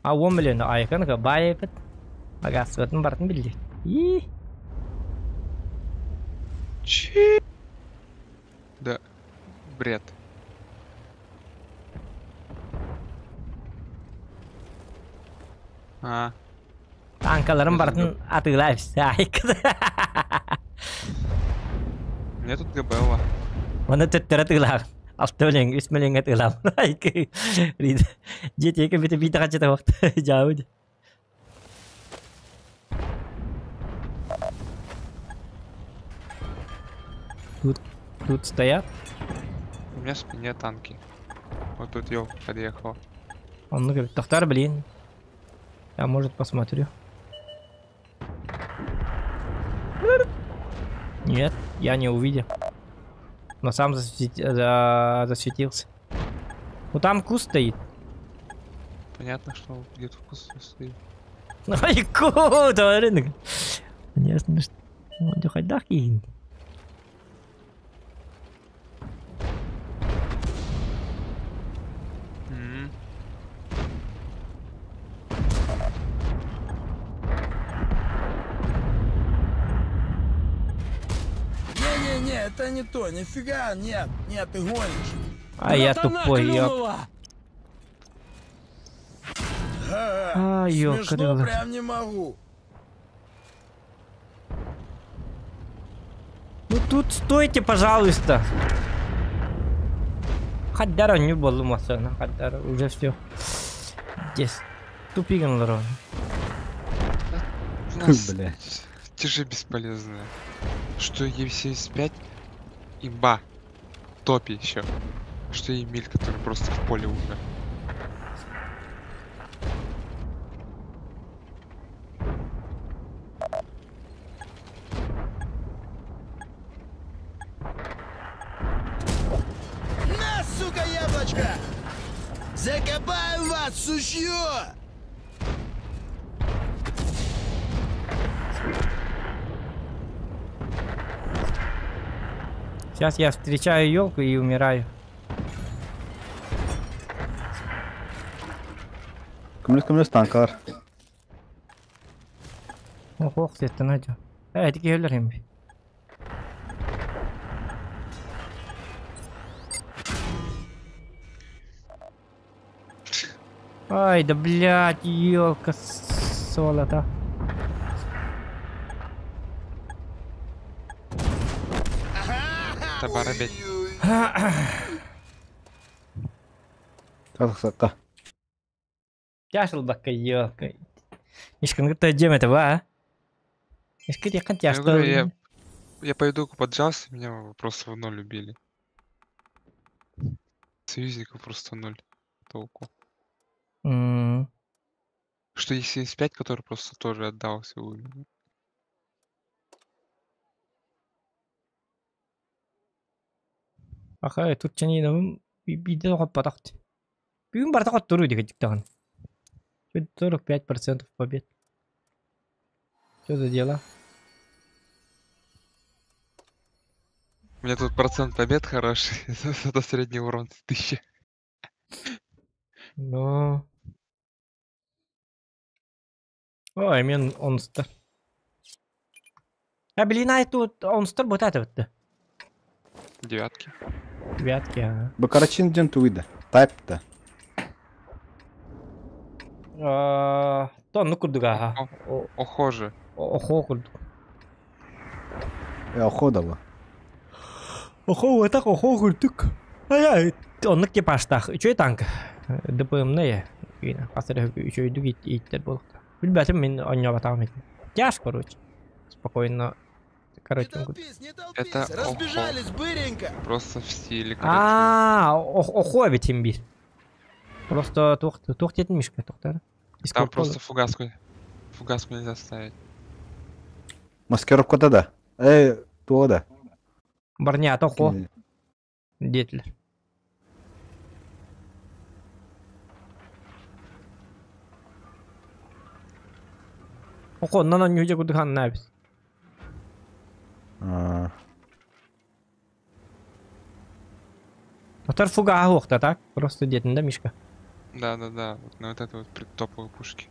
S1: А 10 миллион айыкын баай эпит. Багасыбытын бартын билди. И
S8: Чи? Да, бред. А,
S1: танкаларын бартын атыылаа айыкын.
S8: у меня тут ГБЛа.
S1: Оны төттөрө атыылаа. 6 миллион, 3 миллионга атыылаа. Айыкы. Рида. Жетеке бите бите качыта вакыт. Жабы. Тут, тут стоят.
S8: У меня в спине танки. Вот тут елка подъехала.
S1: Он ну говорит, Тохтар, блин. Я, может, посмотрю. Нет, я не увидел. Но сам засветился. Ну там куст стоит.
S8: Понятно, что где-то в кусту стоит.
S1: Ай, куда, рынок. Конечно, что... Ну, хайдах киин.
S8: М.
S5: Не-не-не, это не то, нифига, нет, нет, ты гонишь.
S1: А я
S3: Братана
S1: тупой, ёп.
S3: клюнула!
S5: Ха-ха,
S1: А,
S5: Смешно
S1: ёкарный.
S5: прям не могу.
S1: Ну тут стойте, пожалуйста. Хаддара не было масана, Хаддара уже все. Здесь. Тупиган олорон.
S8: У нас
S7: Бля.
S8: тяжи бесполезные. Что Е75 имба. В топе еще. Что Емиль, который просто в поле умер.
S5: На, сука, яблочко! Закопаем вас, сучье!
S1: Сейчас я встречаю елку и умираю.
S7: Көмөлөс көмөлөс танкалар.
S1: Ох, ох, сеттен айдё. Э, эти келер им. Ай, да блядь, елка солота.
S8: Табар опять.
S7: Тахсакка.
S1: Тяжел бакка елка. Мишка, ну ты чем это, а? Мишка, я
S8: Я
S1: тяжел.
S8: говорю, я пойду поджался, меня просто в ноль убили. Союзников просто ноль толку. Что Е75, который просто тоже отдался, умер.
S1: Аха, тут чани биде хоппатахт. Бүгүн бартак туру диге диктаган. 45% побед. Что за дела?
S8: У меня тут процент побед хороший, зато средний урон 1000.
S1: Ну. Ой, мен онстер. А блин, а тут онстер вот это вот.
S8: Девятки.
S1: Девятки, ага.
S7: Бакарачин ден туида. Тайп-та.
S1: То ну курдук ага.
S8: Охоже.
S1: Охо курдук.
S7: Э, охо.
S1: Охо, это охо курдук. Ай, оннук типаштах. Үчөй танк. ДПМ-ны Хасыр үчөйдүк иттер болуқта. Билбәтим мен оньобатаам этим. Тяж, короче. Спокойно. Короче,
S5: Не толпись, не толпись!
S8: Это
S5: Разбежались быренько!
S8: Просто в стиле, короче.
S1: А, охо ведь имбирь. Просто тух тух тетин мишка тухтар.
S8: Там просто фугаску. Фугаску нельзя ставить.
S7: Маскировка да. Э, туа да.
S1: Барня тохо. Детлер. Охо, на на нюжа кудхан набис.
S7: А,
S1: Отар фуга ахуқта, так? Просто детин да, Мишка?
S8: Да, да, да. Вот на вот этой вот топовой пушке.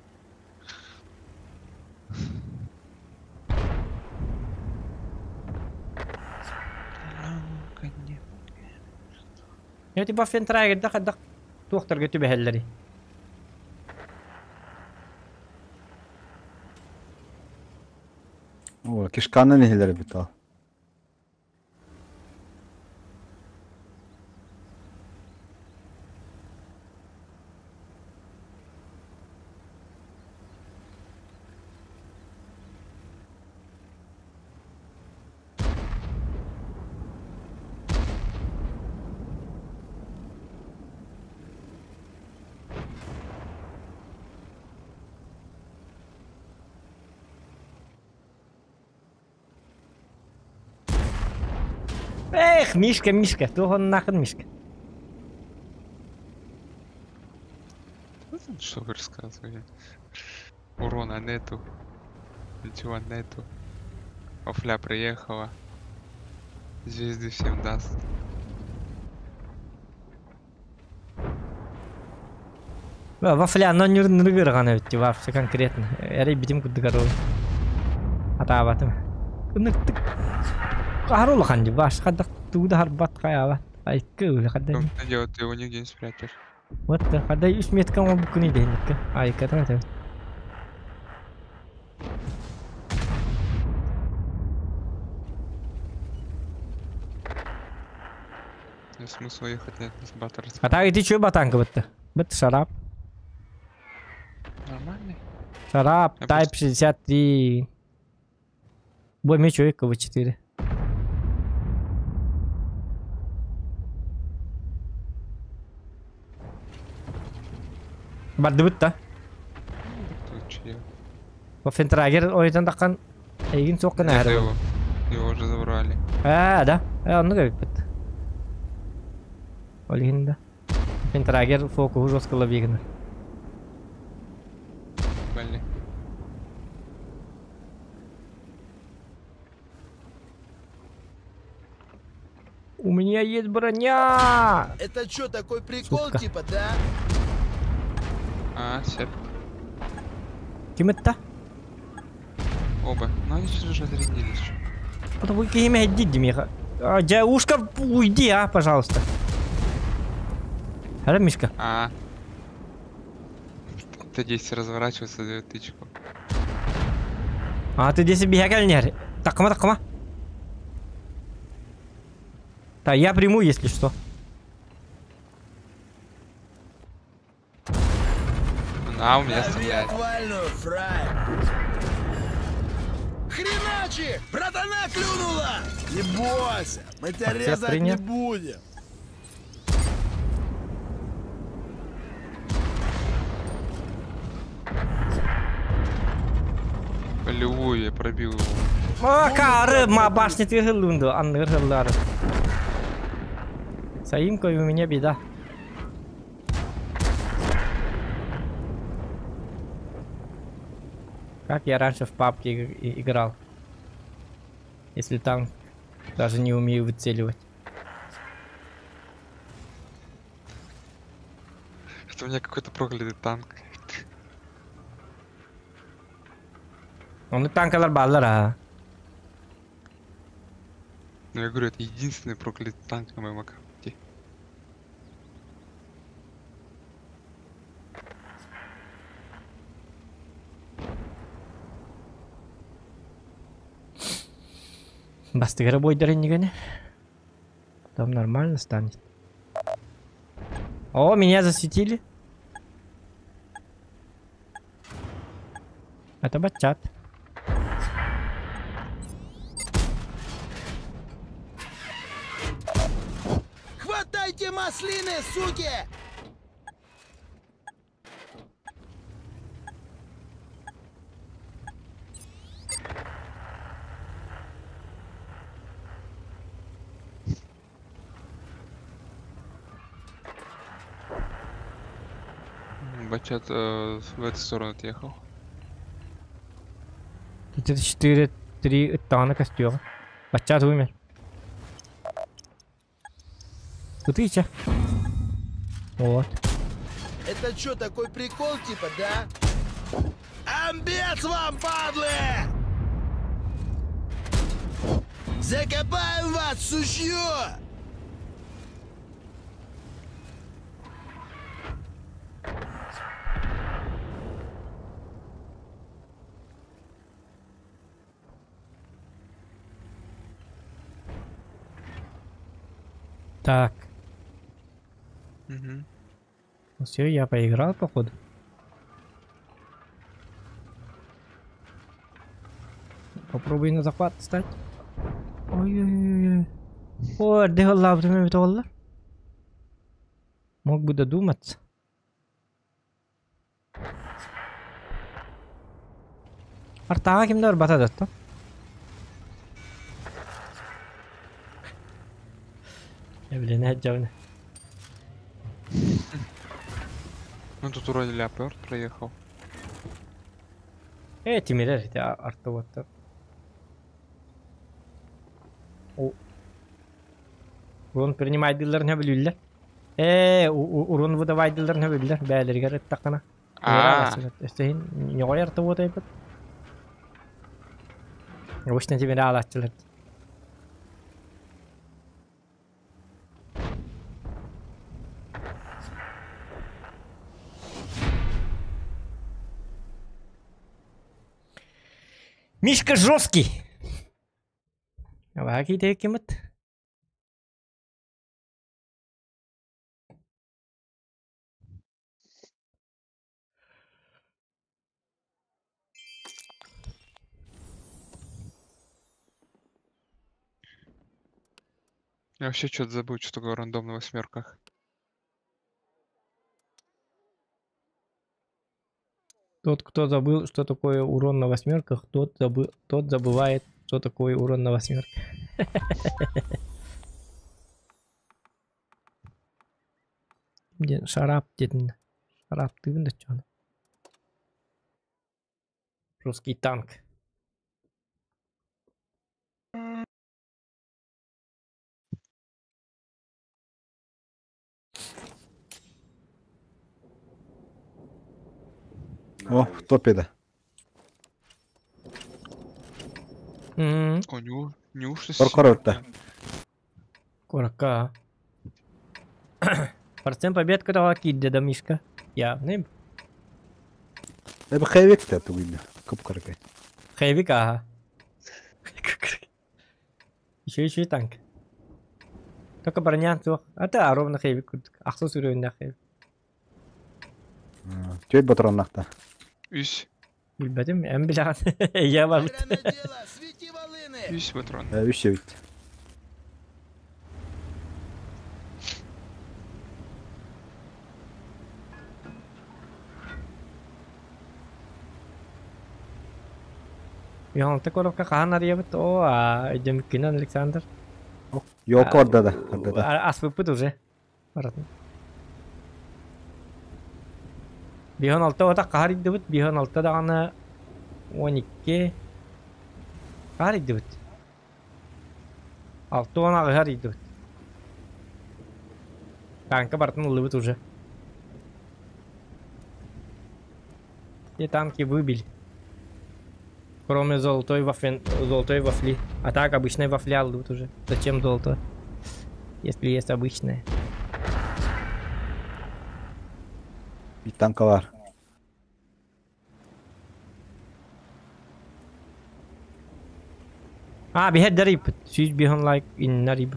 S1: Я типа фентрайгер да хадак туохтарга түбэһэллэри.
S7: О, кишканы нехилер бит.
S1: Эх, Мишка, Мишка, тухон нахын Мишка.
S8: Что вы рассказывали? Урона нету. Ничего нету. Офля приехала. Звезды всем даст.
S1: Вафля, но не ныргырган өтти, вообще конкретно. Эрей битим куддыгар ол. Атаабатым. Ыныктык. Харул ханди баш хадак туда харбат каябат. Айкы үле хадда.
S8: Что делать, ты его нигде не спрячешь.
S1: Вот хадда үс меткан ол букуни дейникке. Айка та.
S8: Нет смысла ехать на этот батер.
S1: А так иди чё батанка бытты? Быт шарап.
S8: Нормально.
S1: Шарап,
S8: Я
S1: Type 63. Бой меч КВ-4. Бардыбыт да.
S8: Тут че?
S1: Фентрагер ойытан таққан эйгин соққын
S8: Нет,
S1: әрі.
S8: его уже забрали.
S1: А, да. Онны көбіппіт. Ол да. Фентрагер фокуһу жестко ловигна.
S8: Блин.
S1: У меня есть броня!
S5: Это чё, такой прикол,
S1: Сука.
S5: типа, да?
S8: А, сеп.
S1: Ким это?
S8: Оба. Ну они сейчас уже отрядились.
S1: Это вы имя Димиха. Дяушка, уйди, а, пожалуйста. Алло, Мишка.
S8: А. Т-10 разворачивается, дает тычку.
S1: А, ты здесь бегал, не? Такма, такма. Да, я приму, если что.
S8: На, у меня
S5: Лови
S8: стреляет.
S5: отвальную, фраер. Хреначи! Братана клюнула! Не бойся, мы тебя
S1: Отец
S5: резать
S1: принял.
S5: не будем.
S8: Полевую я пробил его.
S1: А, кары, ма башни ты хылунду, анныр хыллары. Саимкой у меня беда. Как я раньше в папке играл. Если там даже не умею выцеливать.
S8: Это у меня какой-то проклятый танк.
S1: Оны танкалар баллар, а.
S8: Ну я говорю, это единственный проклятый танк на моем аккаунте.
S1: Бастыгара бойдарын нигене. Там нормально станет. О, меня засветили. Это бачат.
S5: Хватайте маслины, суки!
S8: Бачат в эту сторону отъехал.
S1: Тут это 4, 3 тонна костер. Бачат умер. Тут и че? Вот.
S5: Это чё, такой прикол, типа, да? Амбец вам, падлы! Закопаем вас, сучьё!
S1: Так.
S8: Угу.
S1: Ну все, я поиграл, походу. Попробуй на захват стать. Ой-ой-ой. Ой, доллар. Мог бы додуматься. Артаға кимдер батады да? Я, блин, әджәуіне.
S8: Ну тут вроде Ляпер проехал.
S1: Тимирер, это арты вот. О. Урон принимай дилер не білүллер. Урон выдавай дилер не білүллер. Бәлергер эттақына.
S8: А.
S1: Өстейін, не ғой арты вот айбыт. Обычно Тимире алатчылар. Мишка жесткий. Аваки текимит.
S8: Я вообще что-то забыл, что такое рандом на восьмерках.
S1: Тот, кто забыл, что такое урон на восьмерках, тот, тот забывает, что такое урон на восьмерках. Шарап дедin. Шарап тыгын да чоны. Русский танк.
S7: О, в топе да.
S8: О, неужто
S7: Коркоротта.
S1: Корака. Процент побед которого кидде да Мишка. Я, не.
S7: Это хайвик-то тугуйда. Кып-каракай.
S1: Хайвик, ага. Еще и танк. Только броня, а да, ровно хайвик. Ахсу сүрөйүннэх хайвик.
S7: Түйет патроннахта.
S8: Үс.
S1: Билбэтим, эм билэҕин. Я барбыт.
S8: Үс патрон.
S7: Үс эбит.
S1: Йоңта коробка хаан арыйабыт. О, а Демкинен Александр.
S7: Ёлка орда да, орда да.
S1: Аспыппыт уже. Баратын. Биһон алта ота кахар иддибит, биһон алта даҕаны 12 кахар иддибит. Алты он аҕыһар иддибит. Танка бартын ыллыбыт уже. Все танки выбили. Кроме золотой вафли, золотой вафли. А так обычной вафли аллут уже. Зачем золото? Если есть обычная.
S7: И танковар.
S1: А, биһет дарип. Сүүс биһон лайк иннариб.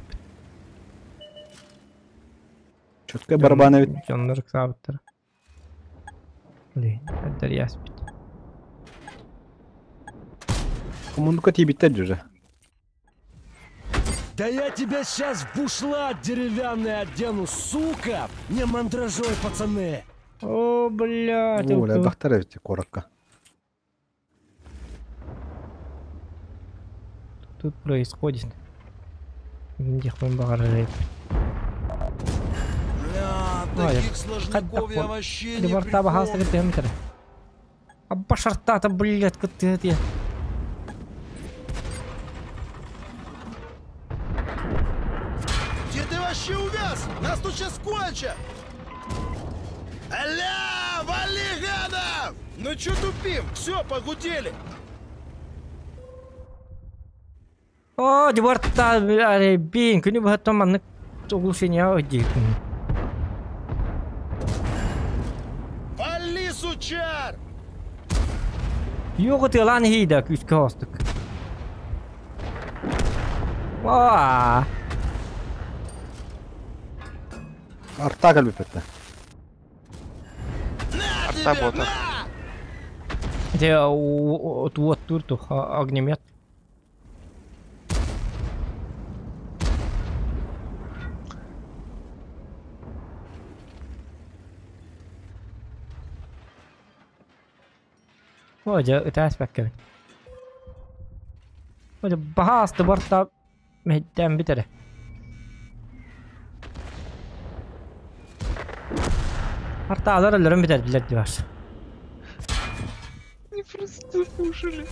S7: Четко барабаны ведь.
S1: Дьоннор ыксаабыттар. Блин, дарьяспит.
S7: Мундука тибиттер уже.
S3: Да я тебя сейчас в бушлат деревянный одену, сука! Не мандражой, пацаны!
S1: О, блядь.
S7: Оля, бахтар ведь коротко.
S1: Тут происходит. Где хуй багажи?
S5: Бля, таких сложняков я вообще не припомню.
S1: Аббашартата, блядь, как ты это...
S5: Где ты вообще увяз? Нас тут сейчас кончат! Аля, вали, гадов! Ну чё тупим? Все, погудели!
S1: О, дворта, блин, күнү быһаттан маннык оглушение одик.
S5: Вали, сучар!
S1: Юго тылан хида күскө хостук. Ва!
S7: Арта калбипетте.
S8: Арта бота.
S1: Где вот турту огнемет. О, это аспект. О, бахасты борта мехтен битере. Арта алар өлөрүн битер билер дибаш.
S8: Не просто слушали.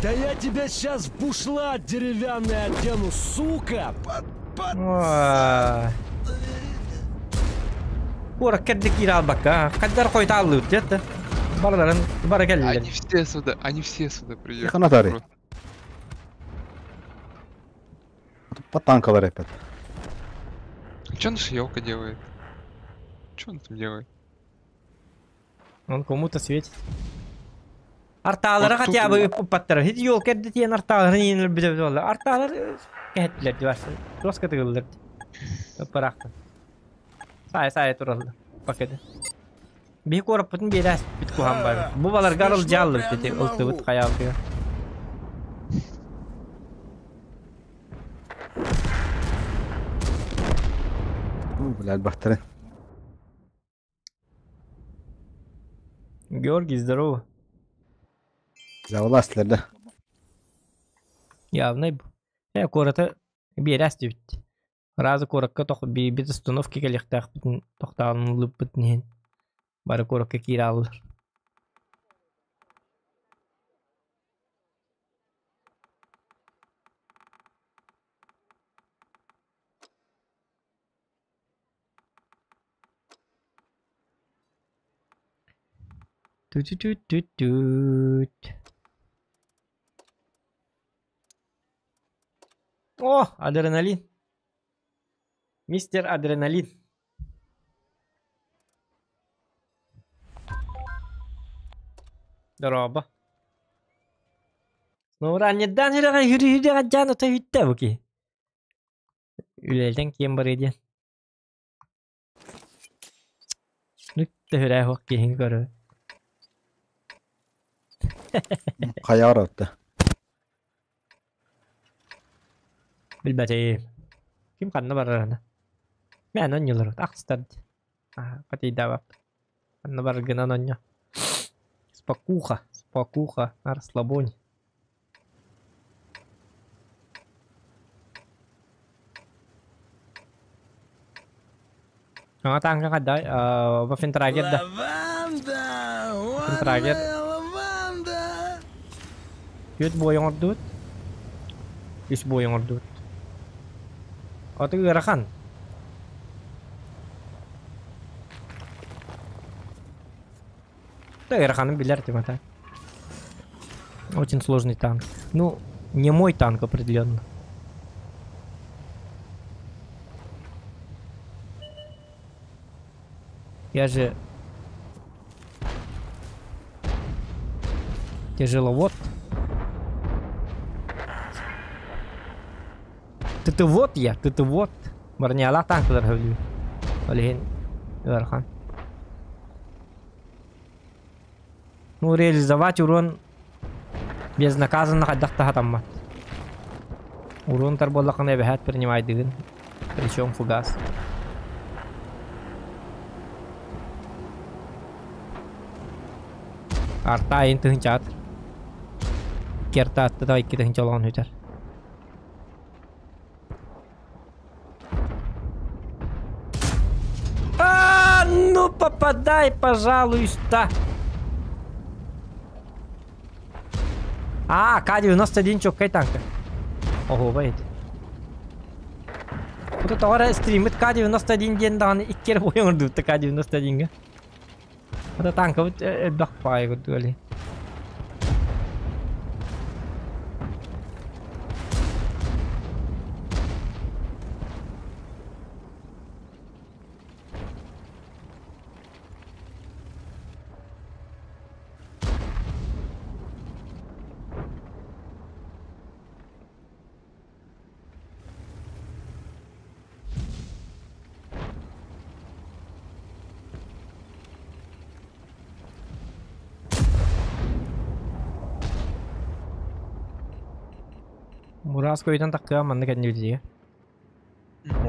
S3: Да я тебя сейчас в бушлат деревянный одену, сука!
S1: Кора кедди кирал бакка. Каддар койта аллы деді.
S8: Они все сюда, они все сюда приехали.
S7: По танковой опять.
S8: Че наша елка делает? Че он там делает?
S1: Он кому-то светит. Арталары хотя бы паттар. Хит елка дитен арталары не любит. Арталары кәтлер дивасы. Жестко тыгылдыр. Парахта. Сай сай туралды. Пакеты. Bir koruputun bir es bit kuhan var. Bu balar garıl jallı dedi. Ultı kayal diyor.
S7: Бля, элбэхтэрин.
S1: Георгий, здорово.
S7: Завластылар да.
S1: Явный бу. Э, куораты биэрээс диэбит. Разы куоракка тох биирбит остановка кэлиэхтээхпитин тохтоон ылыппытын иһин бары куоракка киирэ ааллар. Тү-тү-тү-тү-түт. О, адреналин. Мистер Адреналин. Дорообо. Нуранньыдаан үрэҕэ хүрү-хүрү дьаан ото үттэ бу киһи. Үлэлтэн киэн барыа диэн. Нүттэ суох киһин көрө.
S7: Хайа баратта.
S1: Билбэтим. Ким ханна барарына. Мен онньулар ахстар. Патейдабап. Ханна бараргынан онньо. Спокуха, спокуха, на расслабоне. Саҥа тааҥка хайдай Вафентрагер да.
S5: Лаванда!
S1: Вафентрагер.
S5: Лаванда!
S1: Түөрт буой оҥордубут. Үс буой оҥордубут. Аты ыарахан. Да, ыараханын билэр Тимата. Очень сложный танк. Ну, не мой танк определенно. Я же тяжеловод. Ты вот я, ты вот. Барнялаах танкалар сөбүлүүр. Ол иһин ыарахан. Ну, реализовать урон безнаказанно хайдах да сатаммат. Урон тар буоллаххына эбэһээт принимайдыгын. Причем фугас. Арта айын тыһынчаат. Керта атты да икки тыһынча олоҕун бүтэр. А, ну попадай, пожалуйста. А, К-91 чоккай танка. Ого, байт. Бу тоҕо стриммит К-91 диэн даҕаны икки эрэ буойан ордубут К-91-га. Это танкабыт элбэх баҕайы курдук али. Бураас көйтөн таххыа манна кэннибитигэ.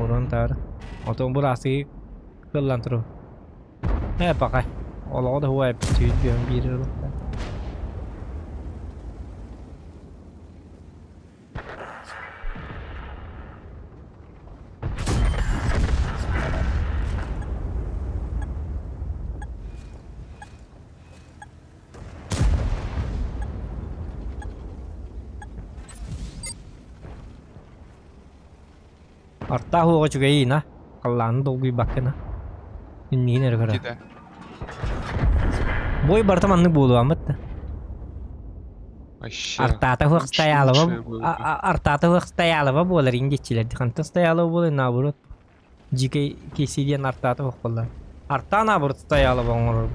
S1: Уран таар. Отон бураасы кыллан туру. Э, пока. Олоҕо да хуа эппит бүөн биир Артаах уоҕа үчүгэйин а? Халлааны долгуйбаккына. Иннигин эрэ көрө.
S8: Кида.
S1: Бой барыта маннык буолуаммыт да.
S8: Вообще.
S1: Артаата хуох
S8: лучше-
S1: стоялова
S8: лучшее было бы.
S1: артаата хуох стоялова буолар индиччилэр. Хантан стоялова буолар наоборот. Дьикэй киси диэн артаата хуох буолла. Артаа наоборот стоялова оҥорор.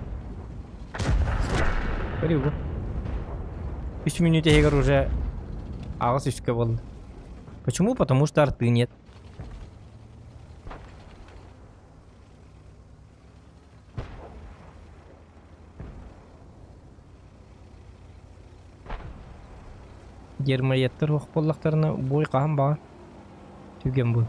S1: Көрүү бу. Үс мүнүүтэ иһигэр уже аҕыс үскэ буолла. Почему? Потому что арты нет. Гермоедтар суох буоллахтарына бой хаһан баҕар түгэн буол.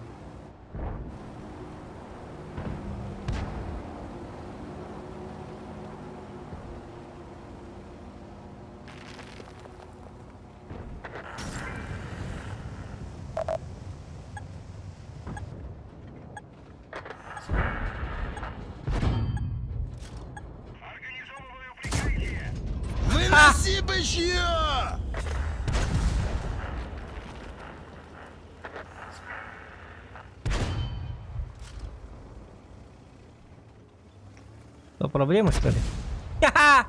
S5: бычье!
S1: Что, проблемы, что ли? Ха-ха!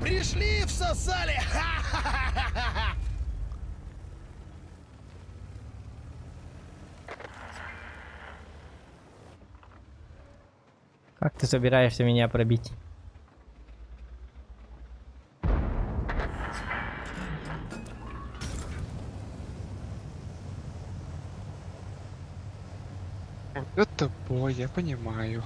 S5: Пришли, всосали! Ха-ха-ха-ха-ха!
S1: Как ты собираешься меня пробить?
S8: Вот это бой, я понимаю.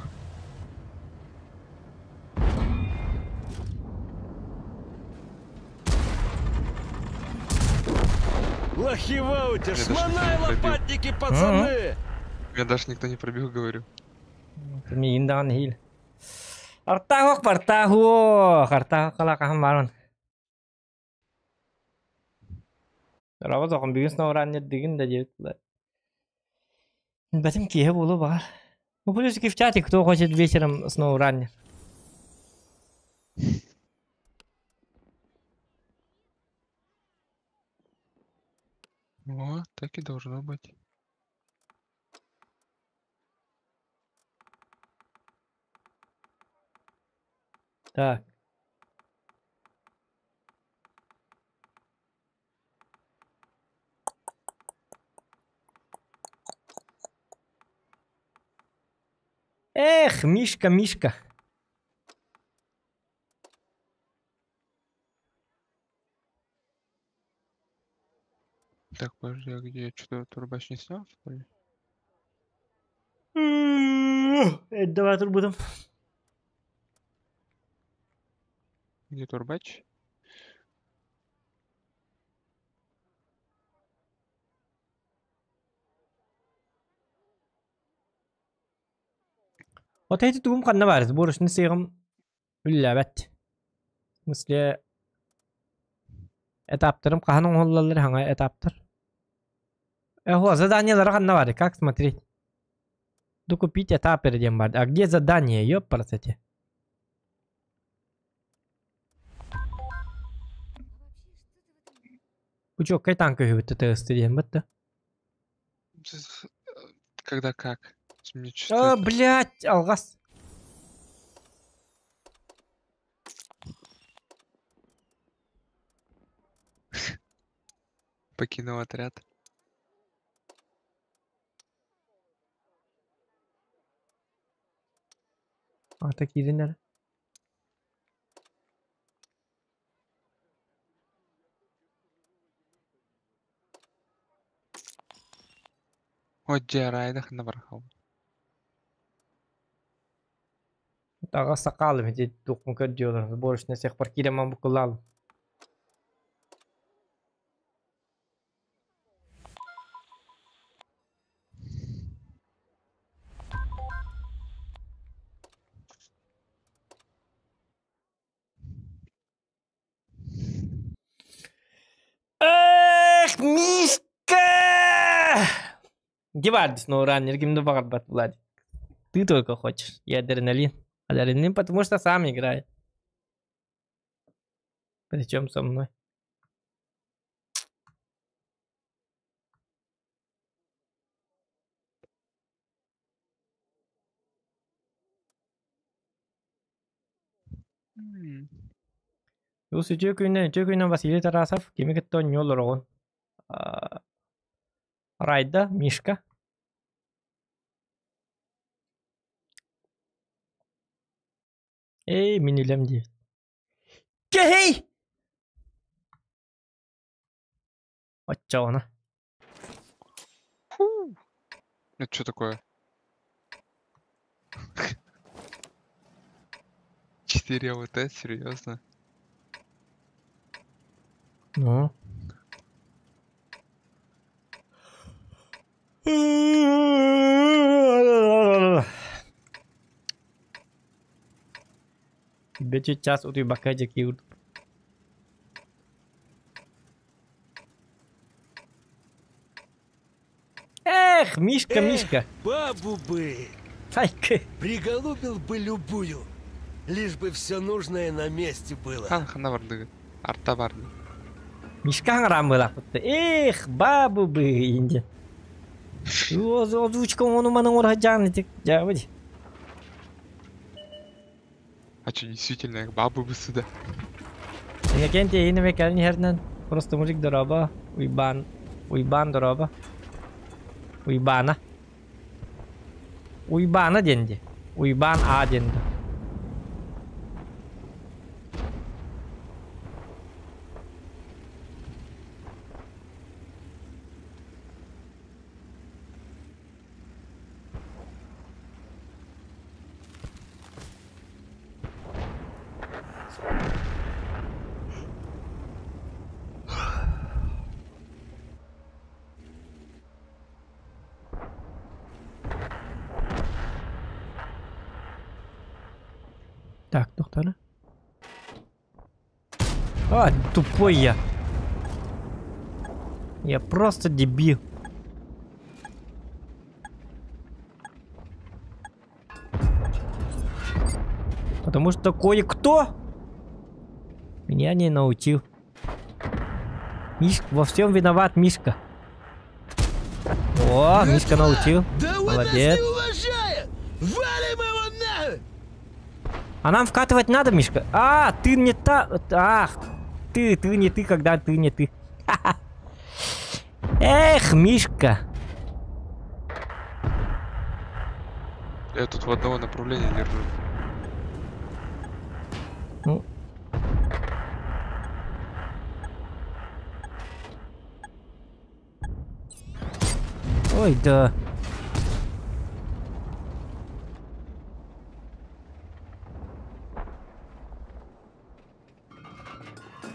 S3: Лохи в ауте,
S8: Меня даже
S3: шмонай
S8: никто не пробил.
S3: лопатники, пацаны!
S8: Меня даже никто не пробил, говорю.
S1: Миин даҕаны хил. Артаах бартаах артаах калакахан баран. Рабы тоқын бүгін сноураннер дигин да диэбит. Бэтим киһи буолу баар. Ну плюсики в чате, кто хочет вечером сноураннер.
S8: О, так и должно быть.
S1: Так. Эх, Мишка, Мишка.
S8: Так, подожди, а где я что-то турбач не снял, что ли?
S1: Давай турбутом.
S8: Где турбач?
S1: Вот эти тугум ханна бар, сборочный сыгым үлләбәт. В смысле, этаптарым хаһан оҥоһуллаллар хаҥа этаптар. Эхо, заданиелар ханна бар, как смотреть? Докупить этапы диэн бар. А где задание, ёпарасоте? Пучок, кай танка үһүбүт тыгысты диэн бытта.
S8: Когда как? Мне что-то
S1: А,
S8: это-
S1: блядь, алгас.
S8: Покинул отряд.
S1: А, такие
S8: О, дьэ, на бархал.
S1: Таға сақалым, эти тухму көрдүөлөр. Сборочный цех паркиреман букулал. Эх, Мишка! Гевардис, но раннер, ким багарбат, Владик. Ты только хочешь. И адреналин. Адреналин, потому что сам играет. Причем со мной. Ус үтүө күнүнэн Василий Тарасов, кими кытта оонньуу олороҕун? Райда, Мишка. Эй, мин үлэм диэбит. Кэһэй! Оччоҕуна.
S8: Это что такое? 4 АВТ, серьезно?
S1: Ну. Бечи час утуйбакка дьэ Эх, Мишка,
S3: Эх,
S1: Мишка.
S3: Бабу бы!
S1: Айкы.
S3: Приголубил бы любую, лишь бы все нужное на месте было.
S8: Хан хана бардыгыт. Арта барды.
S1: Мишка рамылапытты. Эх, бабы бы инде. Озвучка ону манан орхаджан этик. Жабыди.
S8: А что, действительно, их бабы бы сюда?
S1: Кенте ине мекални хернен. Просто мужик дороба. Уйбан. Уйбан дороба. Уйбана. Уйбана денди. Уйбан А денди. Так, доктора. А, тупой я. Я просто дебил. Потому что кое-кто меня не научил. Мишка, во всем виноват Мишка. О, Мишка научил.
S5: Да он нас
S1: Молодец.
S5: не уважает! Валим его нахуй!
S1: А нам вкатывать надо, Мишка? А, ты не та... Ах, ты не ты, когда ты не ты. Эх, Мишка.
S8: Я тут в одного направления держу.
S1: Ну. Ой, да.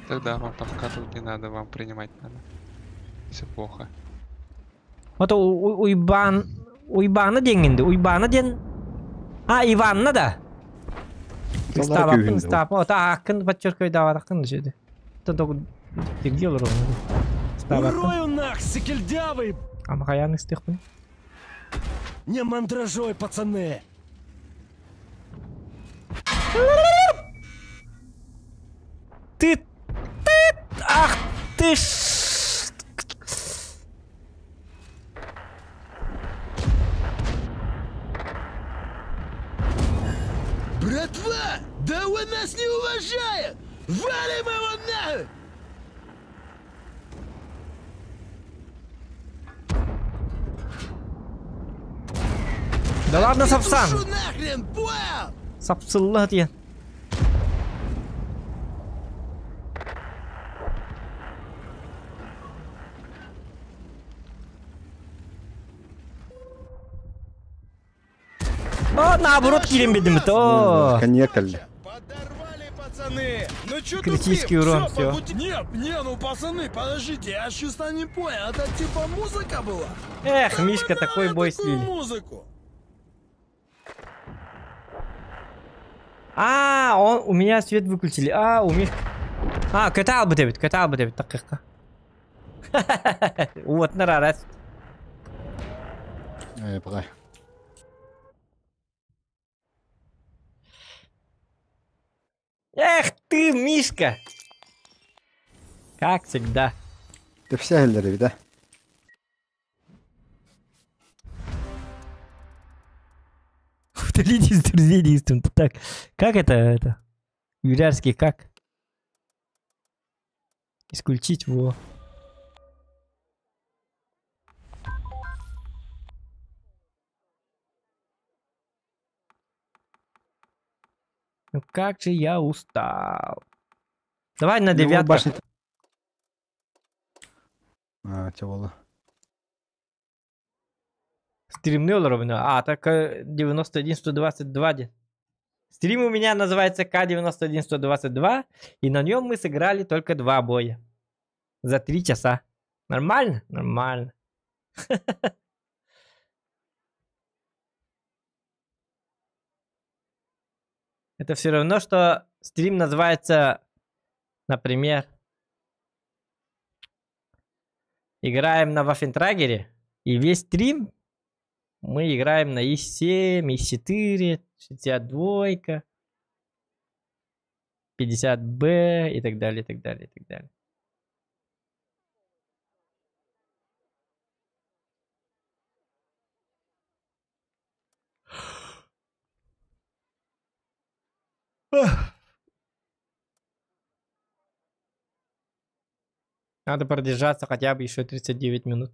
S8: Тогда вам там вкатывать не надо, вам принимать надо. Все плохо.
S1: Вот уйбан... Уйбана деньги, уйбана день. А, Иванна да.
S7: Күйінде.
S1: Стап, о, так, подчеркивай, давай, акын жеді.
S3: Урою нах, сикельдявый!
S1: Амхаян истехпын.
S3: Не мандражой, пацаны!
S1: Ты, ах ты ж.
S5: Братва! Да он нас не уважает! Валим его нахуй!
S1: Да ладно, Сапсан.
S5: Тушу нахрен, понял?
S1: Сапсылла диэн. О, наоборот, кирем бедим то.
S7: Коньяк әлі.
S5: Подорвали, пацаны! Ну чё
S1: Критический
S5: тупим?
S1: урон,
S5: Всё,
S1: всё.
S5: по пути- Нет, не, ну пацаны, подождите, я чисто не понял, это типа музыка была?
S1: Эх,
S5: Да
S1: Мишка,
S5: мы
S1: такой
S5: надо
S1: бой
S5: такую
S1: слили.
S5: музыку.
S1: А, он, у меня свет выключили. А, у Мишки. А, катал бы Дэвид, так Вот, на раз.
S7: Э, пока.
S1: Эх ты, Мишка! Как всегда.
S7: Ты вся эллери, да?
S1: Удалить из друзей действуем. Так, как это? Юлярский как? Исключить во. Ну как же я устал. Давай на
S7: Ну,
S1: девятку.
S7: башня- А, тяжело.
S1: Стримнул ровно. А, так 91-122. Стрим у меня называется К-91-122, и на нем мы сыграли только 2 боя. За 3 часа. Нормально? Нормально. Это все равно, что стрим называется, например, играем на Ваффентрагере, и весь стрим Мы играем на И7, И4, 62, 50Б и так далее, и так далее, и так далее. Надо продержаться хотя бы еще 39 минут.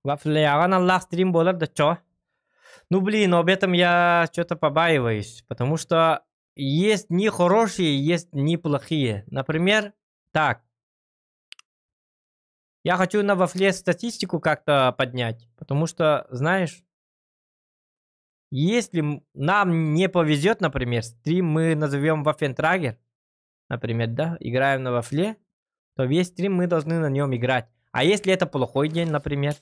S1: Вафляга на лах стрим болар да чё? Ну блин, об этом я что-то побаиваюсь, потому что есть не хорошие, есть не плохие. Например, так. Я хочу на вафле статистику как-то поднять, потому что, знаешь, если нам не повезет, например, стрим мы назовем Вафентрагер, например, да, играем на вафле, то весь стрим мы должны на нем играть. А если это плохой день, например,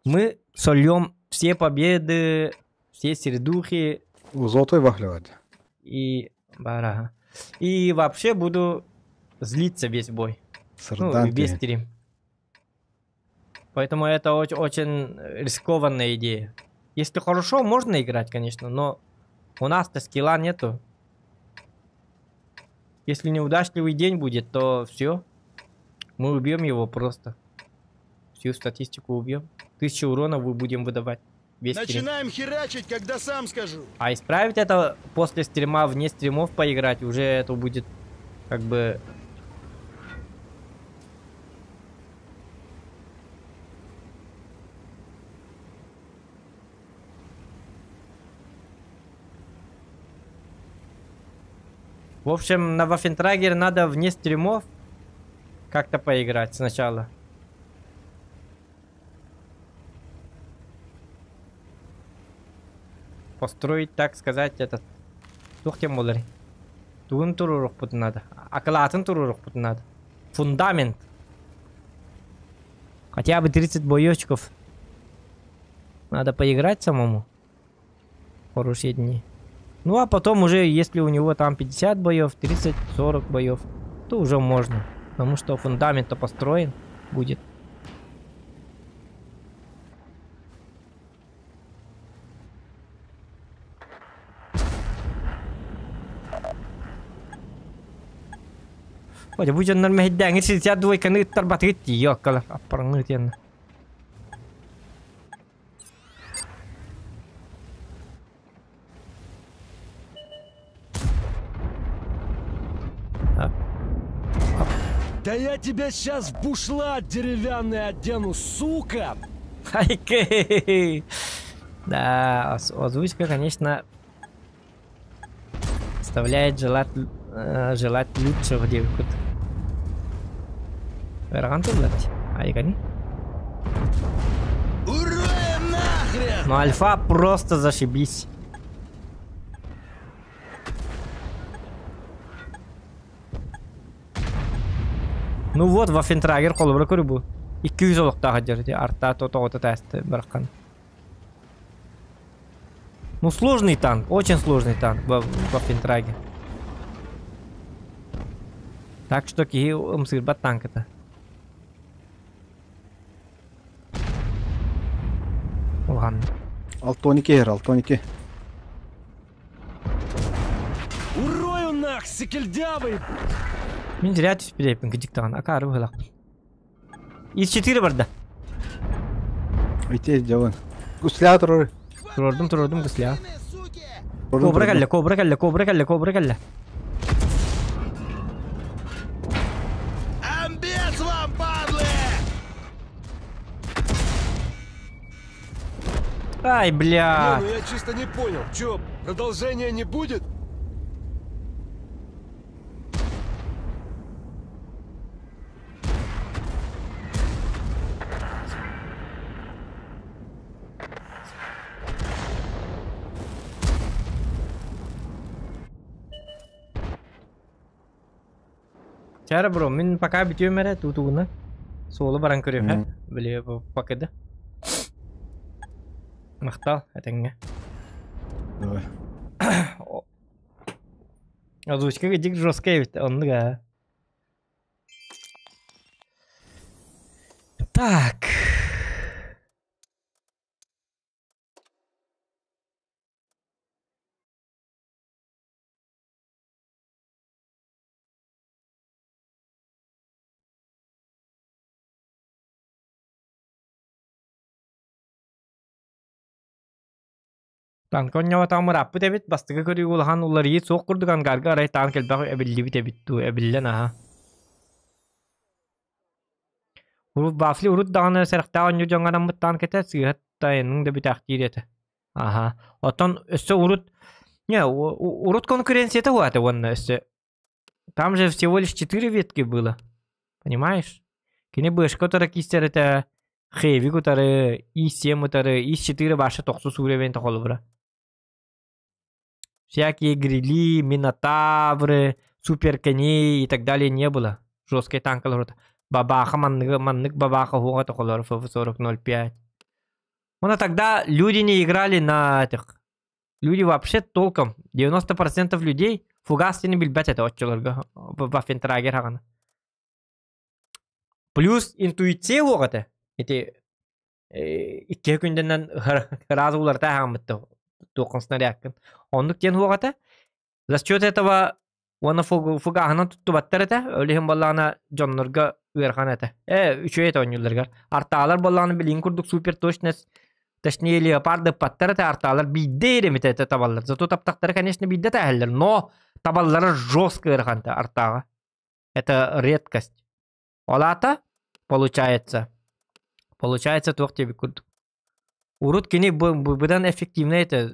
S1: мы сольем все победы, все сердухи.
S7: Золотой вафлевать.
S1: И, барага. И вообще буду злиться весь бой. Ну, весь стрим. Поэтому это очень, очень рискованная идея. Если хорошо, можно играть, конечно, но у нас-то скилла нету. Если неудачливый день будет, то все. Мы убьем его просто. Всю статистику убьем. 1000 урона мы будем выдавать. Весь
S5: Начинаем
S1: стрим.
S5: херачить, когда сам скажу.
S1: А исправить это после стрима, вне стримов поиграть, уже это будет как бы... В общем, на Вафентрагер надо вне стримов как-то поиграть сначала. Построить, так сказать, этот... Тухтем болары. Тугун турурук пут надо. Акылатын турурук пут надо. Фундамент. Хотя бы 30 боечков. Надо поиграть самому. Хорошие дни. Ну а потом уже, если у него там 50 боев, 30-40 боев, то уже можно. Потому что фундамент-то построен будет. Ой, будет нормально, 62-ны тарбатыт, ёкала, аппарнытен.
S3: Да я тебя сейчас в бушлат деревянный одену, сука!
S1: Хайкей! Да, озвучка, конечно, оставляет желать, желать лучшего девку. Ну альфа просто зашибись. Ну вот, Вафентрагер холобра көрүбу. 200 олуктаах жерде арта тотоҕото тасты баракан. Ну сложный танк, очень сложный танк Вафентрагер. Так что киһи ымсыырбат танк это. Улхан.
S7: Алтоники, алтоники.
S3: Урою нах, секельдявый!
S1: Мин зря түспүт кыдьыктаҕын, акаары быһылах. Из 4 барда.
S7: Ите делаем. Гусля турор.
S1: Турордум, турордум гусля. Кобра кэллэ, кобра кэллэ, кобра кэллэ, кобра кэллэ.
S5: Амбец вам, падлы!
S1: Ай, бля.
S3: Не, ну я чисто не понял. Чё, продолжения не будет?
S1: Чара бро, мин пока бүтүөм эрэ тутугуна. Суолу баран көрүөм, хэ? Били покеда. Махтал, этэҥҥэ.
S7: Давай.
S1: Озвучка дик жесткая эбит, оннук аа. Так. Танка онньоотоҕум ырааппыт эбит, бастакы көрүүгэ улахан уларыйыы суох курдук ангарга арай таан кэлбэх эбиллибит эбит дуу, эбиллэн аһа. Урут Вафли урут даҕаны сэрэхтээх оонньуу дьоҥҥо анаммыт таанк этэ, сыыһа тайанныҥ да бүтээхтиир этэ. Аһа. Оттон өссө урут не, урут конкуренцията уһаата уонна өссө Там же всего лишь четыре ветки было. Понимаешь? Кини бышка утары киистэр этэ, Хевик утары, И-7 утары, И-4 баша тохсус уровень холобура. Всякие грили, минотавры, суперконей и так далее не было. Жесткие танкалар. Бабаха маннык, маннык бабаха хуга тохолор ФФ-40.05. Ну, тогда люди не играли на этих Люди вообще толком, 90% людей фугас диэни билбэт этэ оччолорго Ваффентрагер хаҕана. Плюс интуиция уох этэ. Ити икки күндэнэн сразу уларыта аһааммытта туоххун снарядкын. Оннук диэн уох этэ. За счет этого уонна фугаһынан туттубаттар этэ. Ол иһин буоллаҕына дьоннорго ыарахан этэ. Э, үчүгэй этэ оонньуулларыгар. Артаалар буоллаҕына билигин курдук суперточность, точнее леопарды ыппаттар этэ, артаалар биирдэ эремитэ этэ табаллар. Зато таптахтара, конечно, биирдэ тээһэллэр, но табаллара жестко ыарахан этэ артааҕа. Это редкость. Ол аата, получается, получается туох диэбит курдук. Урут кини быдан эффективнэй этэ.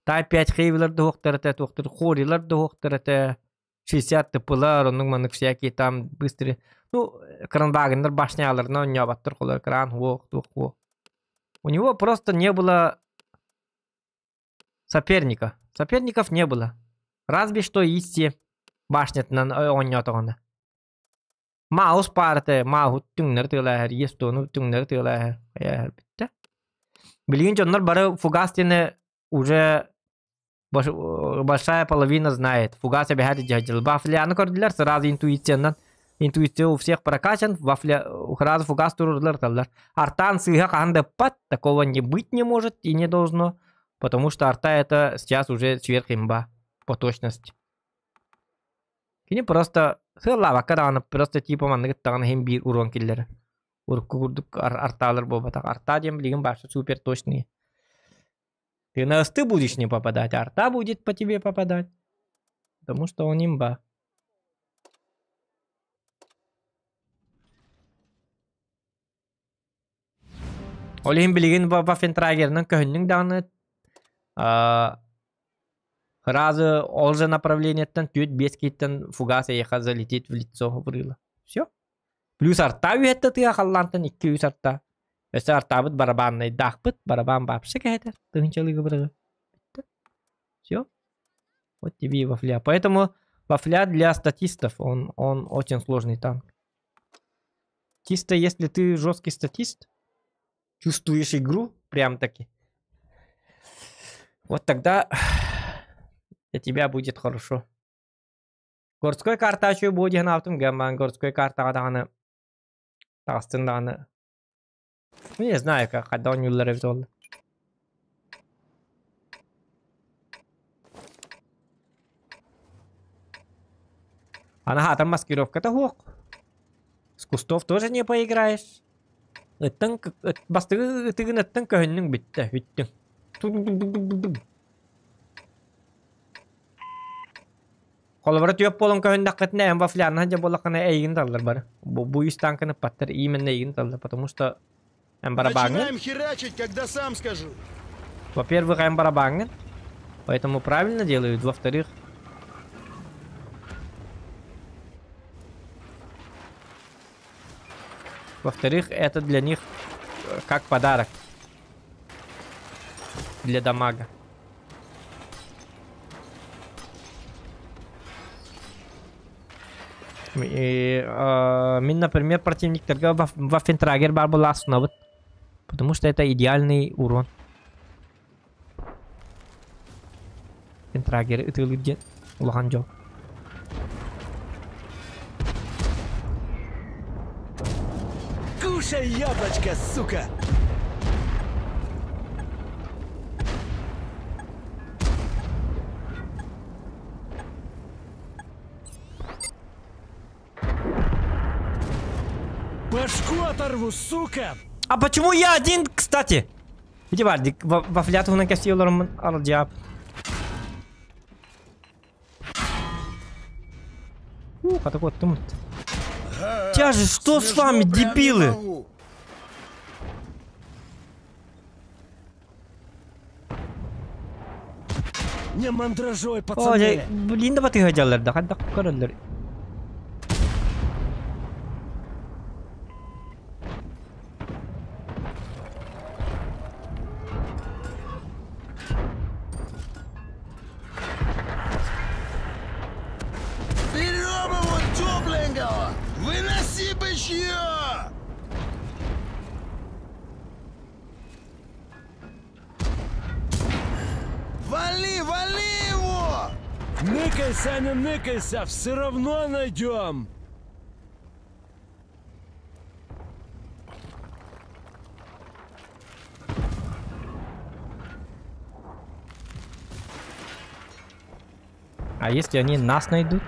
S1: Type 5 хейвилар да уохтар этэ, туохтар хорилар да уохтар этэ. 60 тыпылар, оннук маннык всякие там быстрые. Ну, кранвагеннар башняларына оонньообаттар холор кран уох, туох уох. У него просто не было соперника. Соперников не было. Разве что исти башнятынан оонньоотоҕуна. Маус паарата мааһы түҥнэри тыалааһар, естону түҥнэри тыалааһар, хайааһар бүттэ. Билигин дьоннор бары фугас диэни уже большая половина знает. Фугас эбэһээт дьаһдьыл. Вафляны көрдүлэр, сразу интуициянан интуиция у всех прокачан, вафля сразу фугас турурлар таллар. Артан сыыһа хаһан да ыппат, такого не быть не может и не должно, потому что арта это сейчас уже сверхимба по точности. Кини просто сыаллаабакка даҕаны просто типа маннык ыттаҕына иһин биир урон киллэрэр. Урукку курдук артаалар буолбатах. Арта диэн билигин баша супер точный. Ты на ты будешь не попадать, а арта будет по тебе попадать. Потому что он имба. Ол иһин билигин Ваффентрагерынан көһүннүҥ даҕаны сразу ол же направлениеттан түөрт биэс киһиттэн фугас эйиэхэ залетит в лицо вырыла. Все. Плюс арта үһэттэ тыа халлаантан икки үс арта. Өссө артаабыт барабаннайдаахпыт, барабан вообще кэһэтэр, тыһыынчалыыга бырыгы. Все. Вот тебе и вафля. Поэтому вафля для статистов, он, он очень сложный танк. Чисто если ты жесткий статист, чувствуешь игру прям таки, вот тогда для тебя будет хорошо. Городской карта үчүгэй буо диэн аабытым гаммаан городской картаҕа даҕаны таҕыстын даҕаны ну не знаю как хайдах оонньууллар эбит ол Аны хаатар маскировката суох. С кустов тоже не поиграешь. Ыттың бастакы ытыгын ыттың көһүннүҥ бүттэ, бүттүҥ. Холобура түөп буолан көһүннэххитинэ эн вафлянна сылдьар буоллаххына эйигин таллар бары. Бу, бу үс танканы ыппаттар, именно эйигин таллар, потому что эн барабаҥҥын.
S5: Начинаем херачить, когда сам скажу.
S1: Во-первых, эн барабаҥҥын, поэтому правильно делают. Во-вторых, во-вторых, это для них как подарок. Для дамага. И, мин, например, противниктарга Ваффентрагер бар была основа. Потому что это идеальный урон. Ваффентрагер ытылыр диэн. Улахан дьол.
S3: Кушай яблочко, сука! Башку оторву, сука!
S1: А почему я один, кстати? Ити бар, вафля туһунан кэпсии олороммун аралдьаап. Ух, а такой тумут. Тяжи, что с вами, дебилы?
S3: Не мандражой, пацаны.
S1: Блин, да батыга дьаллар да, хадда көрөллөр.
S5: Берем его тепленького! Выноси бычье! Вали, вали его!
S3: Ныкайся, не ныкайся, все равно найдем!
S1: А если они нас найдут?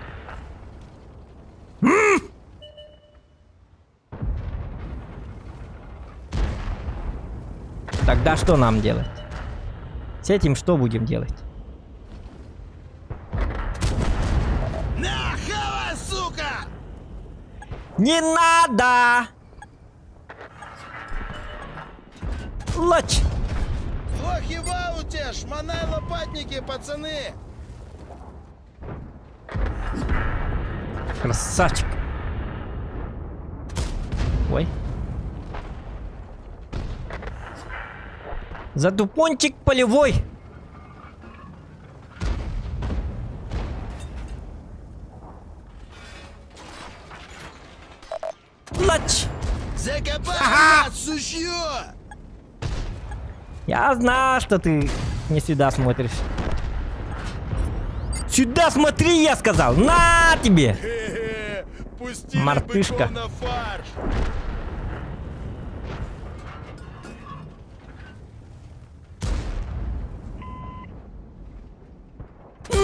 S1: Тогда что нам делать? С этим что будем делать?
S5: На, хавай, сука!
S1: Не надо! Лач!
S5: Лохи в ауте, шмонай лопатники, пацаны!
S1: Красавчик! Ой. Задупончик полевой! Лач!
S5: Закопай, сучье!
S1: Я знал, что ты не сюда смотришь. Сюда смотри, я сказал! На тебе!
S5: Пустили
S1: Мартышка.
S5: быков на фарш!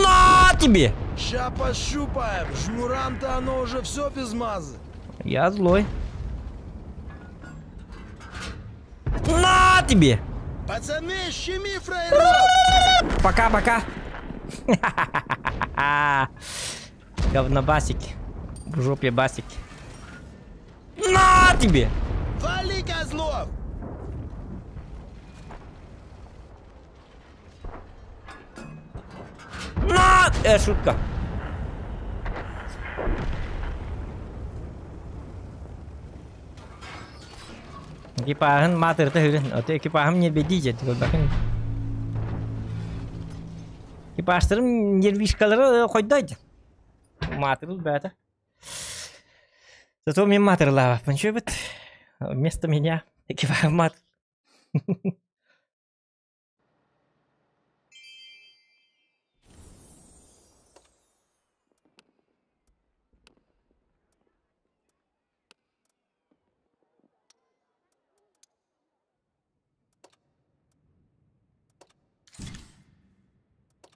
S1: На тебе!
S5: Ща пощупаем, жмурам-то оно уже все без мазы.
S1: Я злой. На тебе!
S5: Пацаны, щеми фраеров!
S1: Пока-пока. Говнобасики. В жопе басики. На тебе!
S5: Вали, козлов!
S1: На! Шутка. Экипажын матырты хүрін. Оты экипажым не бедиже. Bakın. Экипажтарым нервишкалары қойдайды. Матырыл бәті. Зато мен матырла. Пынчы бит. Вместо меня экипаж мат.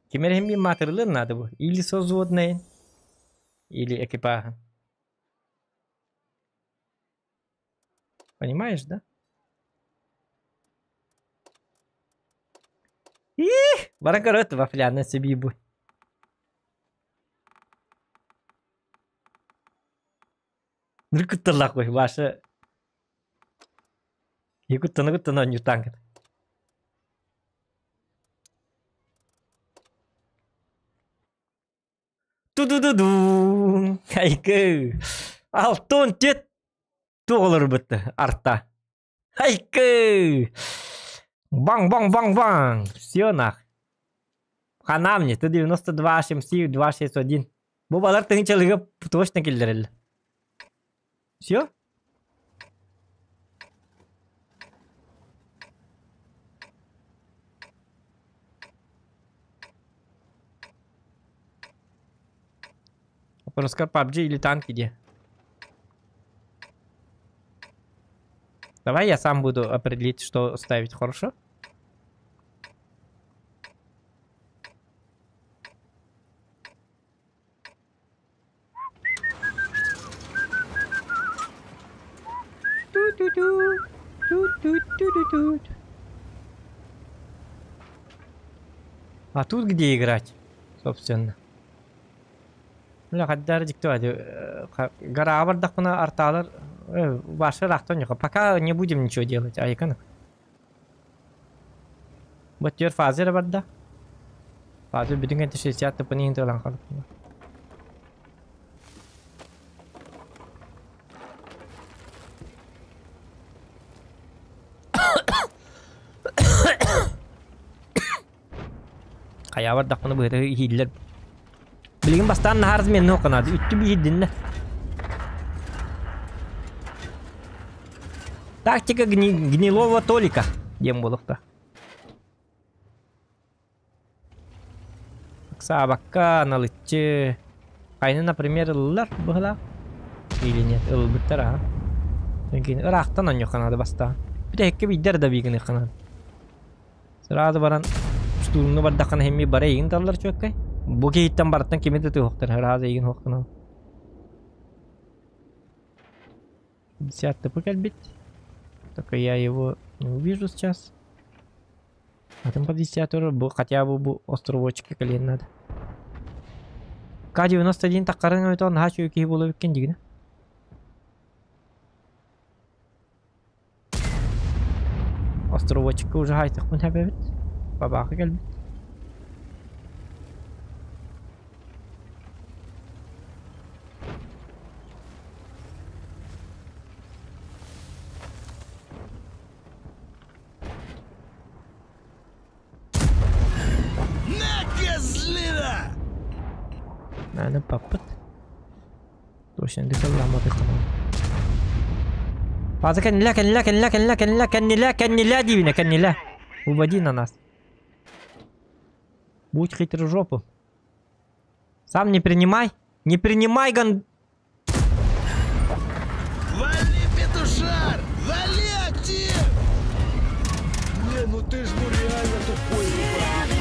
S1: Кимерем би матырлы надо бу. Или созводные, или экипажа. Понимаешь, да? Их, баракарот вафля на себе бу. Ныркытталак ваша. Якуттана не танк. Ту-ду-ду-ду. Айкы. Алтон тет тоғылыр бітті артта. Айкы. Бang-бang-бang-бang. Все нах. Хана мне. Т-92, HMC, 261. Бу балар тыңчалыгы точно келдерелі. Все? Вопроскар PUBG или танки где? Давай я сам буду определить, что ставить, хорошо? Ту-ту-ту. Ту-ту-ту-ту-ту. А тут где играть, собственно? Бля, хаддар диктовать. Гора бардахпына арталар. Ваши рахтонюха. Пока не будем ничего делать. Айкан. Вот теперь фазер барда. Фазер бүтүн 60 тыпын тылан қалып. Хайа бардахпына быһыты хиллер. Билигин бастаан нахарз мен ноканады. Үттү бихиддинне. Тактика гнилого Толика. Дем болукта. Сабакка, налыччы. Кайны, например, ыллар быһыла. Или нет, ылбыттар, ага. Мүмкүн ырахтан оньоханады баста. Бүтэ биддер да бигин ыханады. Сразу баран штурмну бардакан хемми бара егин таллар чөккай. Бу кейттен бараттан кимити тыхоктар, разы егин хоктан. 50 ТП кэлбит. Только я его не увижу сейчас. А там по 50 бу хотя бы бу островочки колен надо. К-91 таккарын өтө наха чөйкеһи боло биккен дигине. Островочка уже хайтыкпын хэбэбит. Бабахы кэлбит.
S5: На, козлина!
S1: Наверное, папыт. Точно, дыхалламады канал. Фаза кэннилэ, кэннилэ, кэннилэ, кэннилэ, кэннилэ, кэннилэ, кэннилэ дивина, кэннилэ. Уводи на нас. Будь хитрожопым. Сам не принимай. Не принимай ган...
S5: Вали, петушар! Вали, актив!
S3: Не, ну ты ж ну реально тупой, ебать.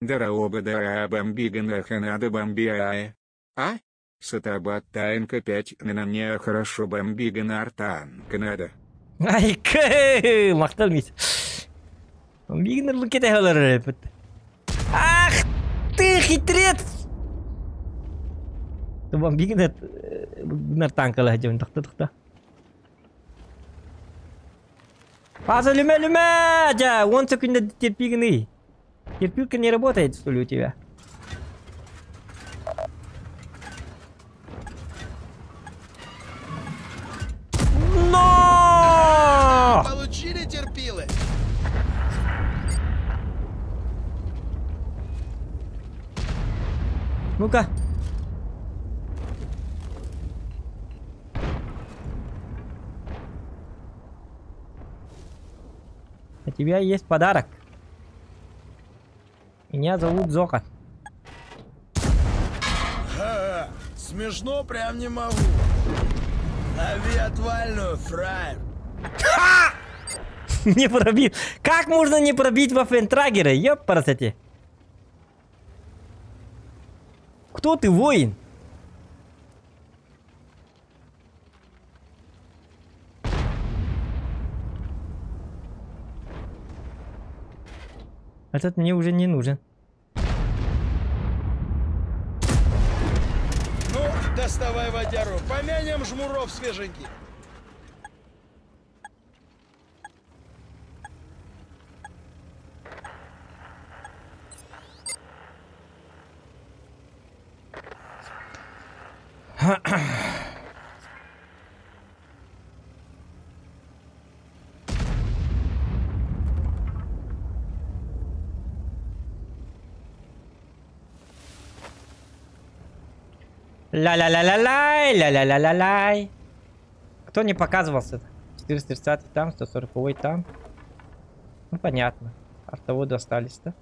S2: Дараоба дара бомбигана ханада бомбиая. А? Сатабат таинка 5 на мне хорошо бомбигана артан канада.
S1: Ай, кэ, мактал мис. Бомбигнер лукете халар. Ах ты хитрец! Бомбигнер нар танкала жон тахта тахта. Паза люме люме! Да, он секунда терпигны. Терпилка не работает, что ли, у тебя? Но!
S5: Получили терпилы?
S1: Ну-ка. У тебя есть подарок. Меня зовут Зока.
S5: Ха-ха, смешно прям не могу. Лови отвальную, фраер.
S1: Ха! Не пробил. Как можно не пробить ваффентрагера? Ёпарасоте. Кто ты, воин? Этот мне уже не нужен.
S5: Ну, доставай водяру. Помянем жмуров свеженьких.
S1: Ла-ла-ла-ла-лай, ла-ла-ла-ла-лай. Кто не показывался-то? 430 там, 140 там. Ну, понятно. Артоводы остались, да?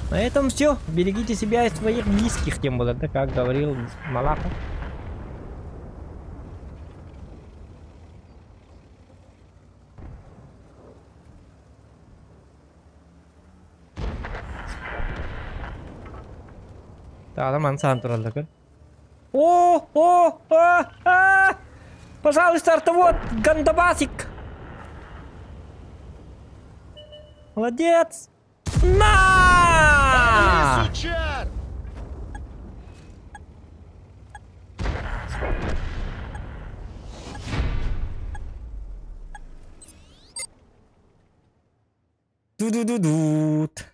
S1: На этом все. Берегите себя и своих близких, тем более, да, как говорил Малахов. Тағам ансаан тураллар. О, о, а, а! Пожалуйста, артовод, гандабасик. Молодец. На!
S5: Сучар!
S1: Ду-ду-ду-дут.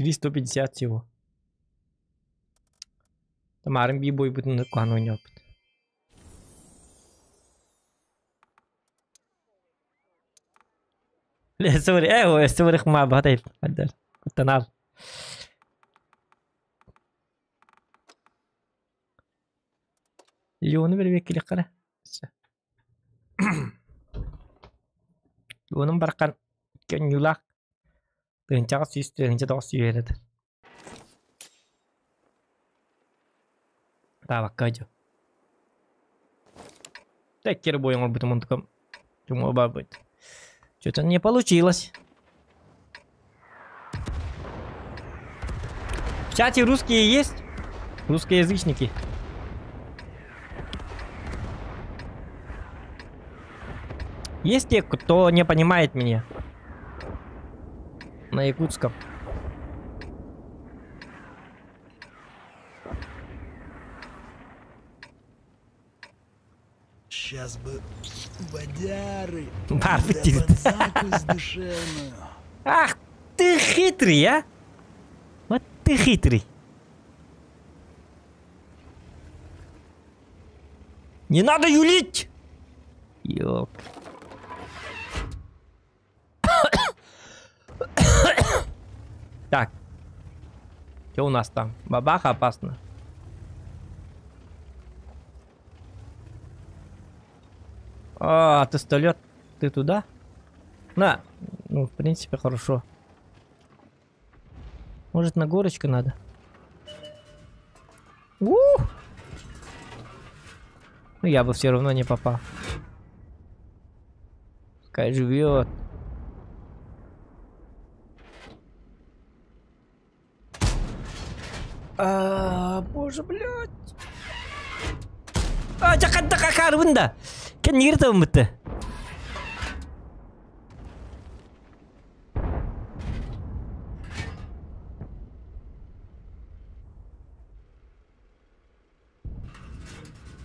S1: 350 всего. Там R&B бой будет на каноне опыт. Сори, сори, хма, батай, Кутанар. Леону бербек керек қара. Леонун барқан көн юлақ. Тыгынчаға сүйіс, тыгынча тоғыз сүйереді. Табакка жо. Так, кер бойың ол бүтін мұндықым. Думаю, будет. Что-то не получилось. В чате русские есть? Русскоязычники. Есть те, кто не понимает меня? На якутском.
S5: Сейчас бы водяры.
S1: Да. Ах, ты хитрый, а? Вот ты хитрый. Не надо юлить! Ёп. Так. Что у нас там? Бабаха опасно. А, ты столет. Ты туда? На. Ну, в принципе, хорошо. Может, на горочку надо? Ух! Ну, я бы все равно не попал. Пускай живет. А, боже, блядь. А, жакадда Кен нигер бітті.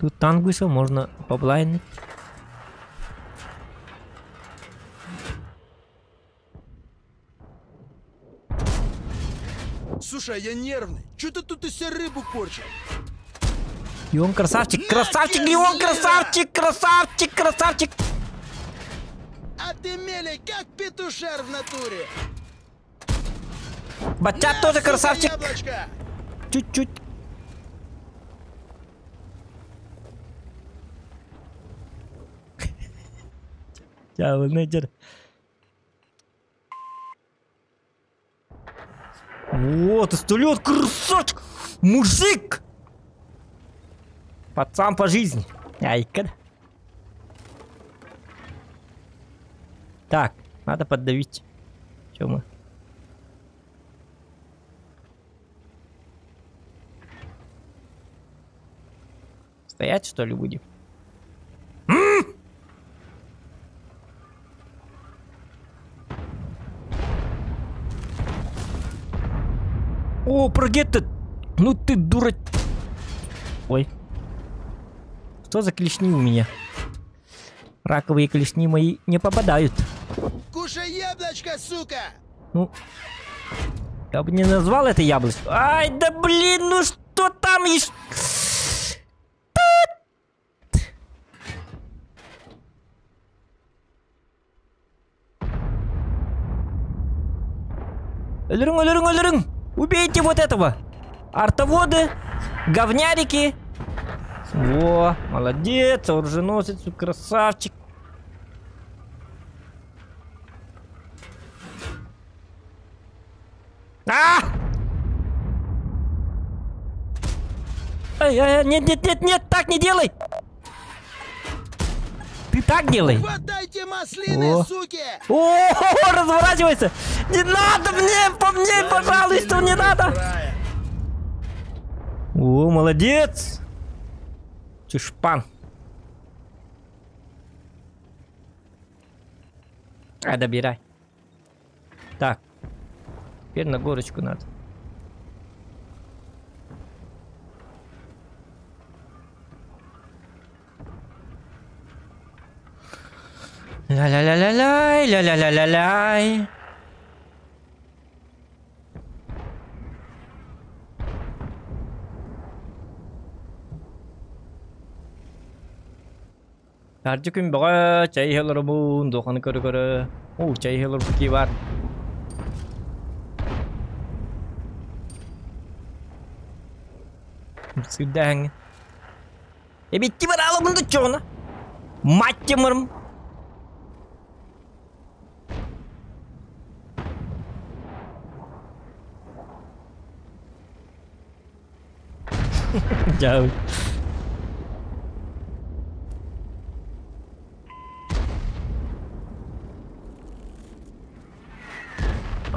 S1: Тут танк вышел, можно поблайнить.
S5: Слушай, я нервный. Чё ты тут из себя рыбу корчишь?
S1: И он красавчик, красавчик, Леон, красавчик, красавчик, красавчик.
S5: А ты мели, как петушар в натуре.
S1: Батя тоже красавчик. Чуть-чуть. Вот, пистолет, красавчик, мужик. Пацан по жизни. Айка. Так, надо поддавить. Чё мы? Стоять, что ли, будем? О, прогетто! Ну ты дура... Ой. Что за клешни у меня? Раковые клешни мои не попадают.
S5: Кушай яблочко, сука!
S1: Ну, я бы не назвал это яблочко. Ай, да блин, ну что там еще? Өлөрүҥ, өлөрүҥ, өлөрүҥ! Убейте вот этого! Артоводы, говнярики. Во, молодец, оруженосец, красавчик. А! Ай, ай, нет, нет, нет, нет, так не делай! Ты так делай!
S5: Хватайте маслины,
S1: О.
S5: суки!
S1: О, разворачивайся! Не надо мне, по мне, пожалуйста, не надо! О, молодец! Чушпан. А, добирай. Так. Теперь на горочку надо. Ля-ля-ля-ля-ляй, ля-ля-ля-ля-ляй. Тардьы күн бөҕө, чэй иһэ олоробун, дуоханы көрө-көрө. Оо, чэй иһэ олорбут кии баар. Сырдааҥҥа. Эбитти бараалабын да чоҕуна. Мать тимырым. Дьаабы.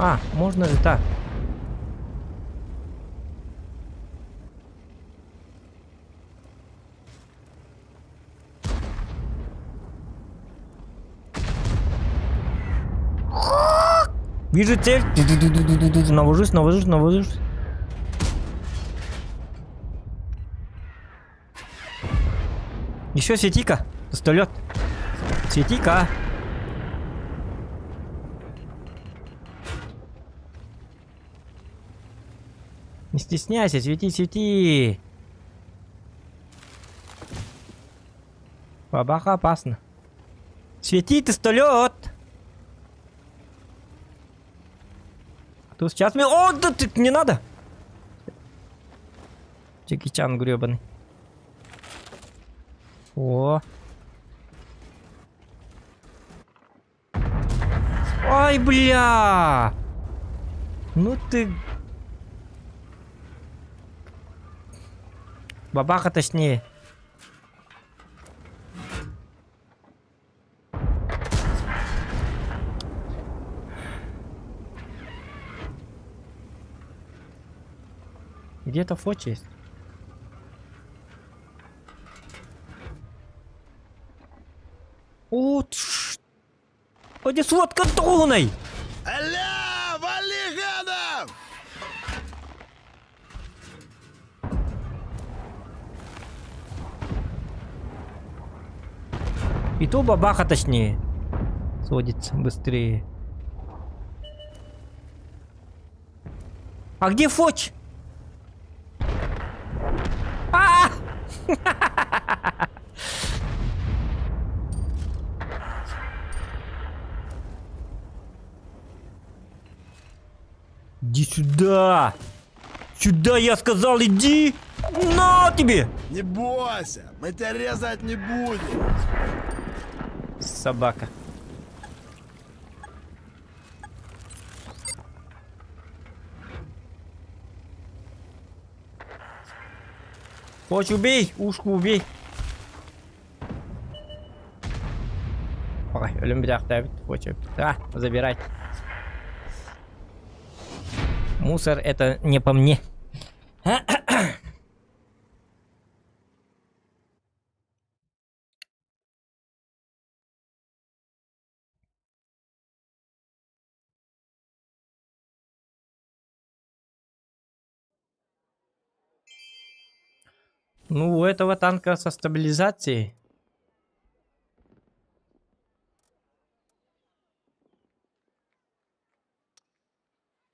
S1: А, можно же так. Вижу цель. Навожусь, навожусь, навожусь. Еще свети-ка, пистолет. Свети-ка. Не стесняйся, свети, свети. Бабаха опасно. Свети, пистолет. Тут сейчас мне... О, да ты, не надо. Джеки Чан гребаный. О. Ай, бля! Ну ты... Бабаха точнее. Где-то фочи есть. О, Где сводка труной?
S5: Аля, вали гадов!
S1: И то бабаха точнее сводится быстрее. А где Фоч? А! Иди сюда! Сюда, я сказал, иди! На тебе!
S5: Не бойся, мы тебя резать не будем.
S1: Собака. Хочешь, убей, ушку убей. Ой, өлім бідақтабит, хочет. А, забирать. Мусор это не по мне. Ну, у этого танка со стабилизацией.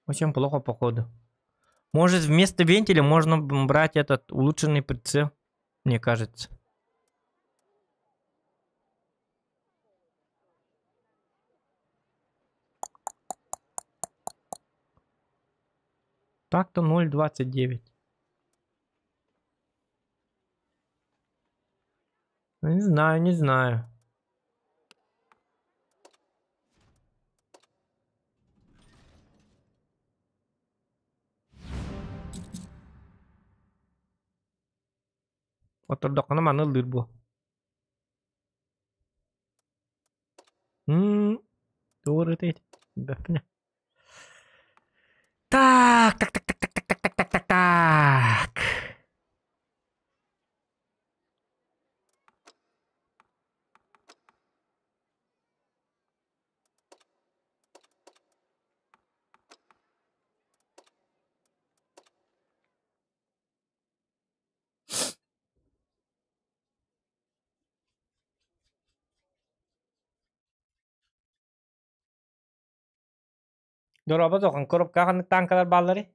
S1: Очень плохо, походу. Может, вместо вентиля можно брать этот улучшенный прицел, мне кажется. Так-то 0.29. Ну, не знаю, не знаю. Отордоххуна маны ыллыыр буо. М туох ырыатай билбэппин ээ. Так, так, так, так, так, так, так, так, так, так. Дорообо тохан коробка ханнык танкалар бааллары?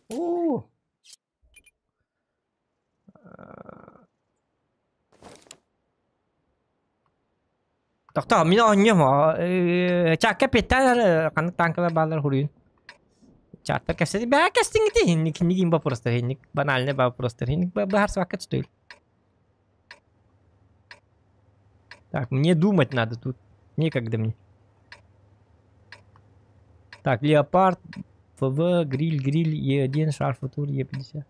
S1: Уу. Тохтоо, мин оонньуом. Чаакка петтään ханнык танкалар бааллар хуруйун. Чааттар кэпсэти бээ кэстиҥити инник инник вопростар инник банальный вопростар инник быһаарсыбакка түстүл. Так, мне думать надо тут. Некогда мне. Так, Леопард, ФВ, Гриль, Гриль, Е1, Шар, Футур, Е50.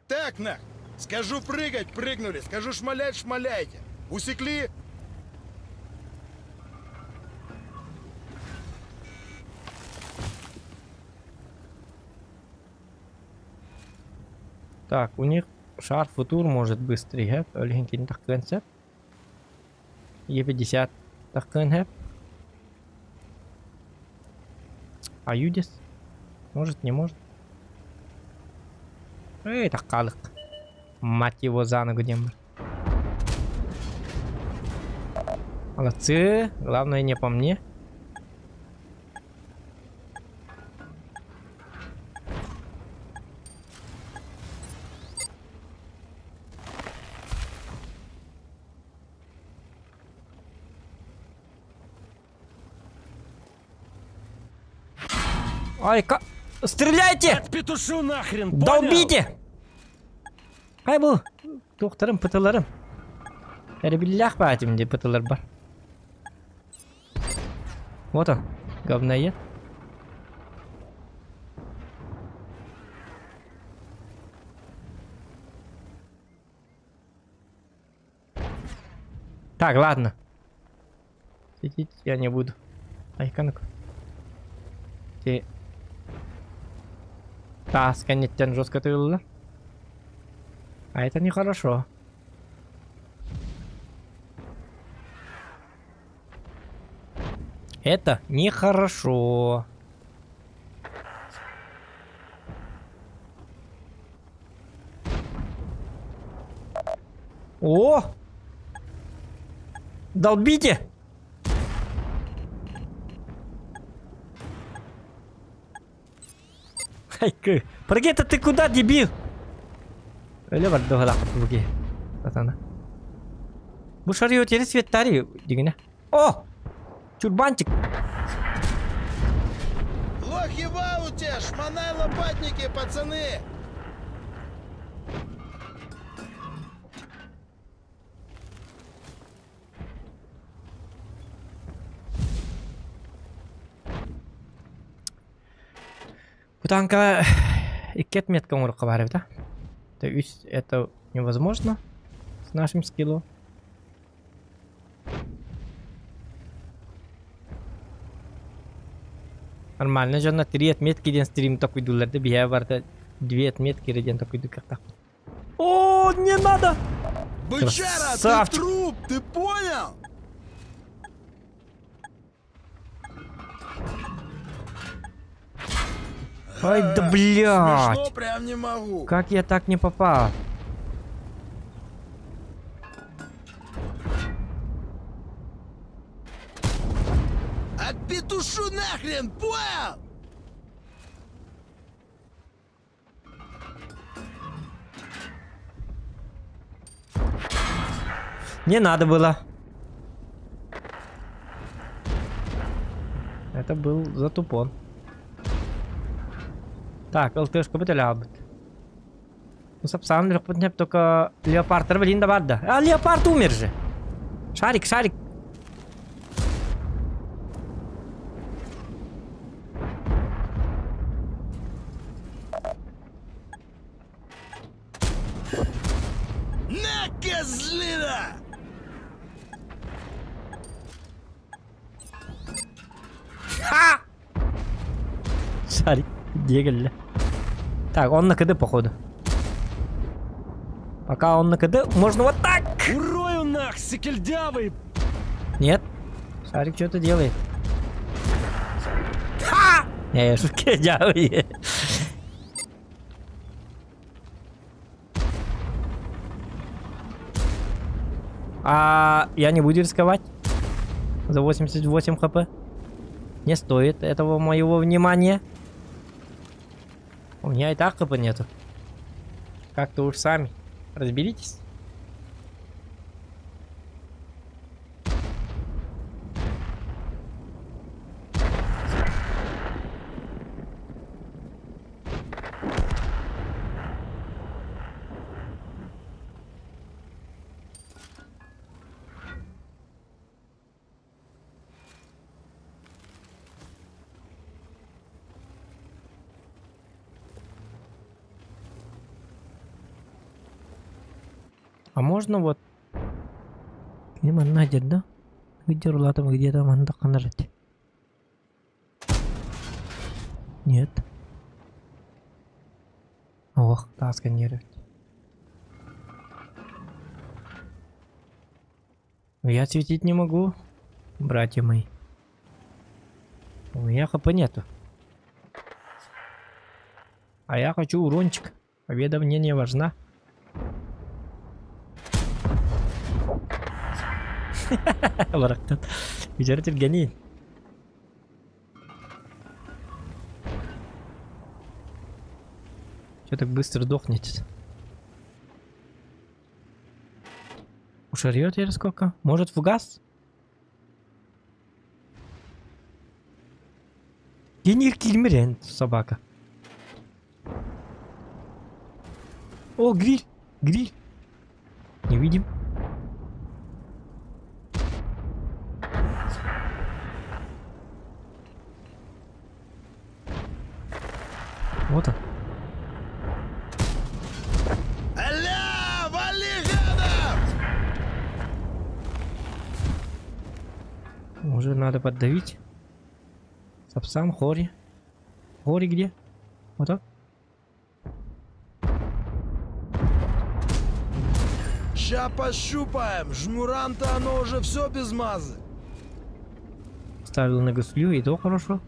S5: Так, нах, скажу прыгать, прыгнули, скажу шмалять, шмаляйте. Усекли?
S1: Так, у них Шар Футур может быстрее, ол иһин кини таххыан сөп. Е50 таххыан сөп. А Юдис? Может, не может? Эй, таххалык. Мать его за ногу демон. Молодцы. Главное, не по мне. Ай, ка... Стреляйте!
S3: Петушу нахрен, понял?
S1: Долбите! Хай бу. Туохтарым, пытыларым. Эребиллээх баатим дии пытылар бар. Вот он, говноед. Так, ладно. Сидеть я не буду. Ай-ка, ну-ка. Те... Таас кэнниттэн жестко тыыллар. А это нехорошо. Это нехорошо. О! Долбите! Хайкы. Прогета, ты куда, дебил? Өлө барды оһолаахпыт Сатана. Бу шарыйы тери светтари дигине. О! Чурбанчик!
S5: Лохи в ауте! Шмонай лопатники, пацаны!
S1: Бу танка икки отметка оҥоруохха баар эбит, а? То есть это невозможно с нашим скиллом. Нормально дьонно три отметки диэн стрим токуйдууллар да биһиэхэ барыта две отметки эрэ диэн токуйдуу кыахтаах. О, не надо!
S5: Бычара, ты
S1: Красавчик!
S5: труп, ты понял?
S1: Ай да блядь!
S5: Смешно прям не могу.
S1: Как я так не попал?
S5: Отпетушу нахрен, понял?
S1: Не надо было. Это был затупон. Так, ЛТшка бутылябыт. Ну, сапсан только леопард, блин, да да. А, леопард умер же. Шарик, шарик.
S5: На, козлина!
S1: Ха! Шарик, дегель. Так, он на КД, походу. Пока он на КД, можно вот так!
S3: Урою нах, сикельдявый!
S1: Нет. Шарик что-то делает. Ха! Не, я шутки делаю. А я не буду рисковать. За 88 хп. Не стоит этого моего внимания. У меня и так хп нету. Как-то уж сами разберитесь. А можно вот... Надя, да? Где там, где там андаканарать? Нет. Ох, да, сканировать. Я светить не могу, братья мои. У меня хп нету. А я хочу урончик. Победа мне не важна. Вечер гений. Че так быстро дохнете? Ушарьет я сколько? Может, фугас? Гений кильмерен, собака. О, гриль! Гриль! Не видим. Вот он.
S5: Аля, вали, гадов!
S1: Уже надо поддавить. Сапсам, Хори. Хори где? Вот он.
S5: Ща пощупаем. Жмурам-то оно уже все без мазы.
S1: Ставил на гуслю, и то хорошо.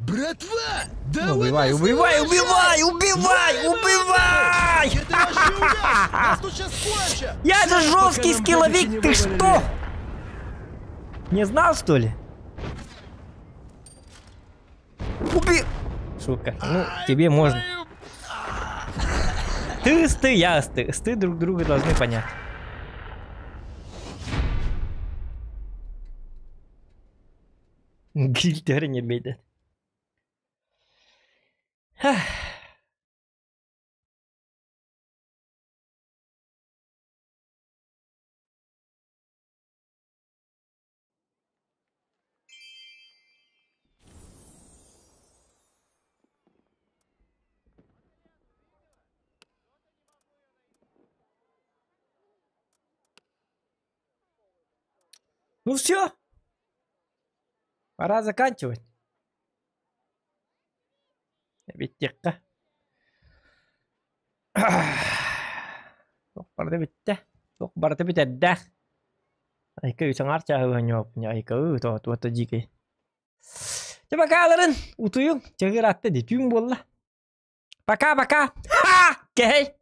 S5: Братва! Да
S1: убивай, убивай, убивай, убивай, убивай! Я же жесткий скилловик, ты что? Не знал, что ли? Уби... Сука, ну тебе можно. Ты сты, я сты. Сты друг друга должны понять. Гильдер не беда. Ну все. Пора заканчивать. Бүттүөххэ. Туох барыта бүттэ. Туох барыта бүтэрдээх. Айка үс аҥаар чааһы оонньооппун. Айка ыы тоҕо дьиикэй. Чэ бакааларын утуйуҥ. Чэ ыраатта дии түүн буолла. Пока-пока. Ха! Кэһэй!